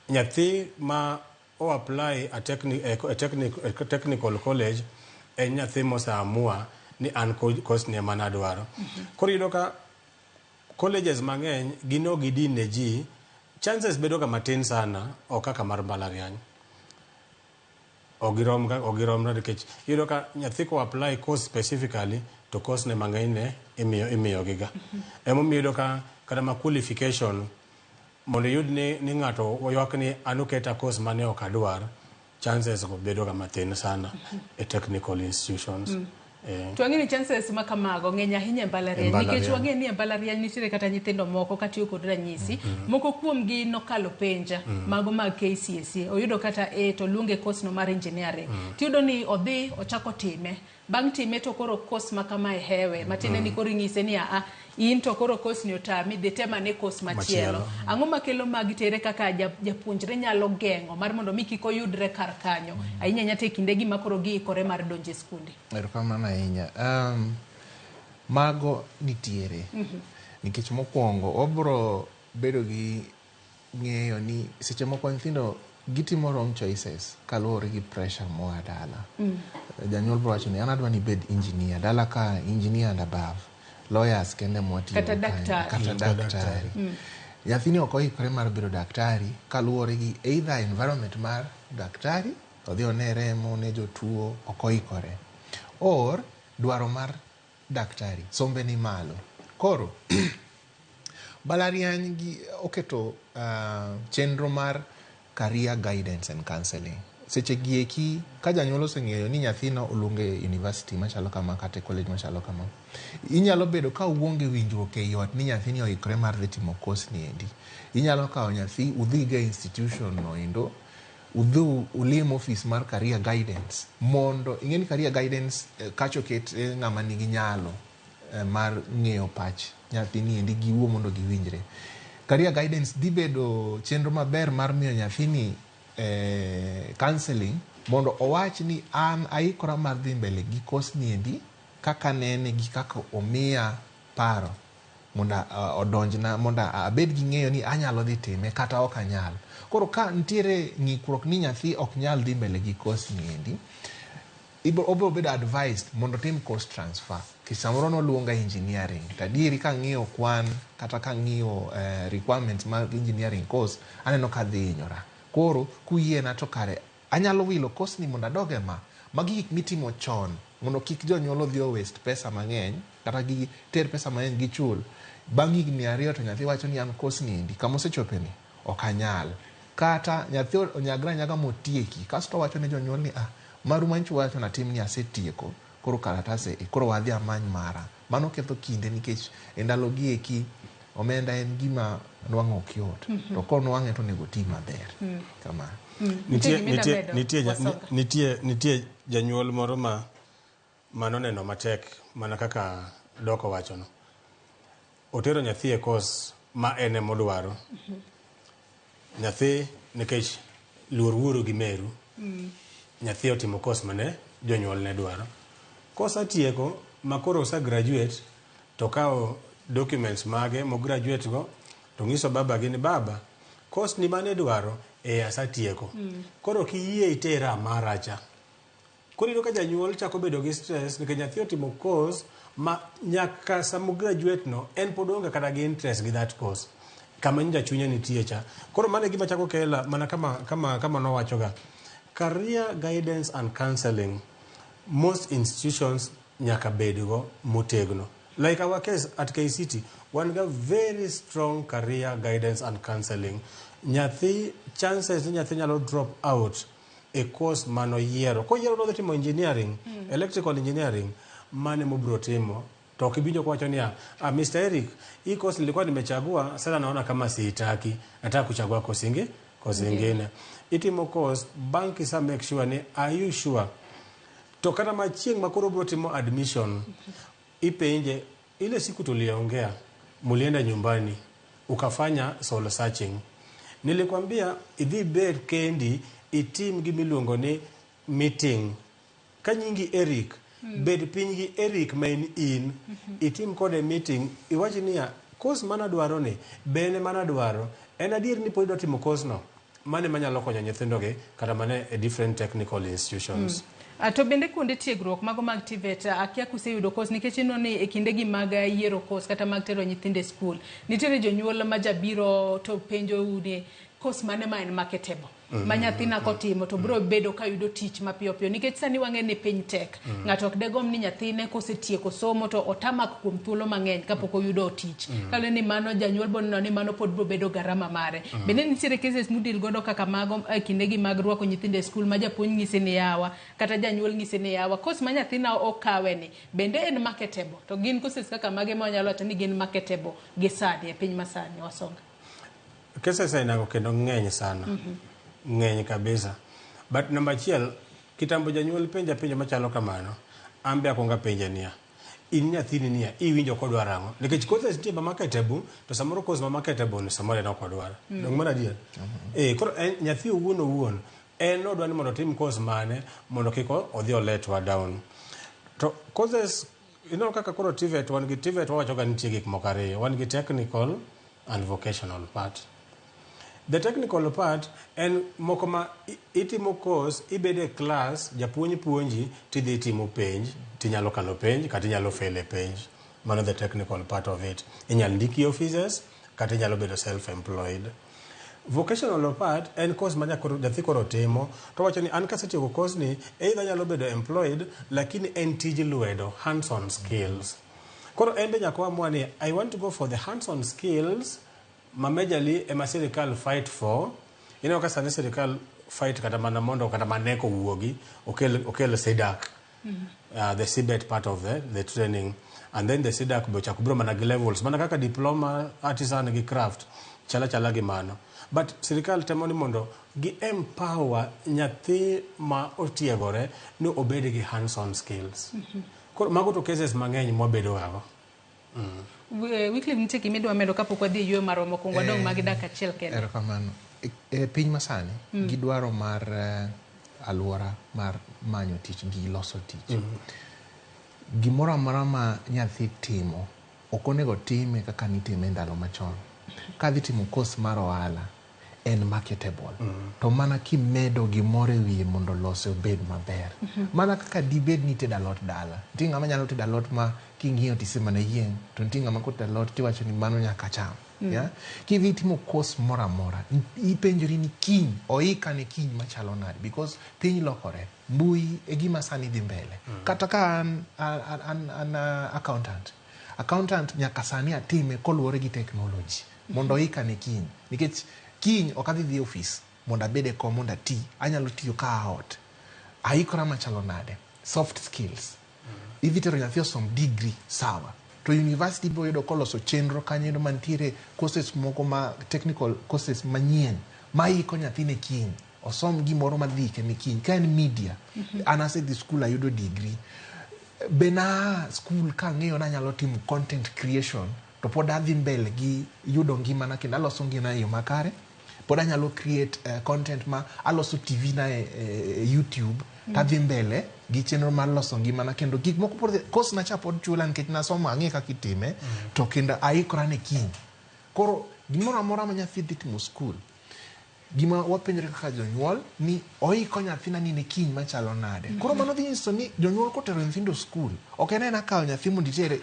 nyathi ma o apply a technical college en nyathi moseamua ni an course ni ema nadwaro. Koro iyudo ka colleges mang'eny gin ok gidin ne ji, chances bedo ga matin sana, ok kaka mar mbalariany. Ok giromre, nikech iyudo ka nyathi ko apply course specifically to course ne mang'eny ne imiyo giga. Emomiyo iyudo ka kata ma qualification mondo iyud ni ng'ato oywak ni an oketa course mane ok adwar, chances go bedo ga matin sana e technical institutions. To wang'e ni chances ma kamago ng'eny ahinya e mbalariany nikech wang'e ni e mbalariany nitiere kata nyithindo moko katiyo kod ranyisi moko kuomgi nokalo penja mago mag KCSE oyudo kata A to luonge course no mar engineering tiyudo ni odhi ochako time bang' time to koro course ma kamae hewe matiende ni koro ing'ise ni aa in to koro course ni otami dhi tem ane course machielo. Ang'o makelo magi tere kaka japuonjre nyalo geng'o mar mondo mi kik oyudre kar kanyo ahinya ahinya to e kindegi ma koro giikore mar donjo e skunde? Erokamano ahinya. Mago nitiere nikech mokwongo wabro bedo gi ng'eyo ni seche moko nyithindo gitimo wrong choices kaluwore gi pressure moa dala. Janyuol bro wacho ni an adwa ni ibed engineer, dala ka engineer and above, lawyers kende mwatiyo kata daktari. Kata daktari. Nyathini ok oikore mar bedo daktari kaluwore gi either environment mar daktari, odhi one remo, one jotuo, ok oikore. Or dwaro mar daktari, sombe ni malo. Koro mbalariany gi oketo chenro mar career guidance and counseling. Seche gi eki ka janyuol oseng'eyo ni nyathino oluonge e university machalo kama kata e college machalo kama, inyalo bedo ka uonge winjruok ei ot ni nyathini oikore mar dhi timo course ni endi. Inyalo kawo nyathi udhigo e institution no endo, udhi ulim office mar career guidance mondo ing'e ni career guidance kacha oket ng'ama nigi nyalo mar ng'eyo pach nyathini endi giwuo mondo giwinjre. Career guidance dhi bedo chenro maber mar miyo nyathini counseling mondo owach ni an aikora mar dhi mbele gi course ni endi kaka nene gi kaka omiya paro mondo odonjna mondo abed gi ng'eyo ni anyalo dhi time kata ok anyal. Koro ka nitiere ng'ikruok ni nyathi ok nyal dhi mbele gi course ni endi, obiro bedo advised mondo otim course transfer. Nikech samoro noluonga engineering, to adieri kang'iyo kwan kata kang'iyo requirements mag engineering course, aneno ka adhi hinyora. Koro kuyiena to kare anyalo wilo course ni mondo adog e ma. Magi gik mitimo chon mondo kik jonyuol odhi o waste pesa mang'eny kata giter pesa mang'eny gichul. Bang' higni 2 to nyathi wacho ni an course ni endi kama osechope ni ok anyal. Kata nyathi onyagre anyaga motieki kasto owacho ne jonyuol ni maru manyicho wacho natim ni asetieko koro kalatase e koro wadhi amany mara. Mano ketho kinde nikech e ndalo gi eki omenda en gima nwang'o ok yot. To konwang'e to onego oti maber. Kamano. Nitie janyuol moro ma manoneno matek mana kaka Doko wachono. Otero nyathi e course ma en emodwaro. Nyathi nikech luor wuoro gi meru. Nyathi otimo course mane jonyuol ne dwaro. Kosetieko ma koro ose graduate to kawo documents mage mo graduate go to ng'iso baba gi ni baba course ni mane dwaro e asetieko. Koro kiyie itera maracha. Koro iyudo ka janyuol chako bedo gi stress nikech nyathi otimo course ma nyaka sama graduate no en pod oonge kata gi interest gi that course. Kama nyocha chunye nitie cha. Koro mano e gima chako kela mana kama nowachoga. Career guidance and counseling most institutions nyaka bedgo motegno. Like our case at KCT, wan ga very strong career guidance and counseling. Nyathi, chances ni nyathi nyalo drop out e course manoyiero. Koyiero nodhi timo engineering, electrical engineering, mane mobro timo. To ok ibinjo kowacho niya, Mr. Eric, hii course nilikuwa nimechagua, sasa naona kama siitaki, nataka kuchagua course ingine. Itimo course, bang' kisa make sure ni, are you sure? To kata ma chieng' ma koro bro timo admission, ipenje, ile siku tuliongea, mulienda nyumbani, ukafanya soul searching. Nilikwambia, idhi ber kendi, itim gimiluongo ni meeting. Ka nyingi Eric, bed piny gi Eric ma en in, itim kode meeting, iwach niya, course mana dwaro ni, bene mana dwaro, en adier ni pod idwa timo course no, mane manyalo konyo nyithindogi kata mana e different technical institutions. To bende kuonde tiegruok mago mag TVET, akia kuseyudo course nikech ineno ni e kindegi mag yiero course kata mag tero nyithindo e skul, nitiere jonyuol ma jabiro to penjou ni course mane ma en marketable. Ma nyathina kotimo to biro bedo ka yudo tich mapiyo piyo nikech sani wang'e ni piny tek. Ng'ato ok degomb ni nyathine kosetieko somo to otamak kuom thuolo mang'eny kapok oyudo tich. Kaluwore ni mano janyuol bo neno ni mano pod biro bedo garama mare. Bende nitiere cases mudil godo kaka mago e kindegi mag rwako nyithindo e skul ma japuonj ng'isi ni yawa kata janyuol ng'isi ni yawa course ma nyathina okawe ni bende en marketable to gin courses kaka mage ma wanyalo wacho ni gin marketable gi sani e piny masani Wasonga. Cases ainago kendo ng'eny sana. Ng'eny kabisa. But namba achiel, kitambo janyuol penja penjo machalo kamano, an be akwongo apenje niya, in nyathini niya, iwinjo kodwaro ang'o? Nikech courses nitie ma marketable, to samoro course ma marketable ni samoro en ok odwar. Donge mano adier? Eh, koro en, nyathi owuon owuon, en odwa ni mondo otim course mane mondo kik odhi oletwa down. To courses, ineno kaka koro TVET, wan gi TVET wawacho ga nitie gik moko ariyo. Wan gi technical and vocational part. The technical part en moko ma itimo course, ibedo e class, japuonj puonji, tidhi itimo penj, tinyalo kalo penj kata inyalo fail e penj. Mano the technical part of it. Inyalo ndiki e offices kata inyalo bedo self-employed. Vocational part en course ma nyathi koro timo to wacho ni an kasetieko course ni either anyalo bedo employed lakini en tij lwedo, hands on skills. Koro en be nyaka waamua ni I want to go for the hands on skills ma majorly ema sirikal fight for. Ineno ka sani sirikal fight kata mana mondo kata mana neko owuogi okel CDACC. The CBET part of the training and then the CDACC be ochako biro mana gi levels mana kaka diploma artisan gi craft chala chala gi mano but sirikal temo ni mondo gi empower nyathi ma otiegore ni obed gi hands on skills. Koro mago to cases mang'eny mwabedo gago. Wycliffe nitie gima idwa medo kapok wadhi e yueyo marwa mokwongo wadong' magi dakika achiel kende. Erokamano. E piny masani gi dwaro mar alwora mar manyo tich gi loso tich. Gimoro amora ma nyathi timo ok onego time kaka nitime e ndalo machon. Kadhi timo course mar ohala en marketable. To mana kimedo gimoro e wiye mondo olose obed maber. Mana kaka dibed ni itedo alot dala. Nitie ng'ama nyalo tedo alot ma king'iyo tise mana yieng' to nitie ng'ama kotedo alot tiwacho ni mano nyaka cham. Yeah? Kidhi timo course moro amora, ipenjori ni kiny oika ne kiny machalo nade because piny lokore. Mbui e gima sani dhi mbele. Kata ka an accountant. Accountant nyaka sani atime koluwore gi technology mondo oika ne kiny. Nikech kiny ok adhi dhi e office mondo abed e kom mondo ati, anyalo tiyo ka aa ot. Aikora machalo nade? Soft skills. Idhi tero nyathi osom degree, sawa. To university biro yudo koloso chenro kanyo mantiere courses moko ma technical courses manyien ma iko nyathi ne kiny. Osom gimoro madhi ike ne kiny. Ka en media, an asedhi school ayudo degree. Be naa school kang'eyo ni anyalo timo content creation to pod adhi mbele gi yudo ngimana kendo aloso ngimana e yo makare. Pod anyalo create content ma aloso TV na e YouTube tadhi mbele gi chenro mar loso ngimana kendo gik moko pod course na cha pod chula nikech nasomo ang'e kaka itime to kendo aikora ne kiny. Koro gimoro amora ma nyathi dhi timo school gima wapenjore kaka jonyuol ni oiko nyathina ni ne kiny machalo nade. Koro mano dhi nyiso ni jonyuol kotero nyithindo school ok en aena kawo nyathi mondo itere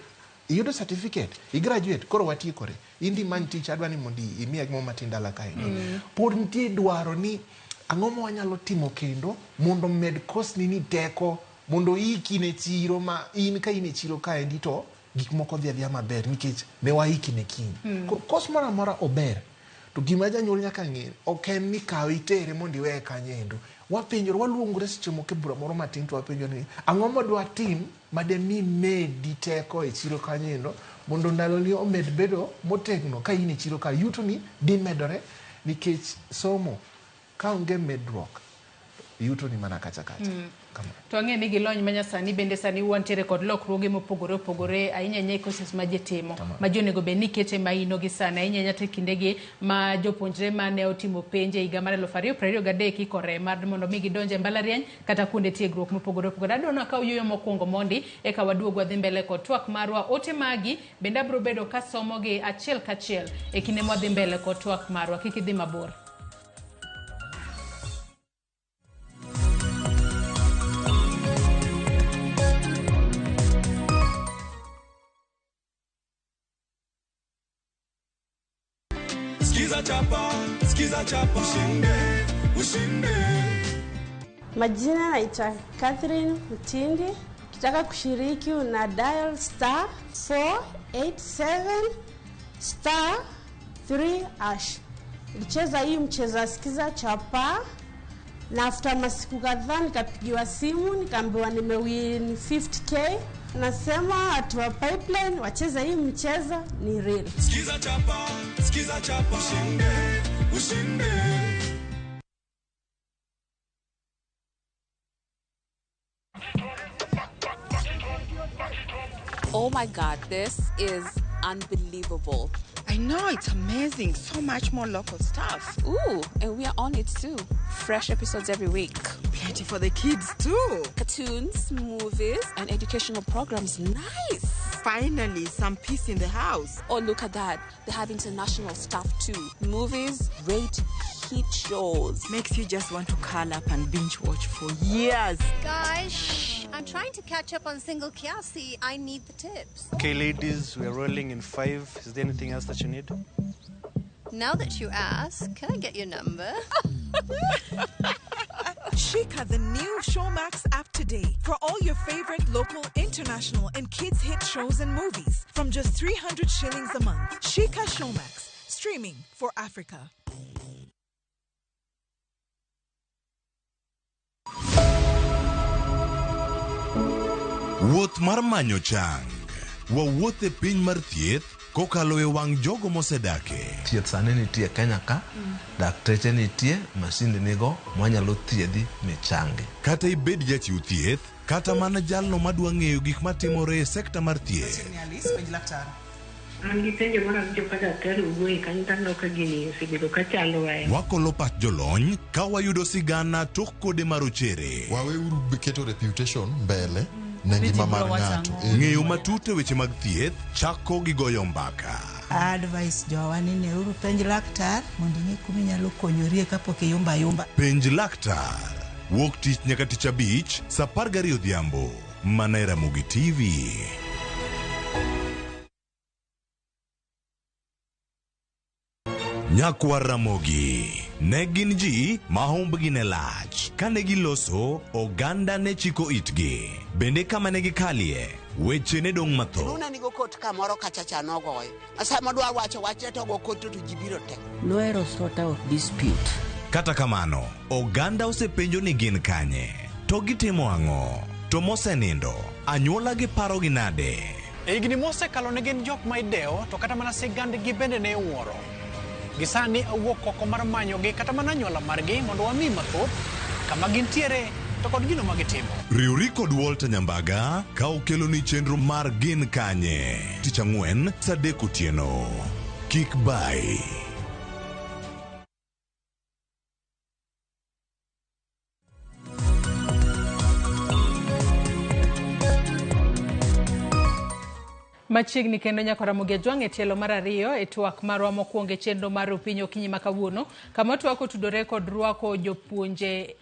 iyudo certificate i graduate koro watiekore in dhi many tich adwa ni mondo imiya gimoro matin dala kaendi. Pod nitie dwaro ni ang'o ma wanyalo timo kendo mondo med course ni teko mondo oiki ne chiro ma in ka in e chiro kaendi to gik moko dhi adhiya maber nikech ne waiki ne kiny. Koro course moro amora ober to gima janyuol nyaka ng'e ok en ni kawe itere mondo iweye kanyo endo. Wapenjore waluongore seche moko e bura moro matin to wapenjore ni ang'o ma dwa tim mademi medi teko e chiro kanyo endo mondo ndaloni omed bedo motegno ka in e chiro ka yutoni dhi medore nikech somo ka onge medruok yutoni mana kacha kacha. To ang'e ni gi lony manyasani bende sani wantiere kod lokruoge mopogore opogore ahinya ahinya e courses ma ji timo ma ji onego bed ni kete maino gi sani ahinya ahinya to kindegi ma jopuonjre mane otimo penj e higa mar 2023 ikore mar mondo mi gidonj e mbalariany kata kuonde tiegruok mopogore opogore. Adwa ni akaw yueyo mokwongo mondi eka waduog wadhi mbele kod twak marwa. Ote magi bende abiro bedo kasomogi achiel kachiel e kinde mwadhi mbele kod twak marwa. Kik idhi mabor. Skiza chapa, skiza chapa, ushinde. ushinde. Majina naitwa Catherine Mtindi. Ukitaka kushiriki una dial star 487 star 3 hash. Nilicheza hii mchezo wa Skiza Chapaa, na after masiku kadhaa nikapigiwa simu nikaambiwa nimewin 50k. Nasema watu wa Pipeline wacheze hii mchezo, ni real. Skiza Chapaa, Skiza Chapaa, ushinde, ushinde. Oh my God, this is unbelievable. I know, it's amazing. So much more local stuff. Ooh, and we are on it too. Fresh episodes every week. Plenty for the kids too. Cartoons, movies, and educational programs. Nice. Finally, some peace in the house. Oh, look at that. They have international stuff too. Movies, great hit shows. Makes you just want to curl up and binge watch for years. Guys, shh. I'm trying to catch up on Single Kiasi. I need the tips. Okay, ladies, we're rolling in 5. Is there anything else that you need? Now that you ask, can I get your number? Shika the new Showmax app today for all your favorite local, international, and kids hit shows and movies from just 300 shillings a month. Shika Showmax, streaming for Africa. Wuoth mar manyo chang. Wawuoth e piny mar thieth kokalo e wang' jogo mosedake. Thieth sani nitie Kenya ka, dakteche nitie, masinde nigo mwanyalo thiedhi michangi. Kata ibed jachiw thieth, kata mana jalno madwa ng'eyo gik matimore e sekta mar thieth. An gi penjo moro awinjo ka daktari owuoye kanyo to aneno ka gini osebedo ka chandowa. Wakolo pach jolony ka wayudo sigana tok kode marochere. Waweuru keto reputation mbele ne ngima mar ng'ato. Ng'eyo matut e weche mag thieth chako gi goyo mbaka. Advice jowa ni neuru penj laktar mondo ing'e kuma inyalo konyorie kapok iyumba ayumba. Penj laktar. Wuok tich nyaka tich abich, saa 12 odhiambo. Mana e Ramogi TV. Nyakwar Ramogi ne gin ji ma humbgi ne lach. Kane giloso, oganda ne chiko itgi. Bende kama ne gikalie, weche ne dong' mathoth. Luna nigo kot kamoro kacha cha nogoye. Sama odwa wacho wachne to ogo kot to ji biro te. Nohero sort out dispute. Kata kamano, oganda osepenjo ni gin kanye, to gitimo ang'o, to mosenindo, anyuola gi parogi nade? E higni mosekalo ne gin jok ma idewo to kata mana sigandgi bende ne iwuoro. Gisani awuok oko mar manyogi kata mana anyuola margi mondo wami mathoth kama gintiere to kod gino ma gitimo. Riwri kod Walter Nyambaga ka okeloni chenro mar Gin Kanye. Tich ang'wen saa 3 otieno. Kik bai. Machiegni kendo nyaka Ramogi Ajwang' e tielo mar ariyo e twak marwa mokwongo e chenro mar Opinyi Okinyi ma kawuono, kama twak otudore kod rwako jopuonjre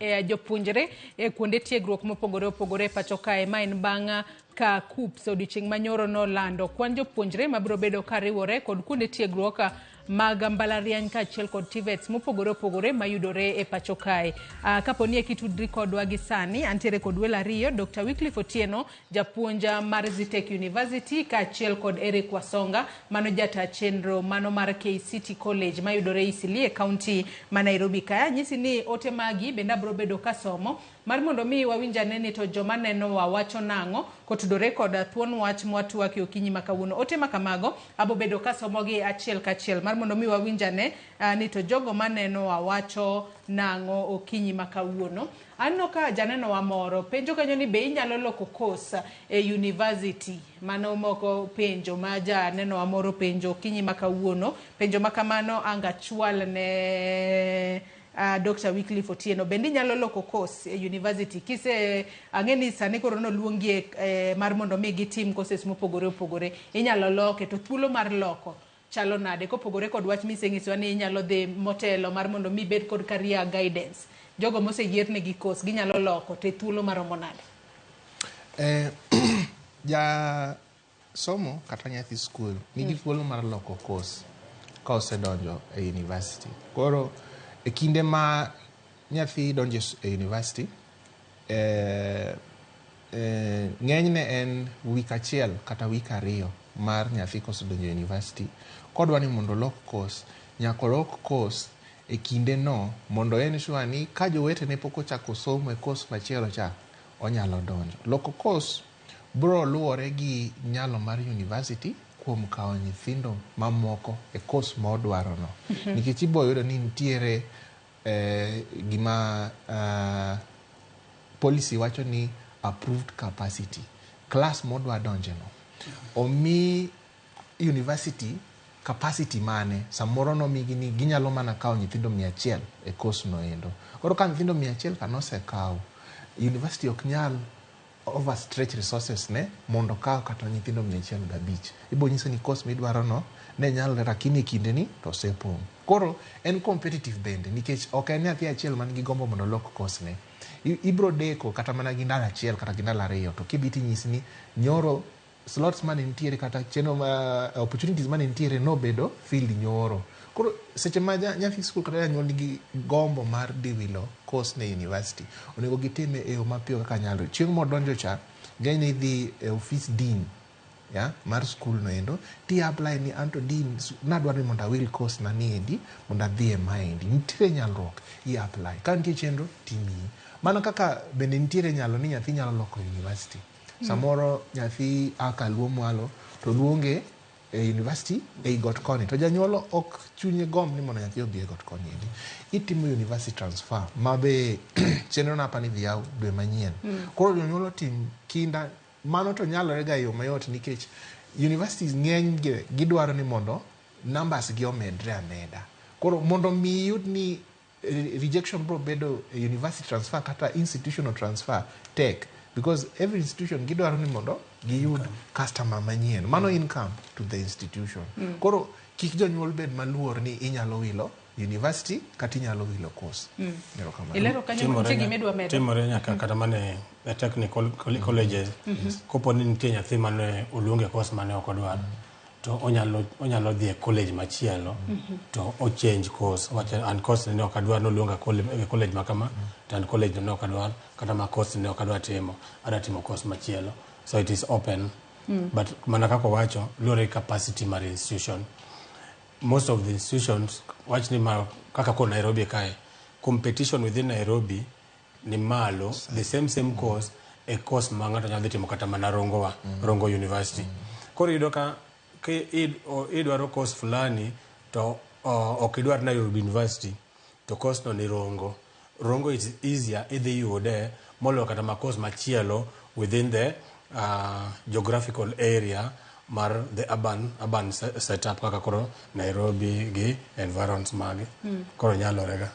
e kuonde tiegruok mopogore opogore e pacho kae. Ma en bang' ka KUCCPS odiochieng' manyoro nolando kwan jopuonjre mabiro bedo kariwore kod kuonde tiegruok mag mbalariany kaachiel kod TVETs mopogore opogore mayudore e pacho kae. Kapo ni ekitudri kodwa gi sani, antiere kod welo ariyo, Dr. Wycliffe Otieno, japuonj mar Zetech University, kaachiel kod Eric Wasonga, mano jata chenro mano mar KCT College mayudore Eastleigh e kaunti ma Nairobi kae. Anyisi ni ote magi bende abiro bedo kasomo mar mondo mi wawinj ane ni to joma nenowa wacho nang'o kotudore kod thuon wach mwatwake okinyi ma kawuono. Ote ma kamago abo bedo kasomogi achiel kachiel mar mondo mi wawinj ane ni to jogo manenowa wacho nang'o okinyi ma kawuono. Aneno ka janenowa moro penjo kanyo ni be inyalo loko course e university. Mano moko penjo ma janenowa moro penjo okinyi ma kawuono. Penjo ma kamano anga chwal ne Dr. Wycliffe Otieno. Bende inyalo loko course e university kise ang'e ni sani koro noluongi mar mondo mi gitim courses mopogore opogore, inyalo loke to thuolo mar loko chalo nade kopogore kod wach misenyisowa ni inyalo dhi motelo mar mondo mi bed kod career guidance. Jogo moseyiernegi course ginyalo loko to e thuolo maromo nade? Ja somo kata nyathi skul nigi thuolo mar loko course ka osedonjo e university. Koro e kinde ma nyathi donjo e university, ng'enyne en week achiel kata week 2 mar nyathi kosedonjo e university. Kodwa ni mondo olok course, nyaka olok course e kinde no mondo ensure ni ka jowetene pok ochako somo e course machielo cha, onyalo donjo. Loko course bro luwore gi nyalo mar university kuom kawo nyithindo mamoko e course ma odwaro no. Nikech ibo yudo ni nitiere gima policy wacho ni approved capacity. Class modwa donje no. Omi university capacity mane, samoro nomigi ni ginyalo mana kawo nyithindo 100 e course no endo. Koro ka nyithindo 100 ka nosekaw, university ok nyal overstretch resources ne mondo okaw kata nyithindo 105. Ibo nyiso ni course midwaro no ne nyalre, lakini e kinde ni to osepong'. Koro en competitive bende, nikech ok en nyathi achiel man gi gombo mondo olok course ne. Ibro deko kata mana gi ndalo achiel kata gi ndalo 2, to kibi tinyisi ni nyoro slots mane nitiere kata chenro ma opportunities mane nitiere nobedo filled nyoro. Koro seche ma nyathi skul kata janyuol nigi gombo mar dhi wilo course ne university, onego gitime e yo mapiyo kaka nyalore. Chieng' modonjo cha, ng'enyne idhi e office dean, ya, mar skul no endo, ti apply ni anto dean, nadwaro ni mondo awil course na ni endi, mondo adhi e maendi. Nitiere nyalruok, i apply. Ka nitie chenro, timiyi. Mano kaka bende nitiere nyalo ni nyathi nyalo loko university. Samoro nyathi a Kaluo mwalo to luonge e university ei got koni, to janyuol ok chunye gomb ni mondo nyathi obi e got koni endi. Itimo university transfer ma be chenro no apani dhi yaw dwe manyien. Koro jonyuol otim kinda, mano to nyalore ga e yo mayot nikech universities ng'eny gi gidwaro ni mondo numbers gi omedre ameda. Koro mondo mi iyud ni rejection bro bedo e university transfer kata institutional transfer tek, because every institution gidwaro ni mondo giyud customer manyien, mano income to the institution. Koro kik jonyuol bed maluor ni inyalo wilo university kata inyalo wilo course. Erokamano. Ilero kanyo nitie gima idwa medo. Timore nyaka kata mana e technical colleges. Kopo ni nitie nyathi mane oluonge course mane ok odwar, to onyalo dhi e college machielo, to o change course. Owacho an course ne ok adwar, noluonga e college ma kama, to an college ne ok adwar, kata ma course ne ok adwar timo, adwa timo course machielo. So it is open. But mana kaka owacho, luwore gi capacity mar institution. Most of the institutions, wach ni ma kaka ko Nairobi kae, competition within Nairobi ni malo, the same course, e course ma ng'ato nyalo dhi timo kata mana Rongo wa, Rongo University. Koro iyudo ka idwaro course fulani to ok idwar Nairobi University, to course no ni Rongo. Rongo is easier idhi yude moloyo kata ma course machielo within the geographical area mar the urban setup kaka koro Nairobi gi environs mage. Koro nyalore ga.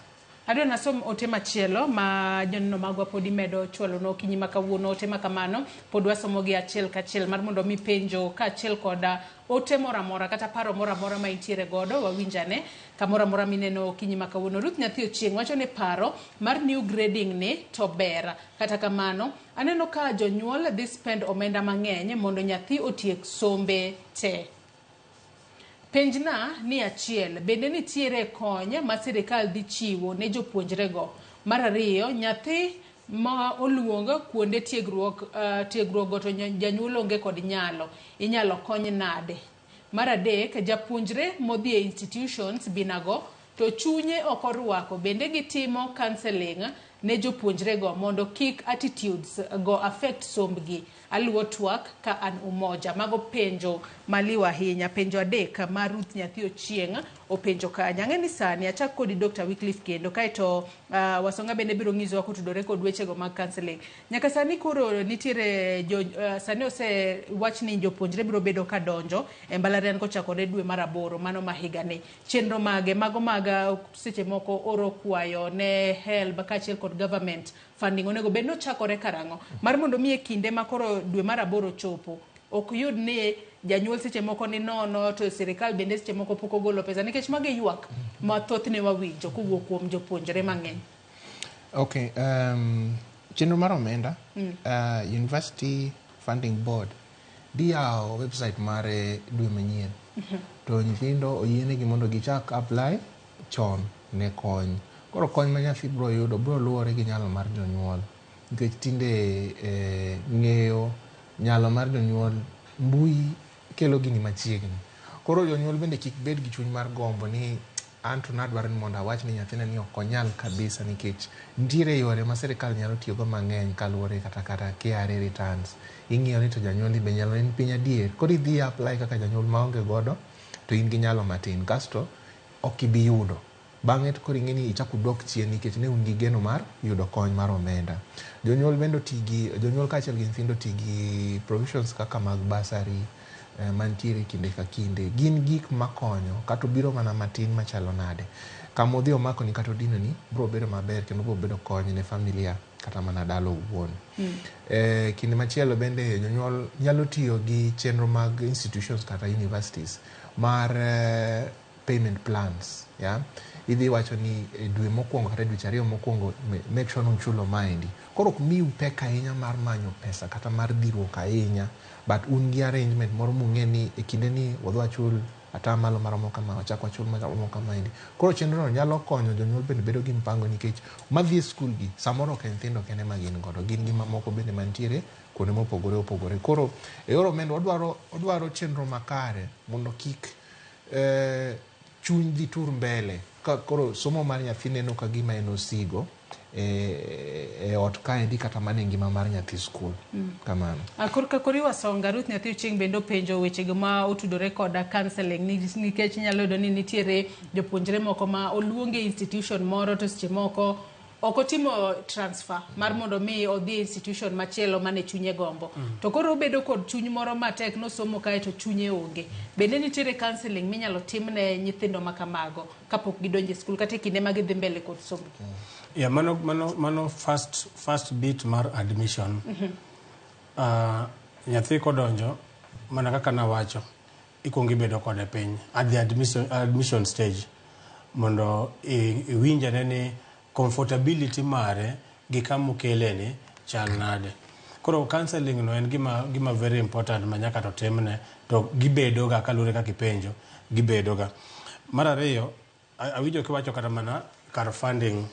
Adwa nasom ote machielo ma joneno magwa pod imedo chwalo no okinyi ma kawuono. Ote ma kamano pod wasomo gi achiel kachiel mar mondo mi penjo kaachiel koda ote moro amora kata paro moro amora ma intiere godo wawinjane kamoro amora mineno okinyi ma kawuono. Ruth Nyathi Ochieng' wacho ni paro mar new grading ni to ber, kata kamano aneno ka jonyuol dhi spend omenda mang'eny mondo nyathi otiek sombe te. Penjna ni achiel, bende nitiere kony ma sirikal dhi chiwo ne jopuonjrego? Mar ariyo, nyathi ma oluong kuonde tiegruok tiegruok to janyuol onge kod nyalo, inyalo kony nade? Mar adek, japuonjre modhi e institutions binago to chunye ok orwako, bende gitimo counseling ne jopuonjrego mondo kik attitudes go affect sombgi? Aluwo twak ka an Umoja. Mago penjo maliw ahinya, penjo adek ma Ruth Nyathi Ochieng' openjo kanyo. Ang'e ni sani achak kodi Dr. Wycliffe kendo kaeto Wasonga bende biro nyisowa kotudore kod wechego mag counseling. Nyaka sani koro nitiere sani osewach ni jopuonjre biro bedo ka donjo e mbalariany kochakore dwe mar 8 mano ma higani. Chenro mage mago mag seche moko oro kwayo ne HELB kaachiel kod government funding onego bed nochakore karang'o mar mondo mi e kinde ma koro dwe mar 8 chopo ok yud ni janyuol seche moko ni nono to sirikal bende seche moko pok ogolo pesa, nikech magi ywak ma thothne wawinjo kowuok kuom jopuonjre mang'eny. Okay, chenro mar omenda, University Funding Board dhi yawo website mare dwe manyien. To nyithindo oyienegi mondo gichak apply chon ne kony. Koro kony ma nyathi biro yudo biro luwore gi nyalo mar jonyuol nikech tinde ng'eyo nyalo mar jonyuol mbui kelo gini machiegni. Koro jonyuol bende kik bed gi chuny mar gombo ni an to nadwaro ni mondo awach ni nyathina ni ok onyal kabisa nikech nitiere yore ma sirikal nyalo tiyogo mang'eny kaluwore kata KRA returns. Ing'iyo ni to janyuol ni be nyalo en piny adier. Koro idhi apply kaka janyuol maonge godo to in gi nyalo matin kasto ok ibi yudo. Bang'e to koro ing'e ni ichako dok chien nikech ne un gi geno mar yudo kony mar omenda. Jonyuol bende oti gi jonyuol kaachiel gi nyithindo oti gi provisions kaka mag bursary mantiere kinde ka kinde. Gin gik makonyo kata obiro mana matin machalo nade. Kama odhi omakoni kata odinoni biro bedo maber kendo biro bedo kony ne familia kata mana dala owuon. Kinde machielo bende jonyuol nyalo tiyo gi chenro mag institutions kata universities mar payment plans. Yeah? Idhi wacho ni e dwe mokwongo kata dweche 2 mokwongo make sure ni uchulo maendi. Koro ok miu pek ahinya mar manyo pesa kata mar dhiruok ahinya, but un gi arrangement moro mung'e ni e kinde ni wadhi wachul atamalo maromo kama, wachak wachul maromo kamaendi. Koro chenro no nyalo konyo jonyuol bende bedo gi mpango nikech madhi e skul gi samoro ok en nyithindo kende ma gin godo, gin gi mamoko bende mantiere kuonde mopogore opogore. Koro e yor omenda wadwaro chenro makare mondo kik chuny dhi tur mbele ka koro somo mar nyathi neno ka gima en osigo e ot kaendi kata mana e ngima mar nyathi skul. Kamano. Korka koriwa songa, Ruth Nyathi Ochieng' bende openjo wechego ma otudore koda counseling nikech inyalo yudo ni nitiere jopuonjre moko ma oluongi e institution moro to seche moko ok otimo transfer mar mondo mi odhi e institution machielo mane chunye gombo. To koro obedo kod chuny moro matek nosomo kae to chunye onge. Bende nitiere counseling minyalo timne nyithindo ma kamago kapok gidonjo e skul kata e kinde ma gidhi mbele kod somo? Yeah, mano first bit mar admission. Nyathi kodonjo mana kaka nawacho, ikuongo ibedo kode piny at the admission stage mondo iwinj ane ni comfortability mare gi kama okele ni chal nade. Koro counseling no en gima very important ma nyaka to timne to gibedo ga kaluwore kaka ipenjo gibedo ga. Mar ariyo, awinjo kiwacho kata mana kar funding.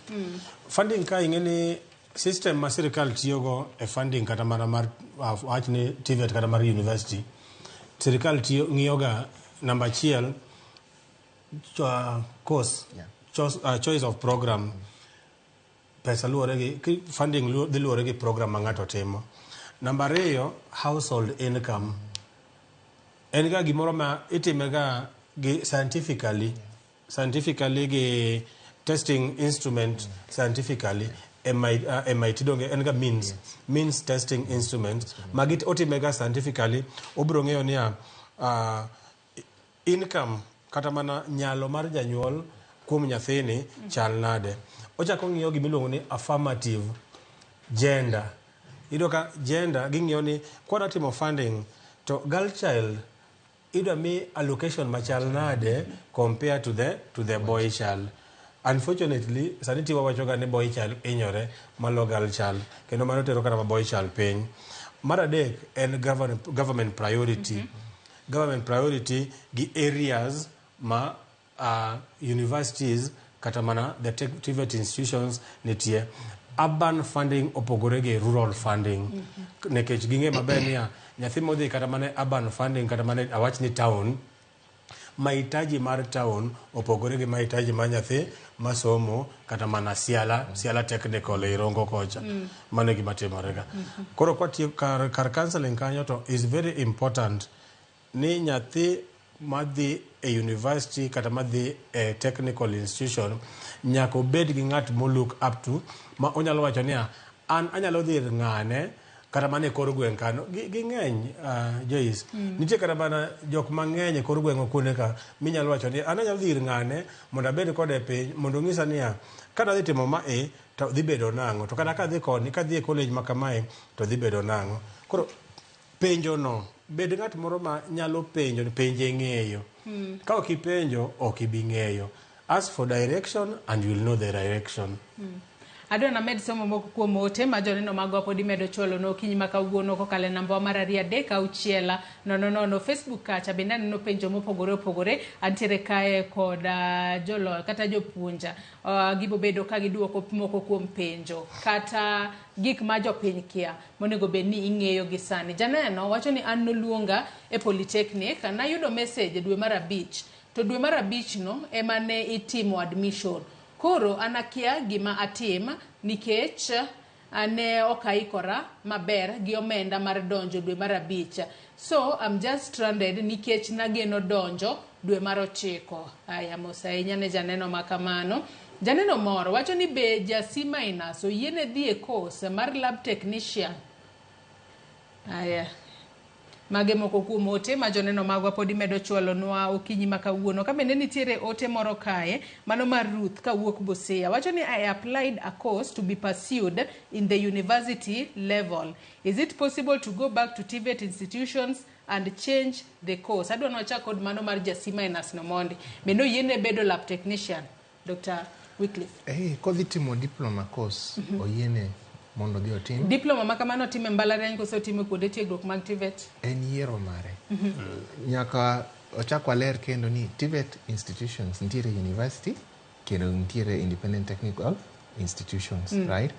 Funding ka ing'e ni system ma sirikal tiyogo e funding kata mana mar wach ni TVET kata mar university, sirikal tiyo ng'iyo ga namba 1 course, choice of program. Pesa luwore gi funding dhi luwore gi program ma ng'ato timo. Namba 2, household income. En ga gimoro ma itime ga gi scientifically gi testing instrument scientifically MIT donge en ga means testing instrument magi otime ga scientifically. Obiro ng'eyo niya income kata mana nyalo mar janyuol kuom nyathini chal nade. Ochako ng'iyo gima iluongo ni affirmative gender. Iyudo ka gender ging'iyo ni kwa timo funding to girl child idwa mi allocation machal nade compare to the boy child. Unfortunately, sani ti wawacho ga ni boy child inyore malo girl child kendo mano tero kata boy child piny. Mar adek en government priority. Government priority gi areas ma universities kata mana the TVET institutions nitie. Urban funding opogore gi rural funding. Nikech ging'e maber niya nyathi modhi kata mana urban funding kata mana awach ni town, mahitaji mar town opogore gi mahitaji mar nyathi masomo kata mana Siala technical e Rongo kocha. Mano e gima timore ga. Koro kwatiyo kar counseling kanyo to is very important ni nyathi madhi e university kata madhi e technical institution nyaka obed gi ng'at mo look up to ma onyalo wacho niya an anyalo dhi ir ng'ane kata mana e kor gweng' kano ging'eny Joyce. Nitie kata mana jok mang'eny e kor gweng' kuonde ka minyalo wacho ni an anyalo dhi ir ng'ane mondo abed kode piny mondo onyisa niya ka adhi timo ma e to dhi bedo nang'o, to kata kadhi koni kadhi e college ma kamae to dhi bedo nang'o. Koro penjo no bed ng'at moro ma nyalo penjo penje ng'eyo. Ka ok ipenjo ok ibi ng'eyo. Ask for direction and you will know the direction. Adwa named somo moko kuom ote ma joneno magwa pod imedo chwalo no okinyi ma kawuono kokalo e namba mar 2 3 6 0 0 Facebook kacha bende aneno penjo mopogore opogore. Antiere kae kod jolo kata jopuonja gibobedo ka giduoko moko kuom penjo kata gik ma jopiny kia monego bed ni ing'eyo gi sani. Janeno wacho ni an noluonga e Polytechnic, nayudo message dwe mar 5 to dwe mar 5 no ema ne itimo admission. Koro an akia gima atim nikech ne ok aikora maber gi omenda mar donjo dwe mar 5. So I'm just stranded nikech nageno donjo dwe mar 9. Aya, mos ahinya ne janeno ma kamano. Janeno moro wacho ni be ja C minus oyiene dhi e course mar lab technician. Aya. Mage moko kuom ote ma joneno magwa pod imedo chwalonwa okinyi ma kawuono. Ka bende nitiere ote moro kae, mano mar Ruth kawuok Busia. Wacho ni I applied a course to be pursued in the university level. Is it possible to go back to TVET institutions and change the course? Adwa nwachak kod mano mar ja C minus no mondi. Bende oyiene bedo lab technician, Dr. Wycliffe? Kodhi timo diploma course, oyiene mondo odhi otim. Diploma ma kamano otime mbalariany koso otime kuonde tiegruok mag TVET? En yiero mare. Nyaka ochak waler kendo ni TVET institutions nitiere university kendo nitiere independent technical institutions, right?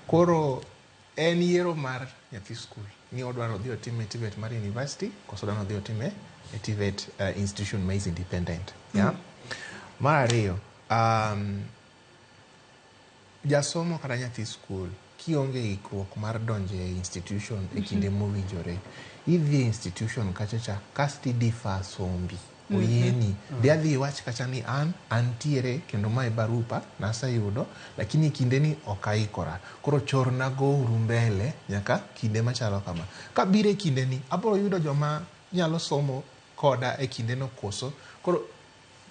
Koro en yiero mar nyathi skul ni odwaro odhi otime TVET mar university koso odwaro odhi otime e TVET institution ma is independent. Yeah? Mar ariyo, jasomo kata nyathi skul kionge ikruok mar donjo e institution e kinde mowinjore, idhi e institution kacha cha kasto i-defer sombi. Oyieni. Dhi adhi iwach kacha ni an antiere kendo mae barupa naseyudo, lakini kindeni ok aikora. Koro chorna go uru mbele nyaka kinde machalo kama. Kabiro e kindeni, abiro yudo joma nyalo somo koda e kindeno koso. Koro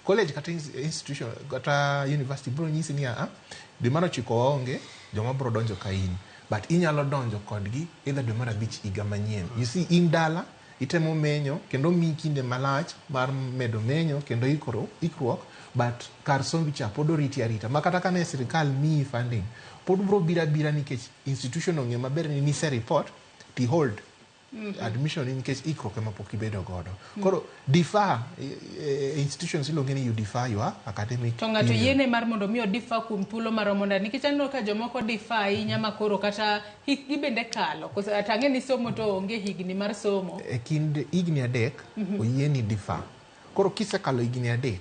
college kata institution kata university biro nyisi ni a dwe mar 9 waonge joma biro donjo ka in, but inyalo donjo kodgi either dwe mar 5 higa manyien. You see, in dala itemo menyo kendo miyi kinde malach mar medo menyo kendo ikruok, but kar sombi cha pod oriti arita ma kata kane sirikal miyi funding pod biro biro abira nikech institution ong'eyo maber ni nise report ti hold admission nikech ikruok ema pok ibedo godo. Koro defer institutions iluonge ni you defer your academic To ng'ato yiene mar mondo mi o-defer kuom thuolo maromo nade? Nikech aneno ka jomoko defer ahinya ma koro kata hikgi bende kalo. Koso atang'e ni somo to onge higni mar somo. E kind higni 3 oyieni defer. Koro kisekalo higni 3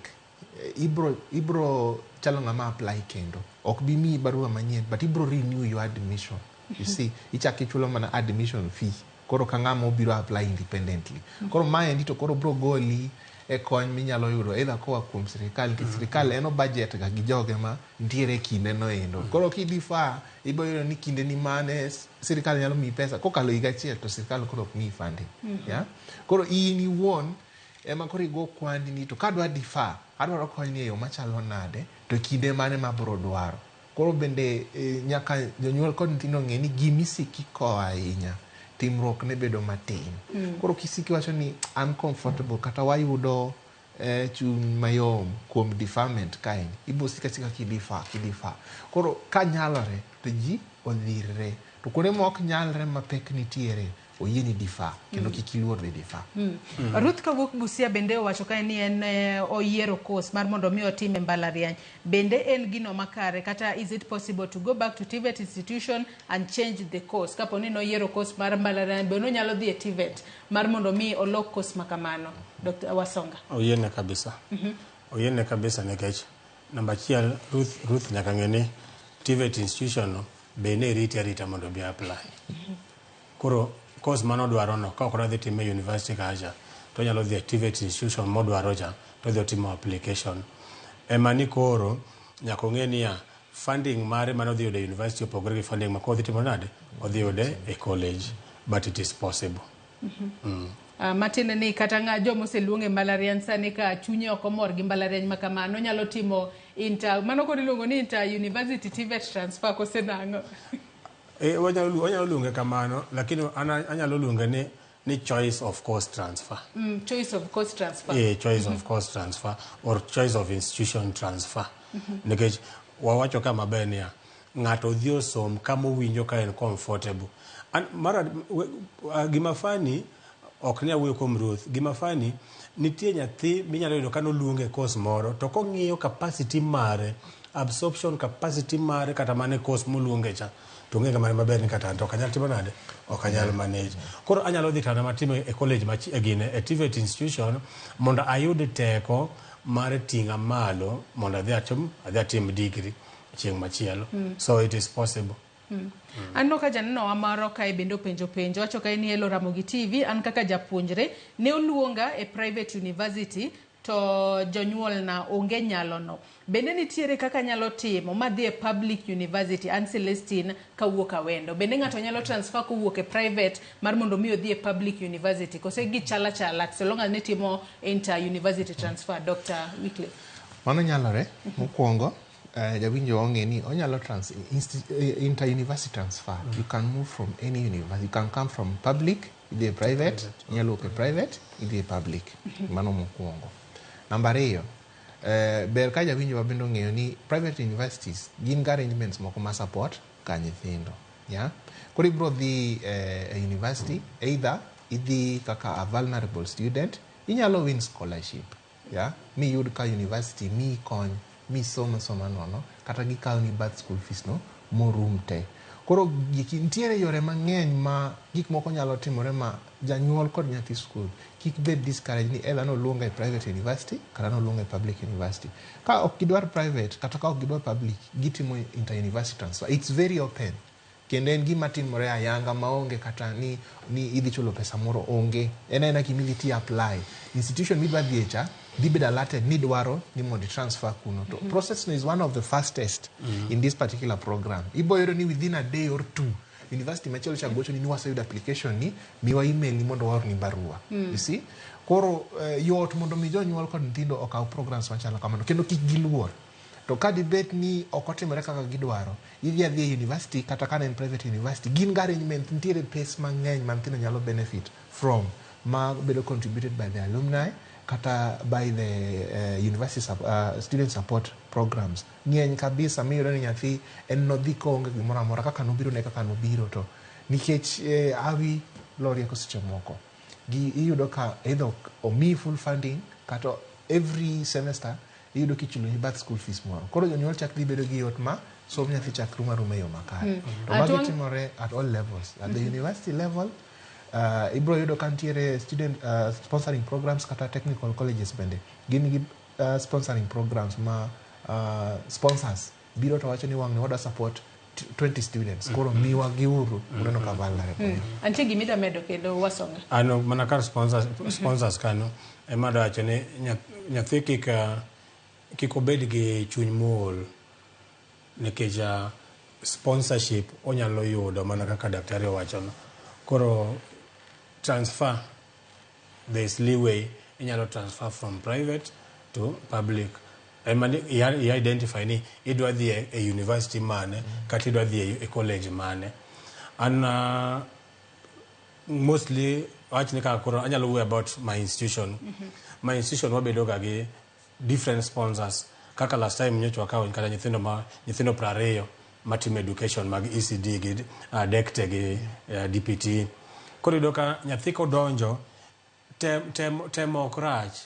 ibro chalo ng'ama apply kendo. Ok bi miyi barua manyien but ibro renew your admission. You see, ichako ichulo mana admission fee. Koro ka ng'ama obiro apply independently. Koro maendi to koro bro goli e kony minyalo yudo either koa kuom sirikal, nikech sirikal en o budget ga gi joge ma nitiere e kinde no endo. Koro ki-defer, ibiro yudo ni kinde ni mane sirikal nyalo miyi pesa kokalo higa achiel to sirikal koro ok miyi funding. Yeah? Koro in iwuon ema koro igo kwandi ni to kadwa defer, adwaro kony ni e yo machalo nade to kinde mane mabro dwaro. Koro bende nyaka jonyuol kod nyithindo ng'e ni gimisiki koa ahinya timruok ne bedo matin. Koro kisiki wacho ni uncomfortable kata wayudo chuny mayom kuom deferment kaeni, ibo sika sika ki-defer. Koro kanyalore to ji odhirre. To kuonde ma ok nyalre ma pek nitiere, oyieni defer kendo kik iluor dhi defer. Ruth kawuok Busia bende owacho kae ni en oyiero course mar mondo mi otim e mbalariany. Bende en gino makare kata is it possible to go back to TVET institution and change the course? Kapo ni noyiero course mar mbalariany, bende onyalo dhi e TVET mar mondo mi olok course ma kamano? Dr. Wasonga. Oyiene kabisa. Oyiene kabisa nikech namba achiel Ruth nyaka ng'e ni TVET institution no be ne rite arita mondo obi apply. Koro course mano dwaro no ka ok odhi time e university kacha to onyalo dhi e TVET institution modwaro cha to odhi otimo application. Ema ni koro nyaka ong'e niya funding mare mane odhi yudo e university opogore gi funding ma kodhi timo nade odhi yude e college, but it is possible. Matiende ni kata ng'a joma oseluong e mbalariany sani ka chunye ok omor gi mbalariany ma kamano nyalo timo inter mano koro iluongo ni inter university TVET transfer kose nang'o? Wanyalo luonge kamano, lakini anyalo luonge ni choice of course transfer. Choice of course transfer. Choice of course transfer or choice of institution transfer. Nikech wawacho ka maber niya, ng'ato odhi osom kama owinjo ka en comfortable. An, mara, gima funny, ok ni awuoyo kuom Ruth, gima funny, nitie nyathi minyalo yudo ka noluonge e course moro, to kong'iyo capacity mare, absorption capacity mare kata mana e course moluonge cha, to ong'e ga maber ni kata an to ok anyal timo nade, ok anyal manage. Koro anyalo dhi kata matimo e college machi, e gine, e TVET institution mondo ayud teko mar ting'a malo mondo adhi atim, adhi atim degree chieng' machielo. So it is possible. Aneno ka janeno wa moro kae bende openjo penjo wacho kae ni Hello Ramogi TV an kaka japuonjre ne oluonga e private university to jonyuolna onge nyalono bende nitiere kaka anyalo timo madhi e public university an Celestine kawuok Awendo bende ng'ato nyalo transfer kowuok e private mar mondo mi odhi e public university kose gichal achala so long as nitimo inter university transfer Dr. Wycliffe Mano nyalore. Mokwongo, jawinjo ong'e ni onyalo inter university transfer. You can move from any university. You can come from public, idhi e private, inyalo wuok e private, idhi e public. Mano mokwongo. Namba ariyo, ber ka jawinjo wa bende ong'eyo ni private universities gin gi arrangements moko ma support ka nyithindo. Yeah? Koro ibiro dhi e university, either idhi kaka a vulnerable student, inyalo win scholarship. Yeah? Miyud ka university miyi kony, misom asoma nono, kata gikaw ni bath school fees no morum te. Koro giki, nitiere yore mang'eny ma gik moko nyalo timore ma janyuol kod nyathi school kik bed discouraged ni either noluonga e private university kata noluonga e public university. Ka ok gidwar private kata ka ok gidwar public, gitimo inter university transfer. It's very open. Kendo en gima timore ayanga maonge kata ni idhi chulo pesa moro onge. En aena gima idhi ti apply. Institution midwa dhiye cha dhi bedo alerted ni dwaro ni mondo i transfer kuno. To process no is one of the fastest in this particular program. Ibo yudo ni within a day or two university machielo cha gocho ni ni waseyudo application ni miwa email ni mondo waorni barua. You see? Koro yot mondo mi jonyuol kod nyithindo okaw programs machalo kamano kendo kik giluor. To ka dibet ni ok otimore kaka gidwaro, idhi adhi e university kata ka ne en private university, gin gi arrangement, nitiere pes mang'eny ma nyithindo nyalo benefit from ma bedo contributed by the alumni kata by the university student support programs. Ng'eny kabisa miyudo ni nyathi en nodhi koonge gimoro amora kaka nobiro ne kaka nobiro to nikech hawi lo rieko seche moko. Gi iyudo ka either omiyi full funding kata every semester iyudo kichuloni bath school fees moro. Koro jonyuol chak dhi bedo gi yot ma somb nyathi chak rumo aruma e yo makare. To magi timore at all levels. At the university level, ibiro yudo ka nitiere student sponsoring programs kata technical colleges bende gin gi sponsoring programs ma sponsors biro to wacho ni wang'ni wadwa support 20 students koro miwa giuru uneno ka vulnerable. Antie gimida medo kendo wasonga. Ano mana kar sponsors kano ema dawacho ni nyathi kik obed gi chuny mool nikech sponsorship onyalo yudo mana kaka daktari owachono. Koro transfer there is leeway inyalo transfer from private to public ema ni i identify ni idwa dhi e university mane kata idwa dhi e college mane an mostly wach ni kaka koro anyalo wuoyo about my institution. My institution wabedo ga gi different sponsors kaka last time nyocha wakawo kata nyithindo ma nyithindo 20 matimo education mag ECD gi DECTE gi DPT koro iyudo ka nyathi kodonjo tem, tem, temo ok rach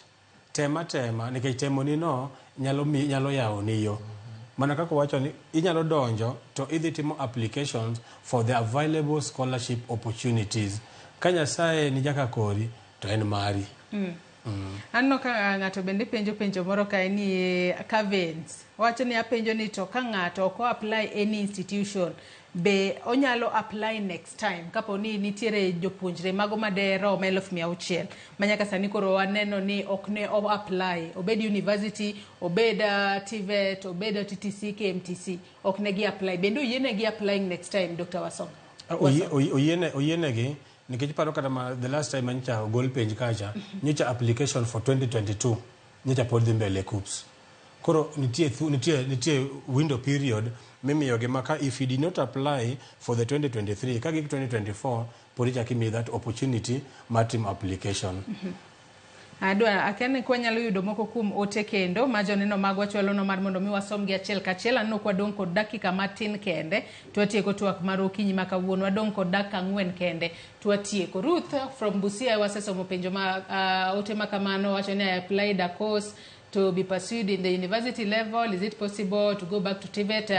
tema tema nikech temoni no nyalo, mi, nyalo yawo ni yo mana kaka wacho ni inyalo donjo to idhi timo applications for the available scholarship opportunities ka nyasaye ni jaka kori to en mari. Aneno ka ng'ato bende penjo penjo moro kae ni Cavens wacho ni apenjo ni to ka ng'ato ok o apply any institution be onyalo apply next time kapo ni nitiere jopuonjre mago maderom 600,000 ma nyaka sani koro waneno ni ok ne o apply obed university obed TVET obed TTC KMTC ok ne gi apply bende oyienegi applying next time Dr. Wasonga Oyienegi nikech paro kata ma the last time manyicha ogol penj kacha nyocha application for 2022 nyocha pod dhi mbele KUCCPS koro nitie window period mimiyogi ma ka if you did not apply for the 2023 ka gik 2024 pod ichak imiyi that opportunity mar timo application. Adwa akia ni kwanyalo yudo moko kuom ote kendo ma joneno magwa chwalono mar mondo mi wasom gi achiel kachiel. Aneno kwadong' kod dakika matin kende to watieko twak mar okinyi ma kawuono. Wadong' kod dakika 4 kende to watieko. Ruth from Busia wasesomo penjo ma ote ma kamano wacho ni I applied a course to be pursued in the university level. Is it possible to go back to TVET?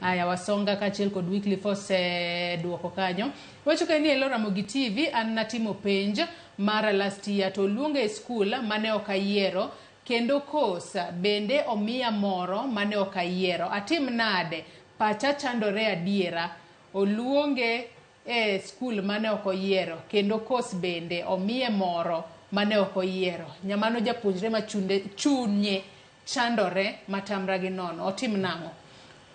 Aya wasonga kaachiel kod Wycliffe oseduoko kanyo. Wacho ka ni Hello Ramogi TV, an natimo penj mara last year to oluonga e skul mane ok ayiero kendo course bende omiya moro mane ok ayiero. Atim nade? Pacha chandore adiera. Oluonge e skul mane ok oyiero kendo course bende omiye moro mane ok oyiero. Nyamano japuonjre ma chunye chandore matamra gi nono. Otim nang'o?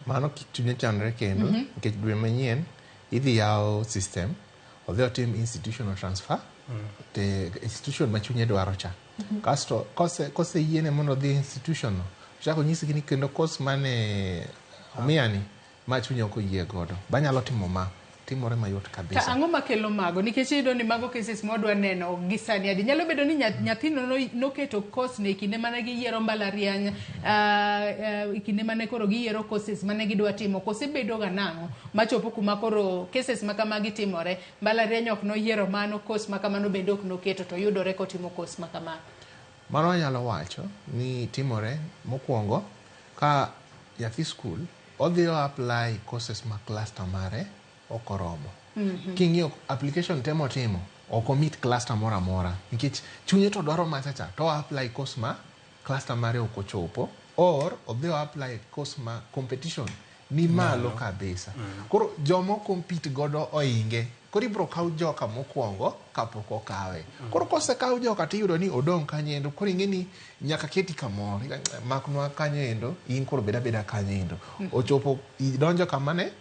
Mano kik chunye chandre kendo nikech dwe manyien idhi yaw system odhi otim institutional transfer te institution ma chunye dwaro cha. Kasto kose yiene mondo odhi institution no, chako nyisgi ni kendo course mane omiyani ma chunye ok oyie godo. Banyalo timo ma timore mayot kabisa. Ta ang'o makelo mago? Nikech iyudo ni mago cases mwadwa neno gi sani adi. Nyalo bedo ni nyathino noketo course ne kinde mane giyiero mbalariany, kinde mane koro giyiero courses mane gidwa timo, kose bedo ga nang'o machopo kuma koro cases ma kamagi timore, mbalariany ok noyiero mano, course ma kamano bende ok noketo to yudore kotimo course ma kamano. Mano anyalo wacho ni timore mokwongo ka nyathi skul odhi o apply courses ma cluster mare ok oromo. King'iyo application te motimo, ok omit cluster moro amora nikech chunye to dwaro machacha to apply course ma cluster mare ok ochopo or odhi o apply course ma competition ni malo kabisa. Koro jomo compete godo oinge. Koro ibro kaw joka mokwongo kapok okawe. Koro kosekaw joka tiyudo ni odong' kanyo endo. Koro ing'e ni nyaka keti kamoro. Maknwa kanyo endo, in koro bed abeda kanyo endo. Ochopo idonjo kamane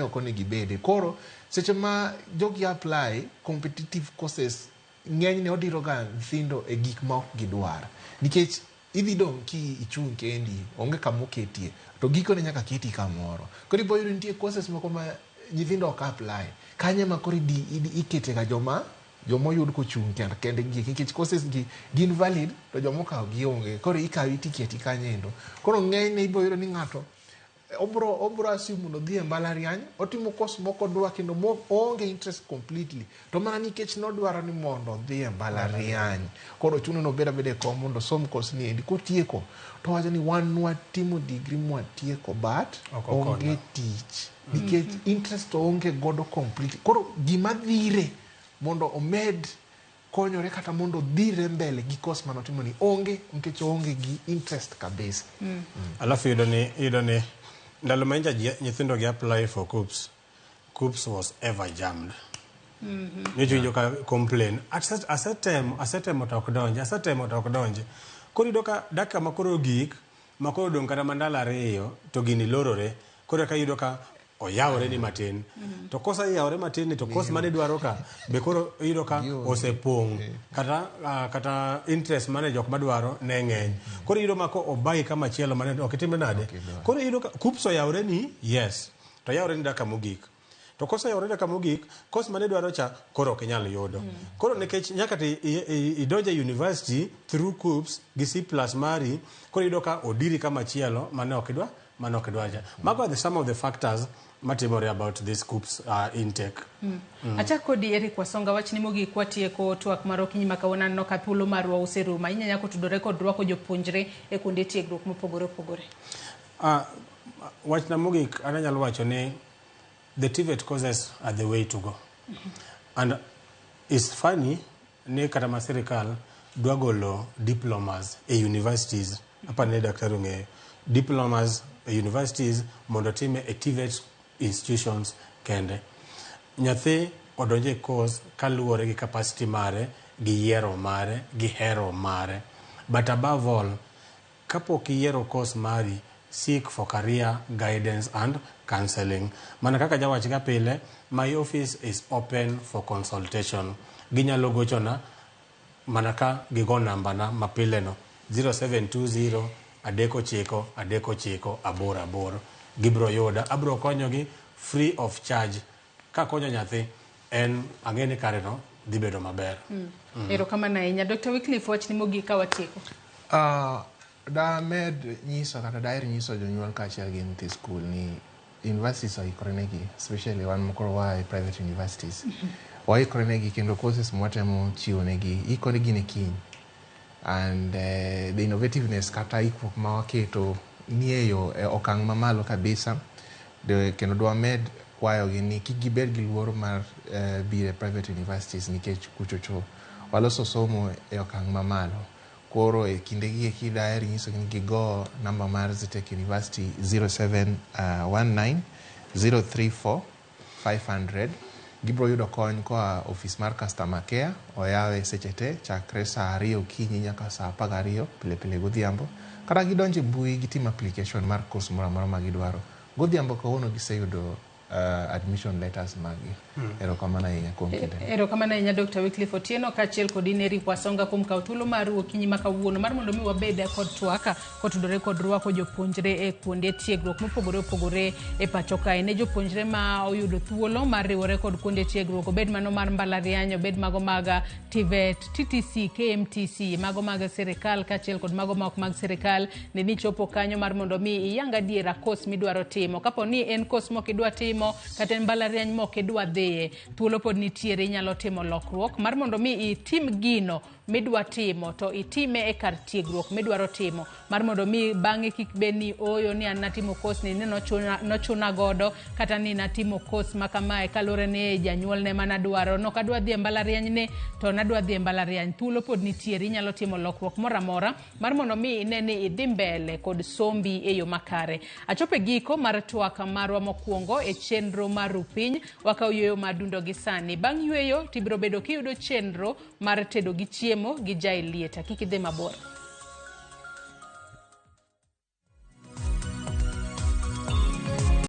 ok onego ibede. Koro seche ma jogi apply competitive courses ng'enyne odiro ga nyithindo e gik ma ok gidwar. Nikech idhi dong' ki ichung' kendi, onge kama oketie. To gikone nyaka keti kamoro. Koro ibo yudo nitie courses moko ma nyithindo ok apply. Kanyo ema koro ikete ga joma oyud kochung' kendgi nikech courses gi gin valid to joma okawo gi onge. Koro ikawi tiketi kanyo endo. Koro ng'enyne ibo yudo ni ng'ato obro assume mondo odhi e mbalariany, otimo course moko dwa kendo oonge interest completely. To mana nikech nodwaro ni mondo odhi e mbalariany. Koro chuno ni obed abeda e kom mondo osom course ni endi. Kotieko to owacho ni wan nwatimo degree mwatieko but onge tich. Nikech interest oonge godo completely. Koro gima dhire mondo omed konyore kata mondo dhire mbele gi course manotimo ni onge nikech oonge gi interest kabisa. Alafu yudo ni ndalo ma nyithindo gi apply for KUCCPS, KUCCPS was ever jammed. Nyocha ka complain asetemo to ok donji, asetemo to ok donji. Koro iyudo ka dakika ma koro gik ma koro odong' kata mandalo 2 to gini lorore. Koro eka iyudo ka oyawore ni matin. To kosa yawore matin ni to course mane dwaro ka be koro iyudo ka osepong'. Kata interest mane jok madwaro ne ng'eny. Koro iyudo ma ko obayi kama chielo mane ok itimre nade. Koro iyudo ka KUCCPS oyawore ni yes, to oyawore ni dakika mogik. To kosa yawore dakika mogik, course mane dwaro cha koro ok inyal yudo. Koro nikech nyaka to idonje university through KUCCPS gi C+ mari, koro iyudo ka odiri kama chielo mane ok idwa, mane ok idwa cha. Mago are the some of the factors matimore about this KUCCPS intake. Achak kodi Eric Wasonga, wachni mogik watieko twak mar okinyi ma kawuono. Aneno ka thuolo marwa oserumo. Ahinya nyaka otudore kod rwako jopuonjre e kuonde tiegruok mopogore opogore. Wachna mogik an anyalo wacho ni the TVET courses are the way to go. And it's funny ni kata ma sirikal dwa golo diplomas e universities. Apani ni daktari ong'eyo. Diplomas e universities mondo time e TVET institutions kende. Nyathi odonje e course kaluwore gi capacity mare, gi yiero mare, gi hero mare. But above all, kapok iyiero course mari, seek for career guidance and counseling. Mana kaka jawach ga pile, my office is open for consultation. Ginyalo gochona mana ka gigo namba na mapile no 0720 3 9 3 9 8 8. Gibro yuda, abro konyogi free of charge. Kakonyo nyathi, en ang'e ni kare no dhi bedo maber. Erokamano ahinya. Dr. Wycliffe, wachni mogik ka watieko. Damed nyiso kata daher nyiso jonyuol kaachiel gi nyithi skul ni universities oikore negi, especially wan makoro waa e private universities. Waikore negi kendo courses mwatemo chiwo negi ikonegi ne kiny. And the innovativeness kata ikruok ma waketo nie yo e okang' mamalo kabisa. Kendo dwamed kwayogi ni kik gibed gi luoro mar biro e private universities nikech kuchocho waloso somo e okang' mamalo. Koro e kindegi eki daher nyisogi ni gigo namba mar Zetech University 0719 034 500. Gibiro yudo kony koa ofis mar customer care, oyawe seche te chakre saa 2 okinyi nyaka saa 12 pile pile godhiambo. Kata gidonjo e mbui gitim application mar course moro amora ma gidwaro. Godhiambo kawuono giseyudo admission letters maggi. Erokamano ahinya kuom kinde. Erokamano ahinya Dr. Wycliffe Otieno kaachiel kod in Eric Wasonga kuom kawo thuolo mar okinyi ma kawuono mar mondo mi wabed kod twak kotudore kod rwako jopuonjre e kuonde tiegruok mopogore opogore e pacho kae. Ne jopuonjre ma oyudo thuolo mar riwore kod kuonde tiegruok, obed mano mar mbalariany, obed mago mag TVET, TTC, KMTC, mago mag sirikal kaachiel kod mago ma ok mag sirikal, ne ni chopo kanyo mar mondo mi iyang adiera course midwaro timo. Kapo ni en course mok idwa timo kata en mbalariany mok idwa dhiye, thuolo pod nitiere, inyalo timo lokruok mar mondo mi itim gino midwa timo to itime e kar tiegruok midwaro timo, mar mondo mi bang'e kik bed ni ooyo ni an natimo course ni nochuna godo, kata ni natimo course ma kamae kaluwore ni janyuolne manadwaro, nok adwa dhi e mbalariany ni to nadwa dhi e mbalariany. Thuolo pod nitiere, inyalo timo lokruok moro amora mar mondo mi ine ni idhi mbele kod sombi e yo makare. Achopo e giko mar twak marwa mokwongo e chenro mar Rupiny, wakawo yueyo mar dundo gi sani. Bang' yueyo tibiro bedo kiyudo chenro mar tedo gi chiemo gi Jai Lieta. Kik idhi mabor.